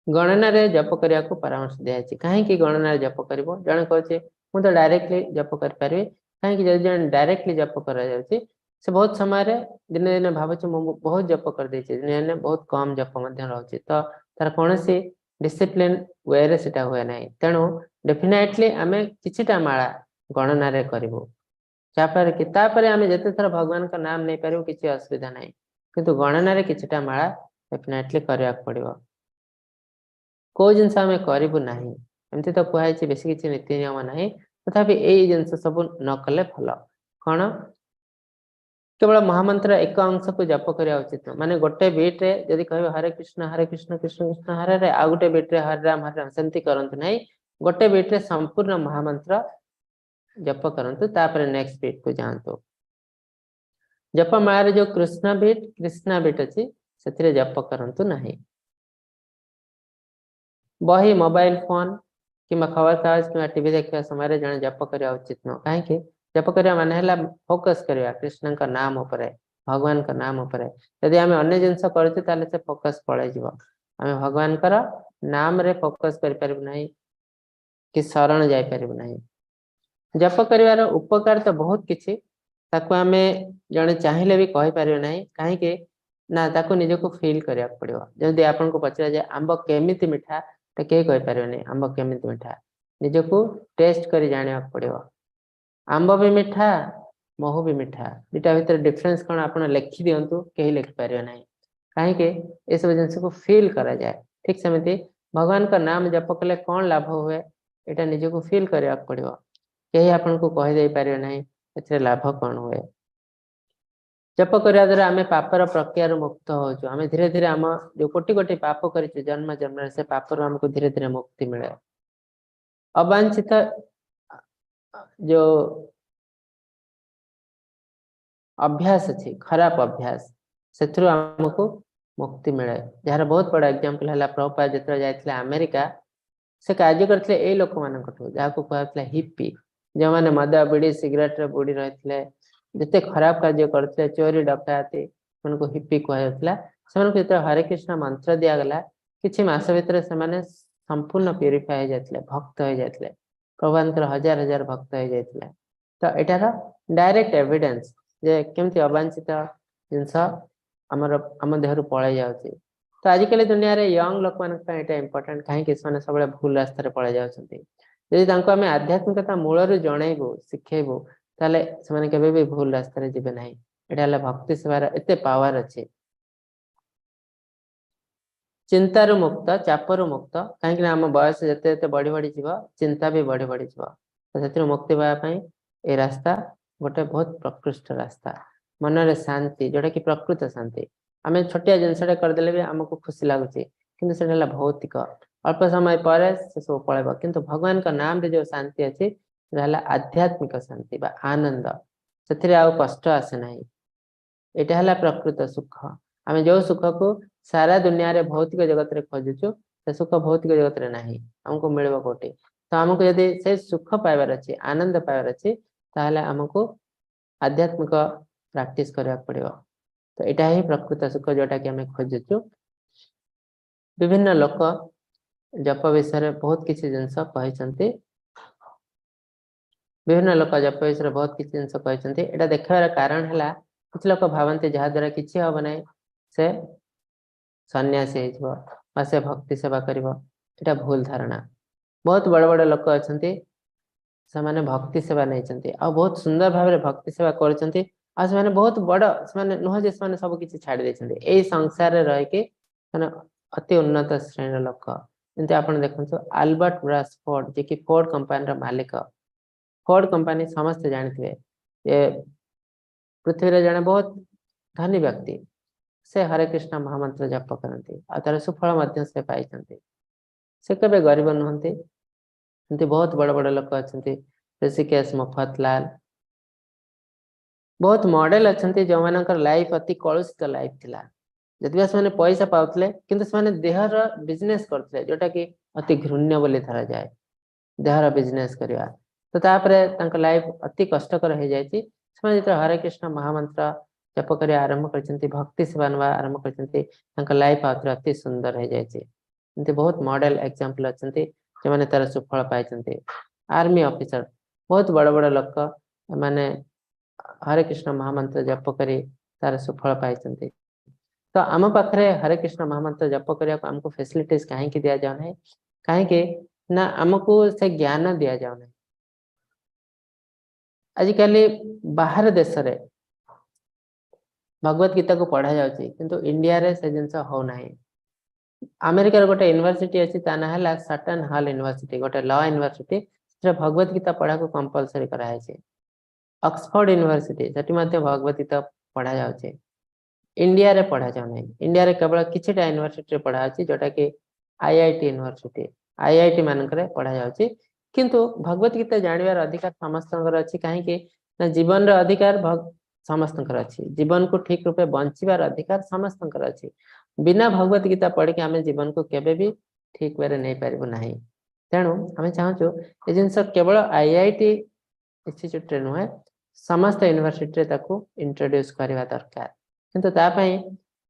ଗଣନାରେ ଜପ କରିବାକୁ ପରାମର୍ଶ ଦିଆଯାଇଛି। କାହିଁକି ଗଣନାରେ ଜପ କରିବ? ଜଣେ କହୁଛି ମୁଁ ତ ଡାଇରେକ୍ଟଲି ଜପ କରିପାରିବି। କାହିଁକି? ଯଦି ଜଣେ ଡାଇରେକ୍ଟଲି ଜପ କରାଯାଉଛି, ସେ ବହୁତ ସମୟରେ ଦିନେ ଦିନେ ଭାବୁଛି ମୁଁ ବହୁତ ଜପ କରିଦେଇଛି, ଦିନେ ଦିନେ ବହୁତ କମ ଜପ ମଧ୍ୟ ରହୁଛି। ତ ତାର କୌଣସି ଡିସିପ୍ଲିନ ୱେରେ ସେଟା ହୁଏ ନାହିଁ। ତେଣୁ ଡେଫିନେଟଲି ଆମେ କିଛିଟା ମାଳା ଗଣନାରେ କରିବୁ, ଯାହାଫଳରେ କି ତାପରେ ଆମେ ଯେତେ ଥର ଭଗବାନଙ୍କ ନାମ ନେଇପାରିବୁ କିଛି ଅସୁବିଧା ନାହିଁ, କିନ୍ତୁ ଗଣନାରେ କିଛିଟା ମାଳା ଡେଫିନେଟଲି କରିବାକୁ ପଡିବ। କୋଉ ଜିନିଷ ଆମେ କରିବୁ ନାହିଁ, ଏମିତି ତ କୁହାଯାଇଛି ବେଶୀ କିଛି ନୀତି ନିୟମ ନାହିଁ, ତଥାପି ଏଇ ଜିନିଷ ସବୁ ନ କଲେ ଭଲ। କଣ? କେବଳ ମହାମନ୍ତ୍ର ଏକ ଅଂଶକୁ ଜପ କରିବା ଉଚିତ ନୁହଁ। ମାନେ ଗୋଟେ ବିଟ୍ରେ ଯଦି କହିବେ ହରେ କୃଷ୍ଣ ହରେ କୃଷ୍ଣ କୃଷ୍ଣ କୃଷ୍ଣ ହରେ ହରେ, ଆଉ ଗୋଟେ ବିଟ୍ରେ ହରେ ରାମ ହରେ ରାମ, ସେମିତି କରନ୍ତୁ ନାହିଁ। ଗୋଟେ ବିଟ୍ରେ ସମ୍ପୂର୍ଣ୍ଣ ମହାମନ୍ତ୍ର ଜପ କରନ୍ତୁ, ତାପରେ ନେକ୍ସଟ ବିଟ୍ କୁ ଯାଆନ୍ତୁ। ଜପ ମାଳାରେ ଯୋଉ କୃଷ୍ଣ ବିଟ୍, କୃଷ୍ଣା ବିଟ୍ ଅଛି, ସେଥିରେ ଜପ କରନ୍ତୁ ନାହିଁ। ବହି, ମୋବାଇଲ ଫୋନ କିମ୍ବା ଖବରକାଗଜ କିମ୍ବା ଟିଭି ଦେଖିବା ସମୟରେ ଜଣେ ଜପ କରିବା ଉଚିତ ନୁହଁ। କାହିଁକି? ଜପ କରିବା ମାନେ ହେଲା ଫୋକସ କରିବା କୃଷ୍ଣଙ୍କ ନାମ ଉପରେ, ଭଗବାନଙ୍କ ନାମ ଉପରେ। ଯଦି ଆମେ ଅନ୍ୟ ଜିନିଷ କରୁଛୁ, ତାହେଲେ ସେ ଫୋକସ ପଳେଇଯିବ। ଆମେ ଭଗବାନଙ୍କର ନାମରେ ଫୋକସ କରିପାରିବୁ ନାହିଁ କି ଶରଣ ଯାଇପାରିବୁ ନାହିଁ। ଜପ କରିବାର ଉପକାର ତ ବହୁତ କିଛି, ତାକୁ ଆମେ ଜଣେ ଚାହିଁଲେ ବି କହିପାରିବେ ନାହିଁ। କାହିଁକି ନା ତାକୁ ନିଜକୁ ଫିଲ୍ କରିବାକୁ ପଡିବ। ଯଦି ଆପଣଙ୍କୁ ପଚରାଯାଏ ଆମ୍ବ କେମିତି ମିଠା, ତ କେହି କହିପାରିବେନି ଆମ୍ବ କେମିତି ମିଠା। ନିଜକୁ ଟେଷ୍ଟ କରି ଜାଣିବାକୁ ପଡିବ। ଆମ୍ବ ବି ମିଠା, ମହୁ ବି ମିଠା, ଦିଟା ଭିତରେ ଡିଫରେନ୍ସ କଣ ଆପଣ ଲେଖି ଦିଅନ୍ତୁ, କେହି ଲେଖିପାରିବେ ନାହିଁ। କାହିଁକି? ଏସବୁ ଜିନିଷକୁ ଫିଲ୍ କରାଯାଏ। ଠିକ ସେମିତି ଭଗବାନଙ୍କ ନାମ ଜପ କଲେ କଣ ଲାଭ ହୁଏ, ଏଇଟା ନିଜକୁ ଫିଲ୍ କରିବାକୁ ପଡିବ। କେହି ଆପଣଙ୍କୁ କହିଦେଇ ପାରିବେ ନାହିଁ ଏଥିରେ ଲାଭ କଣ ହୁଏ। ଜପ କରିବା ଦ୍ୱାରା ଆମେ ପାପର ପ୍ରକ୍ରିୟାରୁ ମୁକ୍ତ ହଉଛୁ। ଆମେ ଧୀରେ ଧୀରେ ଆମ ଯୋଉ କୋଟି କୋଟି ପାପ କରିଛୁ ଜନ୍ମ ଜନ୍ମରେ, ସେ ପାପରୁ ଆମକୁ ଧୀରେ ଧୀରେ ମୁକ୍ତି ମିଳେ। ଅବାଞ୍ଛିତ ଯୋଉ ଅଭ୍ୟାସ ଅଛି, ଖରାପ ଅଭ୍ୟାସ, ସେଥିରୁ ଆମକୁ ମୁକ୍ତି ମିଳେ। ଯାହାର ବହୁତ ବଡ ଏକ୍ଜାମ୍ପଲ ହେଲା ପ୍ରଭୁପାଦ ଯେତେବେଳେ ଯାଇଥିଲେ ଆମେରିକା, ସେ କାର୍ଯ୍ୟ କରିଥିଲେ ଏଇ ଲୋକମାନଙ୍କଠୁ ଯାହାକୁ କୁହାଯାଉଥିଲା ହିପି, ଯେଉଁମାନେ ମଦ, ବିଡି, ସିଗାରେଟରେ ବୁଡି ରହିଥିଲେ, ଯେତେ ଖରାପ କାର୍ଯ୍ୟ କରୁଥିଲେ, ଚୋରି, ଡକାୟତି, ସେମାନଙ୍କୁ ହିପି କୁହାଯାଉଥିଲା। ସେମାନଙ୍କୁ ଯେତେବେଳେ ହରେ କୃଷ୍ଣ ମନ୍ତ୍ର ଦିଆଗଲା, କିଛି ମାସ ଭିତରେ ସେମାନେ ସମ୍ପୂର୍ଣ୍ଣ ପ୍ୟୁରିଫାଏ ହେଇଯାଇଥିଲେ, ଭକ୍ତ ହେଇଯାଇଥିଲେ, ପ୍ରଭୁପାଦଙ୍କର ହଜାର ହଜାର ଭକ୍ତ ହେଇଯାଇଥିଲେ। ତ ଏଟାର ଡାଇରେକ୍ଟ ଏଭିଡେନ୍ସ ଯେ କେମିତି ଅବାଞ୍ଛିତ ଜିନିଷ ଆମର ଆମ ଦେହରୁ ପଳେଇ ଯାଉଛି। ତ ଆଜିକାଲି ଦୁନିଆରେ ୟଙ୍ଗ ଲୋକମାନଙ୍କ ପାଇଁ ଏଇଟା ଇମ୍ପୋର୍ଟାଣ୍ଟ। କାହିଁକି? ସେମାନେ ସବୁବେଳେ ଭୁଲ ରାସ୍ତାରେ ପଳେଇ ଯାଉଛନ୍ତି। ଯଦି ତାଙ୍କୁ ଆମେ ଆଧ୍ୟାତ୍ମିକତା ମୂଳରୁ ଜଣେଇବୁ, ଶିଖେଇବୁ, ତାହେଲେ ସେମାନେ କେବେ ବି ଭୁଲ ରାସ୍ତାରେ ଯିବେ ନାହିଁ। ଏଇଟା ହେଲା ଭକ୍ତି ସେବାର ଏତେ ପାୱାର ଅଛି। ଚିନ୍ତାରୁ ମୁକ୍ତ, ଚାପରୁ ମୁକ୍ତ। କାହିଁକି ନା ଆମ ବୟସ ଯେତେ ଯେତେ ବଢି ବଢି ଯିବ, ଚିନ୍ତା ବି ବଢି ବଢି ଯିବ। ତ ସେଥିରୁ ମୁକ୍ତି ପାଇବା ପାଇଁ ଏ ରାସ୍ତା ଗୋଟେ ବହୁତ ପ୍ରକୃଷ୍ଟ ରାସ୍ତା। ମନରେ ଶାନ୍ତି, ଯୋଉଟା କି ପ୍ରକୃତ ଶାନ୍ତି। ଆମେ ଛୋଟିଆ ଜିନିଷଟା କରିଦେଲେ ବି ଆମକୁ ଖୁସି ଲାଗୁଛି, କିନ୍ତୁ ସେଟା ହେଲା ଭୌତିକ। ଅଳ୍ପ ସମୟ ପରେ ସେ ସବୁ ପଳେଇବ। କିନ୍ତୁ ଭଗବାନଙ୍କ ନାମରେ ଯୋଉ ଶାନ୍ତି ଅଛି, ସେଟା ହେଲା ଆଧ୍ୟାତ୍ମିକ ଶାନ୍ତି ବା ଆନନ୍ଦ। ସେଥିରେ ଆଉ କଷ୍ଟ ଆସେ ନାହିଁ। ଏଇଟା ହେଲା ପ୍ରକୃତ ସୁଖ। ଆମେ ଯୋଉ ସୁଖକୁ ସାରା ଦୁନିଆରେ ଭୌତିକ ଜଗତରେ ଖୋଜୁଛୁ, ସେ ସୁଖ ଭୌତିକ ଜଗତରେ ନାହିଁ। ଆମକୁ ମିଳିବ କୋଉଠି? ତ ଆମକୁ ଯଦି ସେ ସୁଖ ପାଇବାର ଅଛି, ଆନନ୍ଦ ପାଇବାର ଅଛି, ତାହେଲେ ଆମକୁ ଆଧ୍ୟାତ୍ମିକ ପ୍ରାକ୍ଟିସ କରିବାକୁ ପଡିବ। ତ ଏଇଟା ହିଁ ପ୍ରକୃତ ସୁଖ, ଯୋଉଟା କି ଆମେ ଖୋଜୁଛୁ। ବିଭିନ୍ନ ଲୋକ ଜପ ବିଷୟରେ ବହୁତ କିଛି ଜିନିଷ କହିଛନ୍ତି। ବିଭିନ୍ନ ଲୋକ ଜପ ବିଷୟରେ ବହୁତ କିଛି ଜିନିଷ କହିଛନ୍ତି। ଏଇଟା ଦେଖିବାର କାରଣ ହେଲା, କିଛି ଲୋକ ଭାବନ୍ତି ଯାହା ଦ୍ୱାରା କିଛି ହବ ନାହିଁ, ସେ ସନ୍ନ୍ୟାସୀ ହେଇଯିବ ବା ସେ ଭକ୍ତି ସେବା କରିବ। ଏଇଟା ଭୁଲ ଧାରଣା। ବହୁତ ବଡ ବଡ ଲୋକ ଅଛନ୍ତି, ସେମାନେ ଭକ୍ତି ସେବା ନେଇଛନ୍ତି ଆଉ ବହୁତ ସୁନ୍ଦର ଭାବରେ ଭକ୍ତି ସେବା କରୁଛନ୍ତି। ଆଉ ସେମାନେ ବହୁତ ବଡ, ସେମାନେ ନୁହଁ ଯେ ସେମାନେ ସବୁ କିଛି ଛାଡି ଦେଇଛନ୍ତି। ଏଇ ସଂସାରରେ ରହିକି ମାନେ ଅତି ଉନ୍ନତ ଶ୍ରେଣୀର ଲୋକ। ଯେମିତି ଆପଣ ଦେଖନ୍ତୁ ଆଲବର୍ଟ ବ୍ରାସଫୋର୍ଡ, ଯିଏକି ଫୋର୍ଡ କମ୍ପାନୀର ମାଲିକ। ଫୋର୍ଡ କମ୍ପାନୀ ସମସ୍ତେ ଜାଣିଥିବେ ଯେ ପୃଥିବୀରେ ଜଣେ ବହୁତ ଧନୀ ବ୍ୟକ୍ତି। ସେ ହରେ କୃଷ୍ଣ ମହାମନ୍ତ୍ର ଜପ କରନ୍ତି ଆଉ ତାର ସୁଫଳ ମଧ୍ୟ ସେ ପାଇଛନ୍ତି। ସେ କେବେ ଗରିବ ନୁହନ୍ତି। ଏମିତି ବହୁତ ବଡ ବଡ ଲୋକ ଅଛନ୍ତି, ଋଷିକେଶ ମଫତଲାଲ, ବହୁତ ମଡେଲ ଅଛନ୍ତି, ଯୋଉମାନଙ୍କର ଲାଇଫ ଅତି କଳୁଷିତ ଲାଇଫ ଥିଲା। ଯଦି ବା ସେମାନେ ପଇସା ପାଉଥିଲେ, କିନ୍ତୁ ସେମାନେ ଦେହର ବିଜନେସ କରୁଥିଲେ, ଯୋଉଟା କି ଅତି ଘୃଣ୍ୟ ବୋଲି ଧରାଯାଏ, ଦେହର ବିଜନେସ କରିବା। ତ ତାପରେ ତାଙ୍କ ଲାଇଫ ଅତି କଷ୍ଟକର ହେଇଯାଇଛି। ସେମାନେ ଯେତେବେଳେ ହରେ କୃଷ୍ଣ ମହାମନ୍ତ୍ର ଜପ କରିବା ଆରମ୍ଭ କରିଛନ୍ତି, ଭକ୍ତି ସେବା ନେବା ଆରମ୍ଭ କରିଛନ୍ତି, ତାଙ୍କ ଲାଇଫ ଆଉଥରେ ଅତି ସୁନ୍ଦର ହେଇଯାଇଛି। ଏମିତି ବହୁତ ମଡେଲ ଏକ୍ଜାମ୍ପଲ ଅଛନ୍ତି, ସେମାନେ ତାର ସୁଫଳ ପାଇଛନ୍ତି। ଆର୍ମି ଅଫିସର, ବହୁତ ବଡ ବଡ ଲୋକ, ଏମାନେ ହରେ କୃଷ୍ଣ ମହାମନ୍ତ୍ର ଜପ କରି ତାର ସୁଫଳ ପାଇଛନ୍ତି। ତ ଆମ ପାଖରେ ହରେ କୃଷ୍ଣ ମହାମନ୍ତ୍ର ଜପ କରିବାକୁ ଆମକୁ ଫେସିଲିଟିଜ କାହିଁକି ଦିଆଯାଉ ନାହିଁ? କାହିଁକି ନା ଆମକୁ ସେ ଜ୍ଞାନ ଦିଆଯାଉ ନାହିଁ। ଆଜିକାଲି ବାହାର ଦେଶରେ ଭଗବତ ଗୀତାକୁ ପଢା ଯାଉଛି, କିନ୍ତୁ ଇଣ୍ଡିଆରେ ସେ ଜିନିଷ ହଉନାହିଁ। ଆମେରିକାର ଗୋଟେ ୟୁନିଭର୍ସିଟି ଅଛି, ତା ନାଁ ହେଲା ସଟନ ହଲ୍ ୟୁନିଭର୍ସିଟି, ଗୋଟେ ଲ ୟୁନିଭର୍ସିଟି। ସେଥିରେ ଭଗବତ ଗୀତା ପଢାକୁ କମ୍ପଲସରି କରାହେଇଛି। ଅକ୍ସଫୋର୍ଡ ୟୁନିଭର୍ସିଟି, ସେଠି ମଧ୍ୟ ଭଗବତ ଗୀତା ପଢାଯାଉଛି। ଇଣ୍ଡିଆରେ ପଢାଯାଉନାହିଁ। ଇଣ୍ଡିଆରେ କେବଳ କିଛିଟା ୟୁନିଭର୍ସିଟିରେ ପଢା ଯାଉଛି, ଯୋଉଟା କି ଆଇଆଇଟି ୟୁନିଭର୍ସିଟି, ଆଇଆଇଟି ମାନଙ୍କରେ ପଢାଯାଉଛି। କିନ୍ତୁ ଭଗବତ ଗୀତା ଜାଣିବାର ଅଧିକାର ସମସ୍ତଙ୍କର ଅଛି। କାହିଁକି ନା ଜୀବନର ଅଧିକାର ସମସ୍ତଙ୍କର ଅଛି, ଜୀବନକୁ ଠିକ ରୂପେ ବଞ୍ଚିବାର ଅଧିକାର ସମସ୍ତଙ୍କର ଅଛି। ବିନା ଭଗବତ ଗୀତା ପଢିକି ଆମେ ଜୀବନକୁ କେବେ ବି ଠିକ ୱେରେ ନେଇପାରିବୁ ନାହିଁ। ତେଣୁ ଆମେ ଚାହୁଁଛୁ ଏ ଜିନିଷ କେବଳ ଆଇଆଇଟି ଇନଷ୍ଟିଚ୍ୟୁଟରେ ନୁହେଁ, ସମସ୍ତ ୟୁନିଭର୍ସିଟିରେ ତାକୁ ଇଣ୍ଟ୍ରୋଡ୍ୟୁସ କରିବା ଦରକାର। କିନ୍ତୁ ତା ପାଇଁ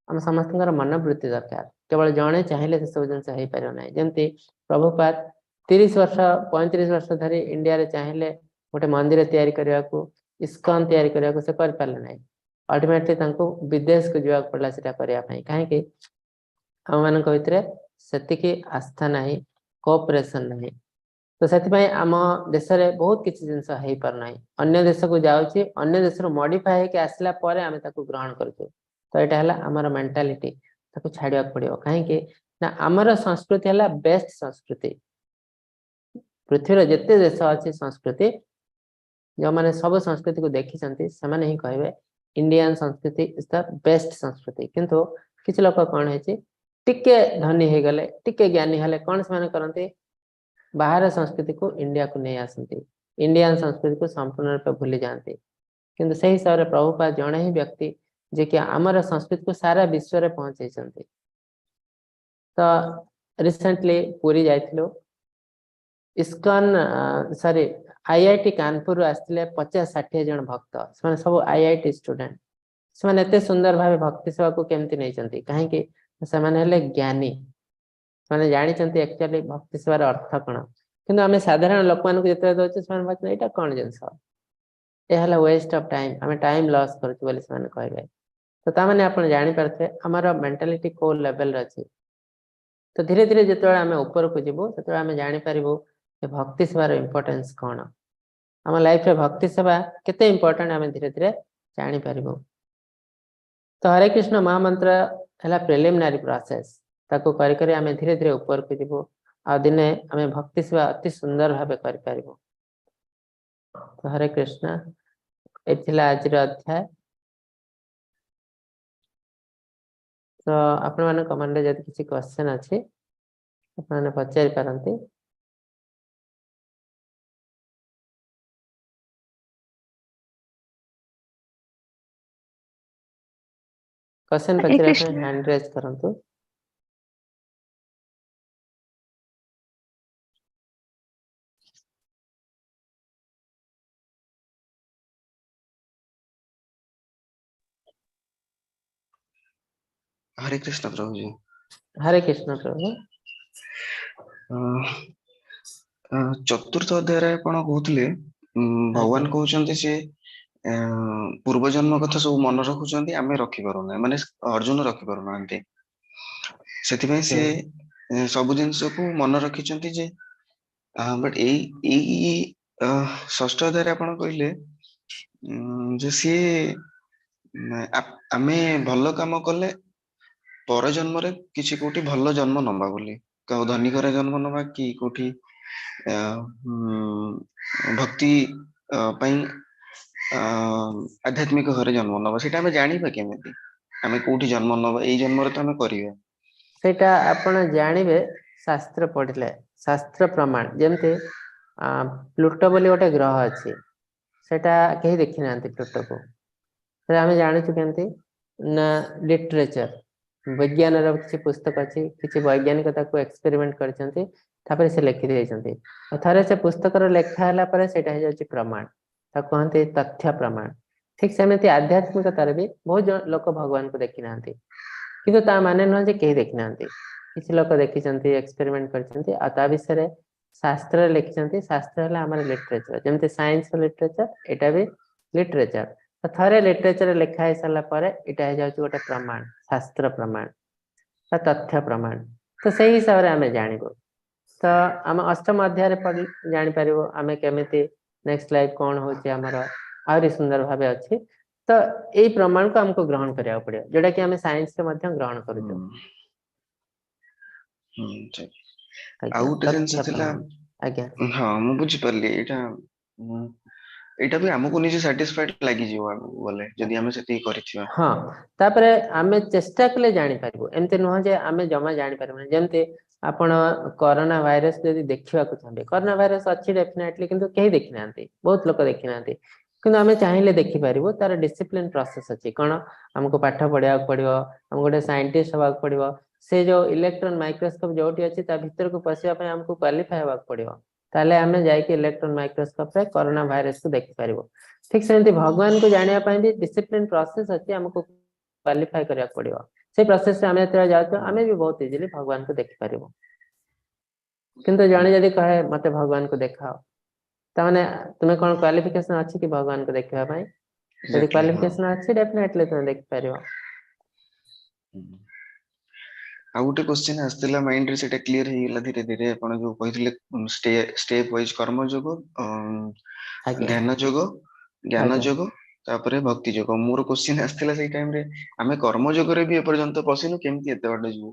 ଆମ ସମସ୍ତଙ୍କର ମନୋବୃତ୍ତି ଦରକାର। କେବଳ ଜଣେ ଚାହିଁଲେ ସେସବୁ ଜିନିଷ ହେଇପାରିବ ନାହିଁ। ଯେମିତି ପ୍ରଭୁପାଦ 30 ବର୍ଷ 35 ବର୍ଷ ଧରି ଇଣ୍ଡିଆରେ ଚାହିଁଲେ ଗୋଟେ ମନ୍ଦିର ତିଆରି କରିବାକୁ, ଇସ୍କନ ତିଆରି କରିବାକୁ, ସେ କରିପାରିଲେ ନାହିଁ। ଅଲ୍ଟିମେଟଲି ତାଙ୍କୁ ବିଦେଶକୁ ଯିବାକୁ ପଡିଲା ସେଟା କରିବା ପାଇଁ। କାହିଁକି? ଆମମାନଙ୍କ ଭିତରେ ସେତିକି ଆସ୍ଥା ନାହିଁ, କୋଅପରେସନ ନାହିଁ। ତ ସେଥିପାଇଁ ଆମ ଦେଶରେ ବହୁତ କିଛି ଜିନିଷ ହେଇପାରୁନାହିଁ। ଅନ୍ୟ ଦେଶକୁ ଯାଉଛି, ଅନ୍ୟ ଦେଶରୁ ମଡିଫାଏ ହେଇକି ଆସିଲା ପରେ ଆମେ ତାକୁ ଗ୍ରହଣ କରୁଛୁ। ତ ଏଇଟା ହେଲା ଆମର ମେଣ୍ଟାଲିଟି, ତାକୁ ଛାଡିବାକୁ ପଡିବ। କାହିଁକି ନା ଆମର ସଂସ୍କୃତି ହେଲା ବେଷ୍ଟ ସଂସ୍କୃତି। ପୃଥିବୀର ଯେତେ ଦେଶ ଅଛି ସଂସ୍କୃତି, ଯେଉଁମାନେ ସବୁ ସଂସ୍କୃତିକୁ ଦେଖିଛନ୍ତି ସେମାନେ ହିଁ କହିବେ ଇଣ୍ଡିଆନ ସଂସ୍କୃତି is the best ସଂସ୍କୃତି। କିନ୍ତୁ କିଛି ଲୋକ କଣ ହେଇଛି, ଟିକେ ଧନୀ ହେଇଗଲେ, ଟିକେ ଜ୍ଞାନୀ ହେଲେ କଣ ସେମାନେ କରନ୍ତି, ବାହାର ସଂସ୍କୃତିକୁ ଇଣ୍ଡିଆକୁ ନେଇ ଆସନ୍ତି, ଇଣ୍ଡିଆନ ସଂସ୍କୃତିକୁ ସମ୍ପୂର୍ଣ୍ଣ ରୂପେ ଭୁଲି ଯାଆନ୍ତି। କିନ୍ତୁ ସେଇ ହିସାବରେ ପ୍ରଭୁପାଦ ଜଣେ ହିଁ ବ୍ୟକ୍ତି ଯିଏକି ଆମର ସଂସ୍କୃତିକୁ ସାରା ବିଶ୍ୱରେ ପହଞ୍ଚେଇଛନ୍ତି। ତ ରିସେଣ୍ଟଲି ପୁରୀ ଯାଇଥିଲୁ, ଇସ୍କନ ସରି ଆଇଆଇଟି କାନପୁରରୁ ଆସିଥିଲେ 50-60 ଜଣ ଭକ୍ତ। ସେମାନେ ସବୁ ଆଇଆଇଟି ଷ୍ଟୁଡେଣ୍ଟ। ସେମାନେ ଏତେ ସୁନ୍ଦର ଭାବେ ଭକ୍ତି ସେବାକୁ କେମିତି ନେଇଛନ୍ତି? କାହିଁକି ସେମାନେ ହେଲେ ଜ୍ଞାନୀ, ସେମାନେ ଜାଣିଛନ୍ତି ଆକ୍ଚୁଆଲି ଭକ୍ତି ସେବାର ଅର୍ଥ କଣ। କିନ୍ତୁ ଆମେ ସାଧାରଣ ଲୋକମାନଙ୍କୁ ଯେତେବେଳେ ଦଉଛୁ, ସେମାନେ ଭାବୁଛନ୍ତି ଏଇଟା କଣ ଜିନିଷ, ଏ ହେଲା ୱେଷ୍ଟ ଅଫ ଟାଇମ, ଆମେ ଟାଇମ ଲସ୍ କରୁଛୁ ବୋଲି ସେମାନେ କହିବେ। ତ ତାମାନେ ଆପଣ ଜାଣିପାରୁଥିବେ ଆମର ମେଣ୍ଟାଲିଟି କୋଉ ଲେଭେଲରେ ଅଛି। ତ ଧୀରେ ଧୀରେ ଯେତେବେଳେ ଆମେ ଉପରକୁ ଯିବୁ, ସେତେବେଳେ ଆମେ ଜାଣିପାରିବୁ ଯେ ଭକ୍ତି ସେବାର ଇମ୍ପୋର୍ଟାନ୍ସ କଣ, ଆମ ଲାଇଫରେ ଭକ୍ତି ସେବା କେତେ ଇମ୍ପୋର୍ଟାଣ୍ଟ ଆମେ ଧୀରେ ଧୀରେ ଜାଣିପାରିବୁ। ତ ହରେ କୃଷ୍ଣ ମହାମନ୍ତ୍ର ହେଲା ପ୍ରିଲିମିନାରୀ ପ୍ରୋସେସ। ତାକୁ କରି କରି ଆମେ ଧୀରେ ଧୀରେ ଉପରକୁ ଯିବୁ, ଆଉ ଦିନେ ଆମେ ଭକ୍ତି ସେବା ଅତି ସୁନ୍ଦର ଭାବେ କରିପାରିବୁ। ତ ହରେ କୃଷ୍ଣ, ଏ ଥିଲା ଆଜିର ଅଧ୍ୟାୟ। ତ ଆପଣମାନଙ୍କ ମନରେ ଯଦି କିଛି କ୍ୱେଶ୍ଚନ ଅଛି, ଆପଣମାନେ ପଚାରି ପାରନ୍ତି। କ୍ୱେଶ୍ଚନ ହରେ ପଚାରିବା ପାଇଁ କୃଷ୍ଣ। ହ୍ୟାଣ୍ଡ ରେଜ୍ କରନ୍ତୁ। ହରେ କୃଷ୍ଣ ପ୍ରଭୁଜୀ। ହରେ କୃଷ୍ଣ ପ୍ରଭୁ। ଅ, ଚତୁର୍ଥ ଅଧ୍ୟାୟରେ ଆପଣ କହୁଥିଲେ, ଭଗବାନ କହୁଛନ୍ତି ସେ ପୂର୍ବ ଜନ୍ମ କଥା ସବୁ ମନେ ରଖୁଛନ୍ତି, ଆମେ ରଖିପାରୁନାହିଁ, ମାନେ ଅର୍ଜୁନ ରଖିପାରୁନାହାନ୍ତି। ସେଥିପାଇଁ ସେ ସବୁ ଜିନିଷକୁ ମନେ ରଖିଛନ୍ତି ଯେ, ବଟ୍ ଏଇ ଷଷ୍ଠ ଅଧ୍ୟାୟରେ ଆପଣ କହିଲେ ଯେ ସିଏ ଆମେ ଭଲ କାମ କଲେ ପର ଜନ୍ମରେ କିଛି କୋଉଠି ଭଲ ଜନ୍ମ ନବା ବୋଲି, କାଉ ଧନୀ ଘରେ ଜନ୍ମ ନବା କି କୋଉଠି ଭକ୍ତି ପାଇଁ ଆଧ୍ୟାତ୍ମିକ ଘରେ ଜନ୍ମ ନବା, ସେଇଟା ଆମେ ଜାଣିବା କେମିତି? ଆମେ କୋଉଠି ଜନ୍ମ ନବା? ଏଇ ଜନ୍ମରେ ତ ଆମେ କରିବା। ସେଇଟା ଆପଣ ଜାଣିବେ ଶାସ୍ତ୍ର ପଢିଲେ, ଶାସ୍ତ୍ର ପ୍ରମାଣ। ଯେମିତି ପ୍ଲୁଟୋ ବୋଲି ଗୋଟେ ଗ୍ରହ ଅଛି, ସେଟା କେହି ଦେଖି ନାହାନ୍ତି ପ୍ଲୁଟୋକୁ। ସେଟା ଆମେ ଜାଣୁଛୁ କେମିତି ନା ଲିଟରେଚର, ବିଜ୍ଞାନର କିଛି ପୁସ୍ତକ ଅଛି, କିଛି ବୈଜ୍ଞାନିକ ତାକୁ ଏକ୍ସପେରିମେଣ୍ଟ କରିଛନ୍ତି, ତାପରେ ସେ ଲେଖି ଦେଇଛନ୍ତି। ଆଉ ଥରେ ସେ ପୁସ୍ତକର ଲେଖା ହେଲା ପରେ ସେଇଟା ହେଇଯାଉଛି ପ୍ରମାଣ, ତାକୁ କୁହନ୍ତି ତଥ୍ୟ ପ୍ରମାଣ। ଠିକ ସେମିତି ଆଧ୍ୟାତ୍ମିକତାରେ ବି ବହୁତ ଲୋକ ଭଗବାନଙ୍କୁ ଦେଖି ନାହାନ୍ତି, କିନ୍ତୁ ତା ମାନେ ନୁହଁ ଯେ କେହି ଦେଖିନାହାନ୍ତି। କିଛି ଲୋକ ଦେଖିଛନ୍ତି, ଏକ୍ସପେରିମେଣ୍ଟ କରିଛନ୍ତି, ଆଉ ତା ବିଷୟରେ ଶାସ୍ତ୍ରରେ ଲେଖିଛନ୍ତି। ଶାସ୍ତ୍ର ହେଲା ଆମର ଲିଟରେଚର, ଯେମିତି ସାଇନ୍ସର ଲିଟରେଚର, ଏଇଟା ବି ଲିଟରେଚର। ତ ଥରେ ଲିଟରେଚର ଲେଖା ହେଇ ସାରିଲା ପରେ ଏଇଟା ହେଇଯାଉଛି ଗୋଟେ ପ୍ରମାଣ, ଶାସ୍ତ୍ର ପ୍ରମାଣ ବା ତଥ୍ୟ ପ୍ରମାଣ। ତ ସେଇ ହିସାବରେ ଆମେ ଜାଣିବୁ। ତ ଆମେ ଅଷ୍ଟମ ଅଧ୍ୟାୟରେ ପଢି ଜାଣିପାରିବୁ ଆମେ କେମିତି ନେକ୍ସଟ ଲାଇଫ କଣ ହଉଛି ଆମର, ଆହୁରି ସୁନ୍ଦର ଭାବେ ଅଛି। ତ ଏଇ ପ୍ରମାଣକୁ ଆମକୁ ଗ୍ରହଣ କରିବାକୁ ପଡିବ, ଯୋଉଟା କି ଆମେ ସାଇନ୍ସରେ ମଧ୍ୟ ଗ୍ରହଣ କରୁଛୁ। ହୁଁ, ଠିକ। ଆଜ୍ଞା, ଆଉ ଗୋଟେ ଜିନିଷ ତଥ୍ୟ ଥିଲା, ପ୍ରମାଣ। ଆଜ୍ଞା। ହଁ, ମୁଁ ବୁଝିପାରିଲି ଏଇଟା। ଏଇଟା ବି ଆମକୁ ନିଜେ ସାଟିସ୍ଫାଇଡ ଲାଗିଯିବ ଆଗକୁ ଗଲେ, ଯଦି ଆମେ ସେତିକି କରିଥିବା। ହଁ, ତାପରେ ଆମେ ଚେଷ୍ଟା କଲେ ଜାଣିପାରିବୁ। ଏମିତି ନୁହଁ ଯେ ଆମେ ଜମା ଜାଣିପାରିବୁନି। ଯେମିତି ଆପଣ କରୋନା ଭାଇରସ ଯଦି ଦେଖିବାକୁ ଚାହିଁବେ, କରୋନା ଭାଇରସ ଅଛି ଡେଫିନେଟଲି, କିନ୍ତୁ କେହି ଦେଖିନାହାନ୍ତି, ବହୁତ ଲୋକ ଦେଖିନାହାନ୍ତି। କିନ୍ତୁ ଆମେ ଚାହିଁଲେ ଦେଖିପାରିବୁ। ତାର ଡିସିପ୍ଲିନ ପ୍ରୋସେସ ଅଛି। କଣ ଆମକୁ ପାଠ ପଢିବାକୁ ପଡିବ, ଆମକୁ ଗୋଟେ ସାଇଣ୍ଟିଷ୍ଟ ହବାକୁ ପଡିବ। ସେ ଯୋଉ ଇଲେକ୍ଟ୍ରନ ମାଇକ୍ରୋସ୍କୋପ ଯୋଉଠି ଅଛି, ତା ଭିତରକୁ ପଶିବା ପାଇଁ ଆମକୁ କ୍ୱାଲିଫାଏ ହେବାକୁ ପଡିବ। ତାହେଲେ ଆମେ ଯାଇକି ଇଲେକ୍ଟ୍ରନ ମାଇକ୍ରୋସ୍କୋପରେ କରୋନା ଭାଇରସକୁ ଦେଖିପାରିବୁ। ଠିକ ସେମିତି ଭଗବାନଙ୍କୁ ଜାଣିବା ପାଇଁ ବି ଡିସିପ୍ଲିନ ପ୍ରୋସେସ ଅଛି, ଆମକୁ କ୍ୱାଲିଫାଏ କରିବାକୁ ପଡିବ। ସେଇ ପ୍ରୋସେସରେ ଆମେ ଯେତେବେଳେ ଯାଉଛୁ, ଆମେ ବି ବହୁତ ଇଜିଲି ଭଗବାନଙ୍କୁ ଦେଖିପାରିବୁ। କିନ୍ତୁ ଜଣେ ଯଦି କହେ, "ମତେ ଭଗବାନଙ୍କୁ ଦେଖାଅ", ତାମାନେ ତୁମେ କଣ କ୍ୱାଲିଫିକେସନ ଅଛି କି ଭଗବାନଙ୍କୁ ଦେଖିବା ପାଇଁ? ଯଦି ଏକ୍ଜାକ୍ଟଲି, ହଁ। କ୍ୱାଲିଫିକେସନ ଅଛି, ଡେଫିନେଟଲି ତୁମେ ଦେଖିପାରିବ। ଆଉ ଗୋଟେ କ୍ୱେଶ୍ଚିନ୍ ଆସିଥିଲା ମାଇଣ୍ଡ ରେ, ସେଟା କ୍ଲିୟର ହେଇଗଲା ଧୀରେ ଧୀରେ। ଆପଣ ଯୋଉ କହିଥିଲେ ଷ୍ଟେପ ୱାଇଜ କର୍ମ ଯୋଗ, ଧ୍ୟାନ ଯୋଗ, ଜ୍ଞାନ ଯୋଗ, ତାପରେ ଭକ୍ତି ଯୋଗ। ମୋର କ୍ୱେଶ୍ଚିନ୍ ଆସିଥିଲା ସେଇ ଟାଇମ ରେ, ଆମେ କର୍ମ ଯୋଗରେ ବି ଏପର୍ଯ୍ୟନ୍ତ ପଶିନୁ, କେମିତି ଏତେ ବାଟ ଯିବୁ?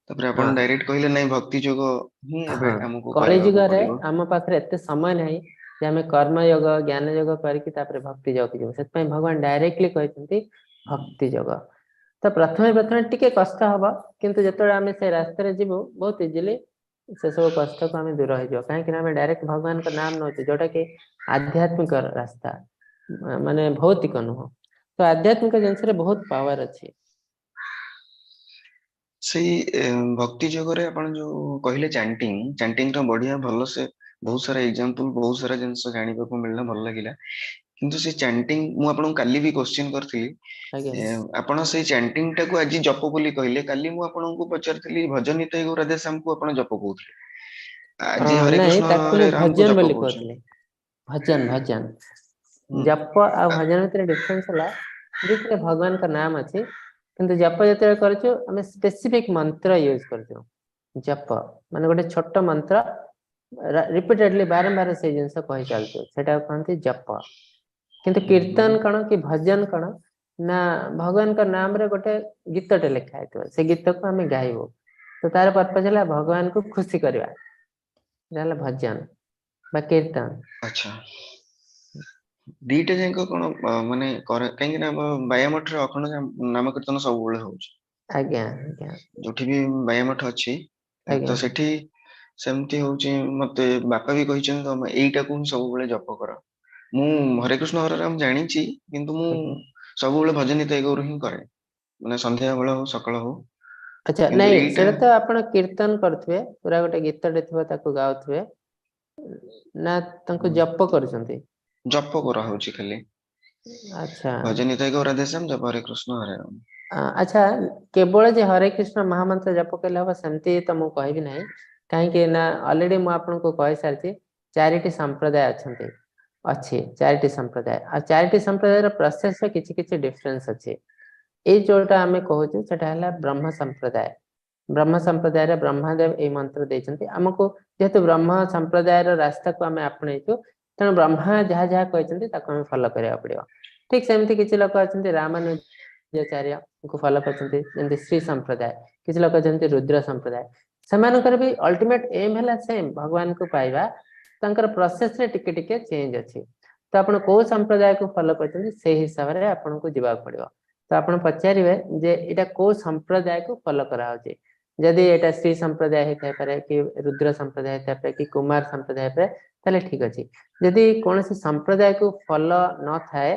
ତାପରେ ଆପଣ ଡାଇରେକ୍ଟ କହିଲେ, ନାଇଁ, ଭକ୍ତି ଯୋଗ ହିଁ ଏବେ ଆମକୁ କରିବାକୁ କଳିଯୁଗରେ ପଡିବ। ଆମ ପାଖରେ ଏତେ ସମୟ ନାହିଁ ଯେ ଆମେ କର୍ମ ଯୋଗ, ଜ୍ଞାନ ଯୋଗ କରିକି ତାପରେ ଭକ୍ତି ଯୋଗକୁ ଯିବୁ। ସେଥିପାଇଁ ଭଗବାନ ଡାଇରେକ୍ଟଲି କହିଛନ୍ତି ଭକ୍ତି ଯୋଗ। ତ ପ୍ରଥମେ ପ୍ରଥମେ ଟିକେ କଷ୍ଟ ହବ, କିନ୍ତୁ ଯେତେବେଳେ ଆମେ ସେ ରାସ୍ତାରେ ଯିବୁ, ବହୁତ ଇଜିଲି ସେ ସବୁ କଷ୍ଟକୁ ଆମେ ଦୂର ହେଇଯିବ। କାହିଁକି ନା ଆମେ ଡାଇରେକ୍ଟ ଭଗବାନଙ୍କ ନାମ ନଉଛେ, ଯୋଉଟା କି ଆଧ୍ୟାତ୍ମିକ ରାସ୍ତା, ମାନେ ଭୌତିକ ନୁହଁ। ତ ଆଧ୍ୟାତ୍ମିକ ଜିନିଷରେ ବହୁତ ପାୱାର ଅଛି। ସେଇ ଭକ୍ତି ଯୋଗରେ ଆପଣ ଯୋଉ କହିଲେ ଚାଣ୍ଟିଂ, ଚାଣ୍ଟିଂ ର ବଢିଆ ଭଲସେ ବହୁତ ସାରା ଏକ୍ଜାମ୍ପଲ, ବହୁତ ସାରା ଜିନିଷ ଜାଣିବାକୁ ମିଳିଲା, ଭଲ ଲାଗିଲା। କିନ୍ତୁ ସେ ଚାଣ୍ଟିଂ, ମୁଁ ଆପଣଙ୍କୁ କାଲି ବି କ୍ୱେଶ୍ଚିନ୍ କରିଥିଲି, ଆପଣ ସେଇ ଚାଣ୍ଟିଂ ଟାକୁ ଆଜି ଜପ ବୋଲି କହିଲେ। କାଲି ମୁଁ ଆପଣଙ୍କୁ ପଚାରିଥିଲି, ଭଜ ନିତାଇ ଗୌର ରାଧେଶ୍ୟାମକୁ ଆପଣ ଜପ କହୁଥିଲେ, ଆଜି ହରେ ନାଇଁ, କୃଷ୍ଣ ତାକୁ ହରେ ମୁଁ ରାମକୁ ଭଜନ ଜପ ବୋଲି କହୁଛନ୍ତି। କହୁଥିଲି। ଭଜନ, ଭଜନ। ଜପ ଆଉ ଭଜନ ଭିତରେ ଡିଫରେନ୍ସ ହେଲା, ଦୁଇଥିରେ ଭଗବାନଙ୍କ ନାମ ଅଛି, କିନ୍ତୁ ଜପ ଯେତେବେଳେ କରୁଛୁ, ଆମେ ସ୍ପେସିଫିକ ମନ୍ତ୍ର ୟୁଜ କରୁଛୁ। ଜପ ମାନେ ଗୋଟେ ଛୋଟ ମନ୍ତ୍ର ରିପିଟେଡଲି, ବାରମ୍ବାର ସେଇ ଜିନିଷ କହି ଚାଲୁଛୁ, ସେଟାକୁ କହନ୍ତି ଜପ। କିନ୍ତୁ କୀର୍ତ୍ତନ କଣ କି ଭଜନ କଣ ନା, ଭଗବାନଙ୍କ ନାମରେ ଗୋଟେ ଗୀତଟେ ଲେଖା ହେଇଥିବ, ସେ ଗୀତକୁ ଆମେ ଗାଇବୁ। ତ ତାର ପର୍ପଜ ହେଲା ଭଗବାନଙ୍କୁ ଖୁସି କରିବା। ଏଟା ହେଲା ଭଜନ ବା କୀର୍ତ୍ତନ। ଆଚ୍ଛା, ଦିଟା ଯାକ କଣ ମାନେ କରେ? କାହିଁକି ନା ଆମ ବାୟା ମଠରେ ଅଖଣ୍ଡ ନାମ କୀର୍ତ୍ତନ ସବୁବେଳେ ହଉଛି। ଆଜ୍ଞା ଆଜ୍ଞା ଯୋଉଠି ବି ବାୟା ମଠ ଅଛି ତ ସେଠି ସେମିତି ହଉଛି। ମତେ ବାପା ବି କହିଛନ୍ତି, ତମେ ଏଇଟାକୁ ହିଁ ସବୁବେଳେ ଜପ କର। ମୁଁ ହରେ କୃଷ୍ଣ ହରେ ରାମ ଜାଣିଛି, କିନ୍ତୁ ମୁଁ ସବୁବେଳେ ଭଜ ନିତାଇ ଗୌର ହିଁ କରେ, ମାନେ ସନ୍ଧ୍ୟା ବେଳ ହଉ, ସକାଳ ହଉ। କିନ୍ତୁ ନାଇଁ, ଏଇଟା ସେଟା ତ ଆପଣ କୀର୍ତ୍ତନ କରୁଥିବେ, ପୁରା ଗୋଟେ ଗୀତଟେ ଥିବ, ତାକୁ ଗାଉଥିବେ ନା ତାଙ୍କୁ ଜପ କରୁଛନ୍ତି? ଜପ କରାହଉଛି ଖାଲି। ଭଜ ନିତାଇ ଗୌର ରାଧେଶ୍ୟାମ ଜପ, ହରେ କୃଷ୍ଣ ହରେ ରାମ। ଆଚ୍ଛା, କେବଳ ଯେ ହରେ କୃଷ୍ଣ ମହାମନ୍ତ୍ର ଜପ କଲେ ହବ, ସେମିତି ତ ମୁଁ କହିବି ନାହିଁ। କାହିଁକି ନା ଅଲରେଡି ମୁଁ ଆପଣଙ୍କୁ କହିସାରିଛି, ଚାରିଟି ସମ୍ପ୍ରଦାୟ ଅଛନ୍ତି, ଅଛି ଚାରିଟି ସମ୍ପ୍ରଦାୟ। ଆଉ ଚାରିଟି ସମ୍ପ୍ରଦାୟର ପ୍ରୋସେସର କିଛି କିଛି ଡିଫରେନ୍ସ ଅଛି। ଏଇ ଯୋଉଟା ଆମେ କହୁଛୁ, ସେଟା ହେଲା ବ୍ରହ୍ମ ସମ୍ପ୍ରଦାୟ। ବ୍ରହ୍ମ ସମ୍ପ୍ରଦାୟରେ ବ୍ରହ୍ମାଦେବ ଏଇ ମନ୍ତ୍ର ଦେଇଛନ୍ତି ଆମକୁ। ଯେହେତୁ ବ୍ରହ୍ମ ସମ୍ପ୍ରଦାୟର ରାସ୍ତାକୁ ଆମେ ଆପଣେଇଛୁ, ତେଣୁ ବ୍ରହ୍ମା ଯାହା ଯାହା କହିଛନ୍ତି, ତାକୁ ଆମେ ଫଲୋ କରିବାକୁ ପଡିବ। ଠିକ ସେମିତି କିଛି ଲୋକ ଅଛନ୍ତି ରାମାନୁଜାଚାର୍ଯ୍ୟଙ୍କୁ ଫଲୋ କରୁଛନ୍ତି, ଯେମିତି ଶ୍ରୀ ସମ୍ପ୍ରଦାୟ। କିଛି ଲୋକ ଅଛନ୍ତି ରୁଦ୍ର ସମ୍ପ୍ରଦାୟ। ସେମାନଙ୍କର ବି ଅଲ୍ଟିମେଟ ଏମ୍ ହେଲା ସେମ୍, ଭଗବାନଙ୍କୁ ପାଇବା। ତାଙ୍କର ପ୍ରୋସେସରେ ଟିକେ ଟିକେ ଚେଞ୍ଜ ଅଛି। ତ ଆପଣ କୋଉ ସମ୍ପ୍ରଦାୟକୁ ଫଲୋ କରୁଛନ୍ତି, ସେଇ ହିସାବରେ ଆପଣଙ୍କୁ ଯିବାକୁ ପଡିବ। ତ ଆପଣ ପଚାରିବେ ଯେ ଏଇଟା କୋଉ ସମ୍ପ୍ରଦାୟକୁ ଫଲୋ କରାହଉଛି। ଯଦି ଏଇଟା ଶ୍ରୀ ସମ୍ପ୍ରଦାୟ ହେଇଥାଇପାରେ କି ରୁଦ୍ର ସମ୍ପ୍ରଦାୟ ହେଇଥାଇପାରେ କି କୁମାର ସମ୍ପ୍ରଦାୟ ହେଇପାରେ, ତାହେଲେ ଠିକ ଅଛି। ଯଦି କୌଣସି ସମ୍ପ୍ରଦାୟକୁ ଫଲୋ ନଥାଏ,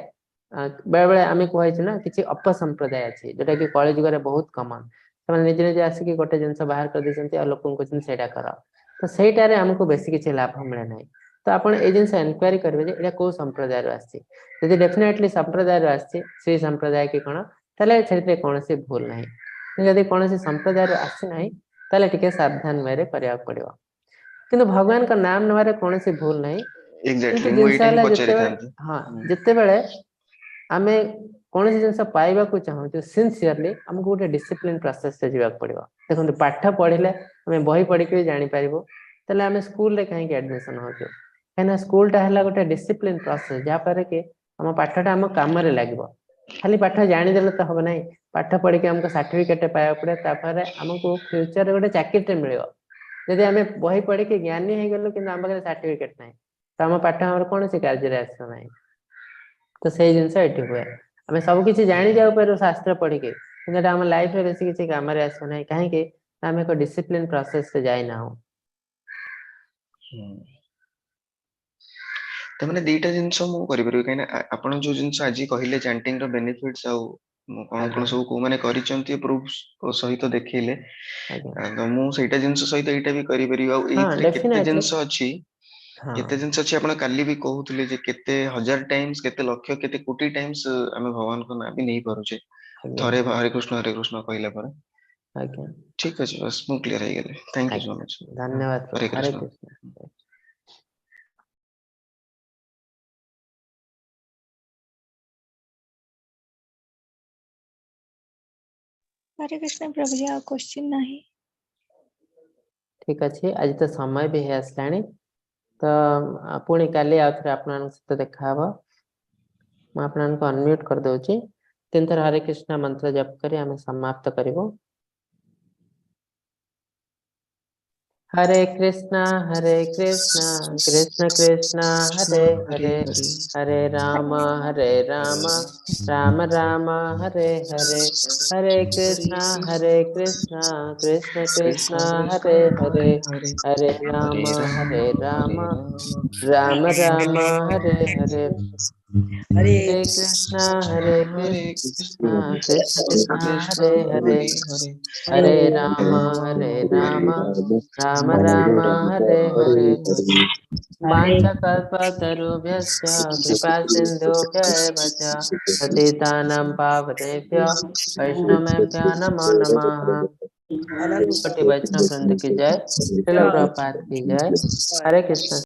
ବେଳେ ବେଳେ ଆମେ କୁହାଯାଇଛି ନା, କିଛି ଅପସମ୍ପ୍ରଦାୟ ଅଛି, ଯୋଉଟା କି କଳି ଯୁଗରେ ବହୁତ କମନ। ସେମାନେ ନିଜେ ନିଜେ ଆସିକି ଗୋଟେ ଜିନିଷ ବାହାର କରିଦେଇଛନ୍ତି ଆଉ ଲୋକଙ୍କୁ କହୁଛନ୍ତି ସେଇଟା କର। ତ ସେଇଟାରେ ଆମକୁ ବେଶୀ କିଛି ଲାଭ ମିଳେ ନାହିଁ। ତ ଆପଣ ଏଇ ଜିନିଷ ଏନକ୍ୱାରି କରିବେ ଯେ ଏଇଟା କୋଉ ସମ୍ପ୍ରଦାୟରୁ ଆସିଛି। ଯଦି ଡେଫିନେଟଲି ସମ୍ପ୍ରଦାୟରୁ ଆସିଛି, ଶ୍ରୀ ସମ୍ପ୍ରଦାୟ କି କଣ, ତାହେଲେ ସେଥିରେ କୌଣସି ଭୁଲ ନାହିଁ। କିନ୍ତୁ ଯଦି କୌଣସି ସମ୍ପ୍ରଦାୟରୁ ଆସିନାହିଁ, ତାହେଲେ ଟିକେ ସାବଧାନ ୱେରେ କରିବାକୁ ପଡିବ। କିନ୍ତୁ ଭଗବାନଙ୍କ ନାମ ନେବାରେ କୌଣସି ଭୁଲ ନାହିଁ। କିନ୍ତୁ ମୁଁ ଜିନିଷ ଏଇଟା ହିଁ ହେଲା ଯେତେବେଳେ ପଚାରିଥାନ୍ତି। ଯେତେବେଳେ ଆମେ କୌଣସି ଜିନିଷ ପାଇବାକୁ ଚାହୁଁଛୁ ସିନସିୟରଲି, ଆମକୁ ଗୋଟେ ଡିସିପ୍ଲିନ ପ୍ରୋସେସରେ ଯିବାକୁ ପଡିବ। ଦେଖନ୍ତୁ, ପାଠ ପଢିଲେ ଆମେ ବହି ପଢିକି ବି ଜାଣିପାରିବୁ, ତାହେଲେ ଆମେ ସ୍କୁଲରେ କାହିଁକି ଆଡମିସନ ହଉଛୁ? କାହିଁକିନା ସ୍କୁଲଟା ହେଲା ଗୋଟେ ଡିସିପ୍ଲିନ ପ୍ରୋସେସ, ଯାହାଫଳରେ କି ଆମ ପାଠଟା ଆମ କାମରେ ଲାଗିବ। ଖାଲି ପାଠ ଜାଣିଦେଲେ ତ ହବ ନାହିଁ। ପାଠ ପଢିକି ଆମକୁ ସାର୍ଟିଫିକେଟ ପାଇବାକୁ ପଡିବ, ତାପରେ ଆମକୁ ଫ୍ୟୁଚରରେ ଗୋଟେ ଚାକିରିଟେ ମିଳିବ। ଯଦି ଆମେ ବହି ପଢିକି ଜ୍ଞାନୀ ହେଇଗଲୁ କିନ୍ତୁ ଆମ ପାଖରେ ସାର୍ଟିଫିକେଟ ନାହିଁ, ତ ଆମ ପାଠ ଆମର କୌଣସି କାର୍ଯ୍ୟରେ ଆସିବ ନାହିଁ। ତ ସେଇ ଜିନିଷ ଏଠି ହୁଏ। ଆମେ ସବୁ କିଛି ଜାଣି ଯାଉ ପାରୁ ଶାସ୍ତ୍ର ପଢିକି, କିନ୍ତୁ ଏଟା ଆମ ଲାଇଫରେ ବେଶୀ କିଛି କାମରେ ଆସିବ ନାହିଁ। କାହିଁକି ନା ଆମେ ଏକ ଡିସିପ୍ଲିନ ପ୍ରୋସେସରେ ଯାଇନାହୁଁ। ତାମାନେ ଦିଟା ଜିନିଷ ମୁଁ କରିପାରିବି, କାହିଁକି ନା ଆପଣ ଯୋଉ ଜିନିଷ ଆଜି କହିଲେ ଚାଣ୍ଟିଂ ର ବେନିଫିଟ୍ସ ଆଉ ମୁଁ କଣ କଣ ସବୁ କୋଉମାନେ କରିଛନ୍ତି ପ୍ରୁଫ ସହିତ ଦେଖେଇଲେ, ତ ମୁଁ ସେଇଟା ଜିନିଷ ସହିତ ଏଇଟା ବି କରିପାରିବି। ଆଉ ଏଇଥିରେ କେତେ ଜିନିଷ ଅଛି, କେତେ ଜିନିଷ ଅଛି ଆପଣ କାଲି ବି କହୁଥିଲେ ଯେ କେତେ ହଜାର ଟାଇମ୍ସ, କେତେ ଲକ୍ଷ, କେତେ କୋଟି ଟାଇମ୍ସ ଆମେ ଭଗବାନଙ୍କ ନାଁ ବି ନେଇ ପାରୁଛେ ଥରେ ହରେ କୃଷ୍ଣ ହରେ କୃଷ୍ଣ କହିଲା ପରେ। ଠିକ ଅଛି, ବାସ୍ ମୁଁ କ୍ଲିୟର ହେଇଗଲି। Thank you so much. ଧନ୍ୟବାଦ। ହରେ ହରେ କୃଷ୍ଣ। କୃଷ୍ଣ। ହରେ କୃଷ୍ଣ ପ୍ରଭୁଜୀ, ଆଉ କ୍ୱେଶ୍ଚିନ୍ ନାହିଁ। ଠିକ ଅଛି, ଆଜି ତ ସମୟ ବି ହେଇ ଆସିଲାଣି, ତ ପୁଣି କାଲି ଆଉ ଥରେ ଆପଣମାନଙ୍କ ସହିତ ଦେଖାହବ। ମୁଁ ଆପଣମାନଙ୍କୁ ଅନମ୍ୟୁଟ କରିଦଉଛି। 3 ଥର ହରେ କୃଷ୍ଣ ମନ୍ତ୍ର ଜପ କରି ଆମେ ସମାପ୍ତ କରିବୁ। Hare Krishna Hare Krishna Krishna Krishna Hare Hare Hare Rama Hare Rama Rama Rama Hare Hare Hare Krishna Hare Krishna Krishna Krishna Hare Hare Hare Rama Hare Rama Rama Rama Hare Hare Hare Krishna Hare Krishna Krishna Krishna Hare Hare Hare Rama Hare Rama Rama Rama Hare Hare वाञ्छाकल्पतरुभ्यश्च कृपा सिन्धुभ्य एव च पतितानां पावनेभ्यो वैष्णवेभ्यो नमो नमः। कोटि वैष्णव वृंद की जय, श्रील प्रभुपाद की जय। हरे कृष्ण।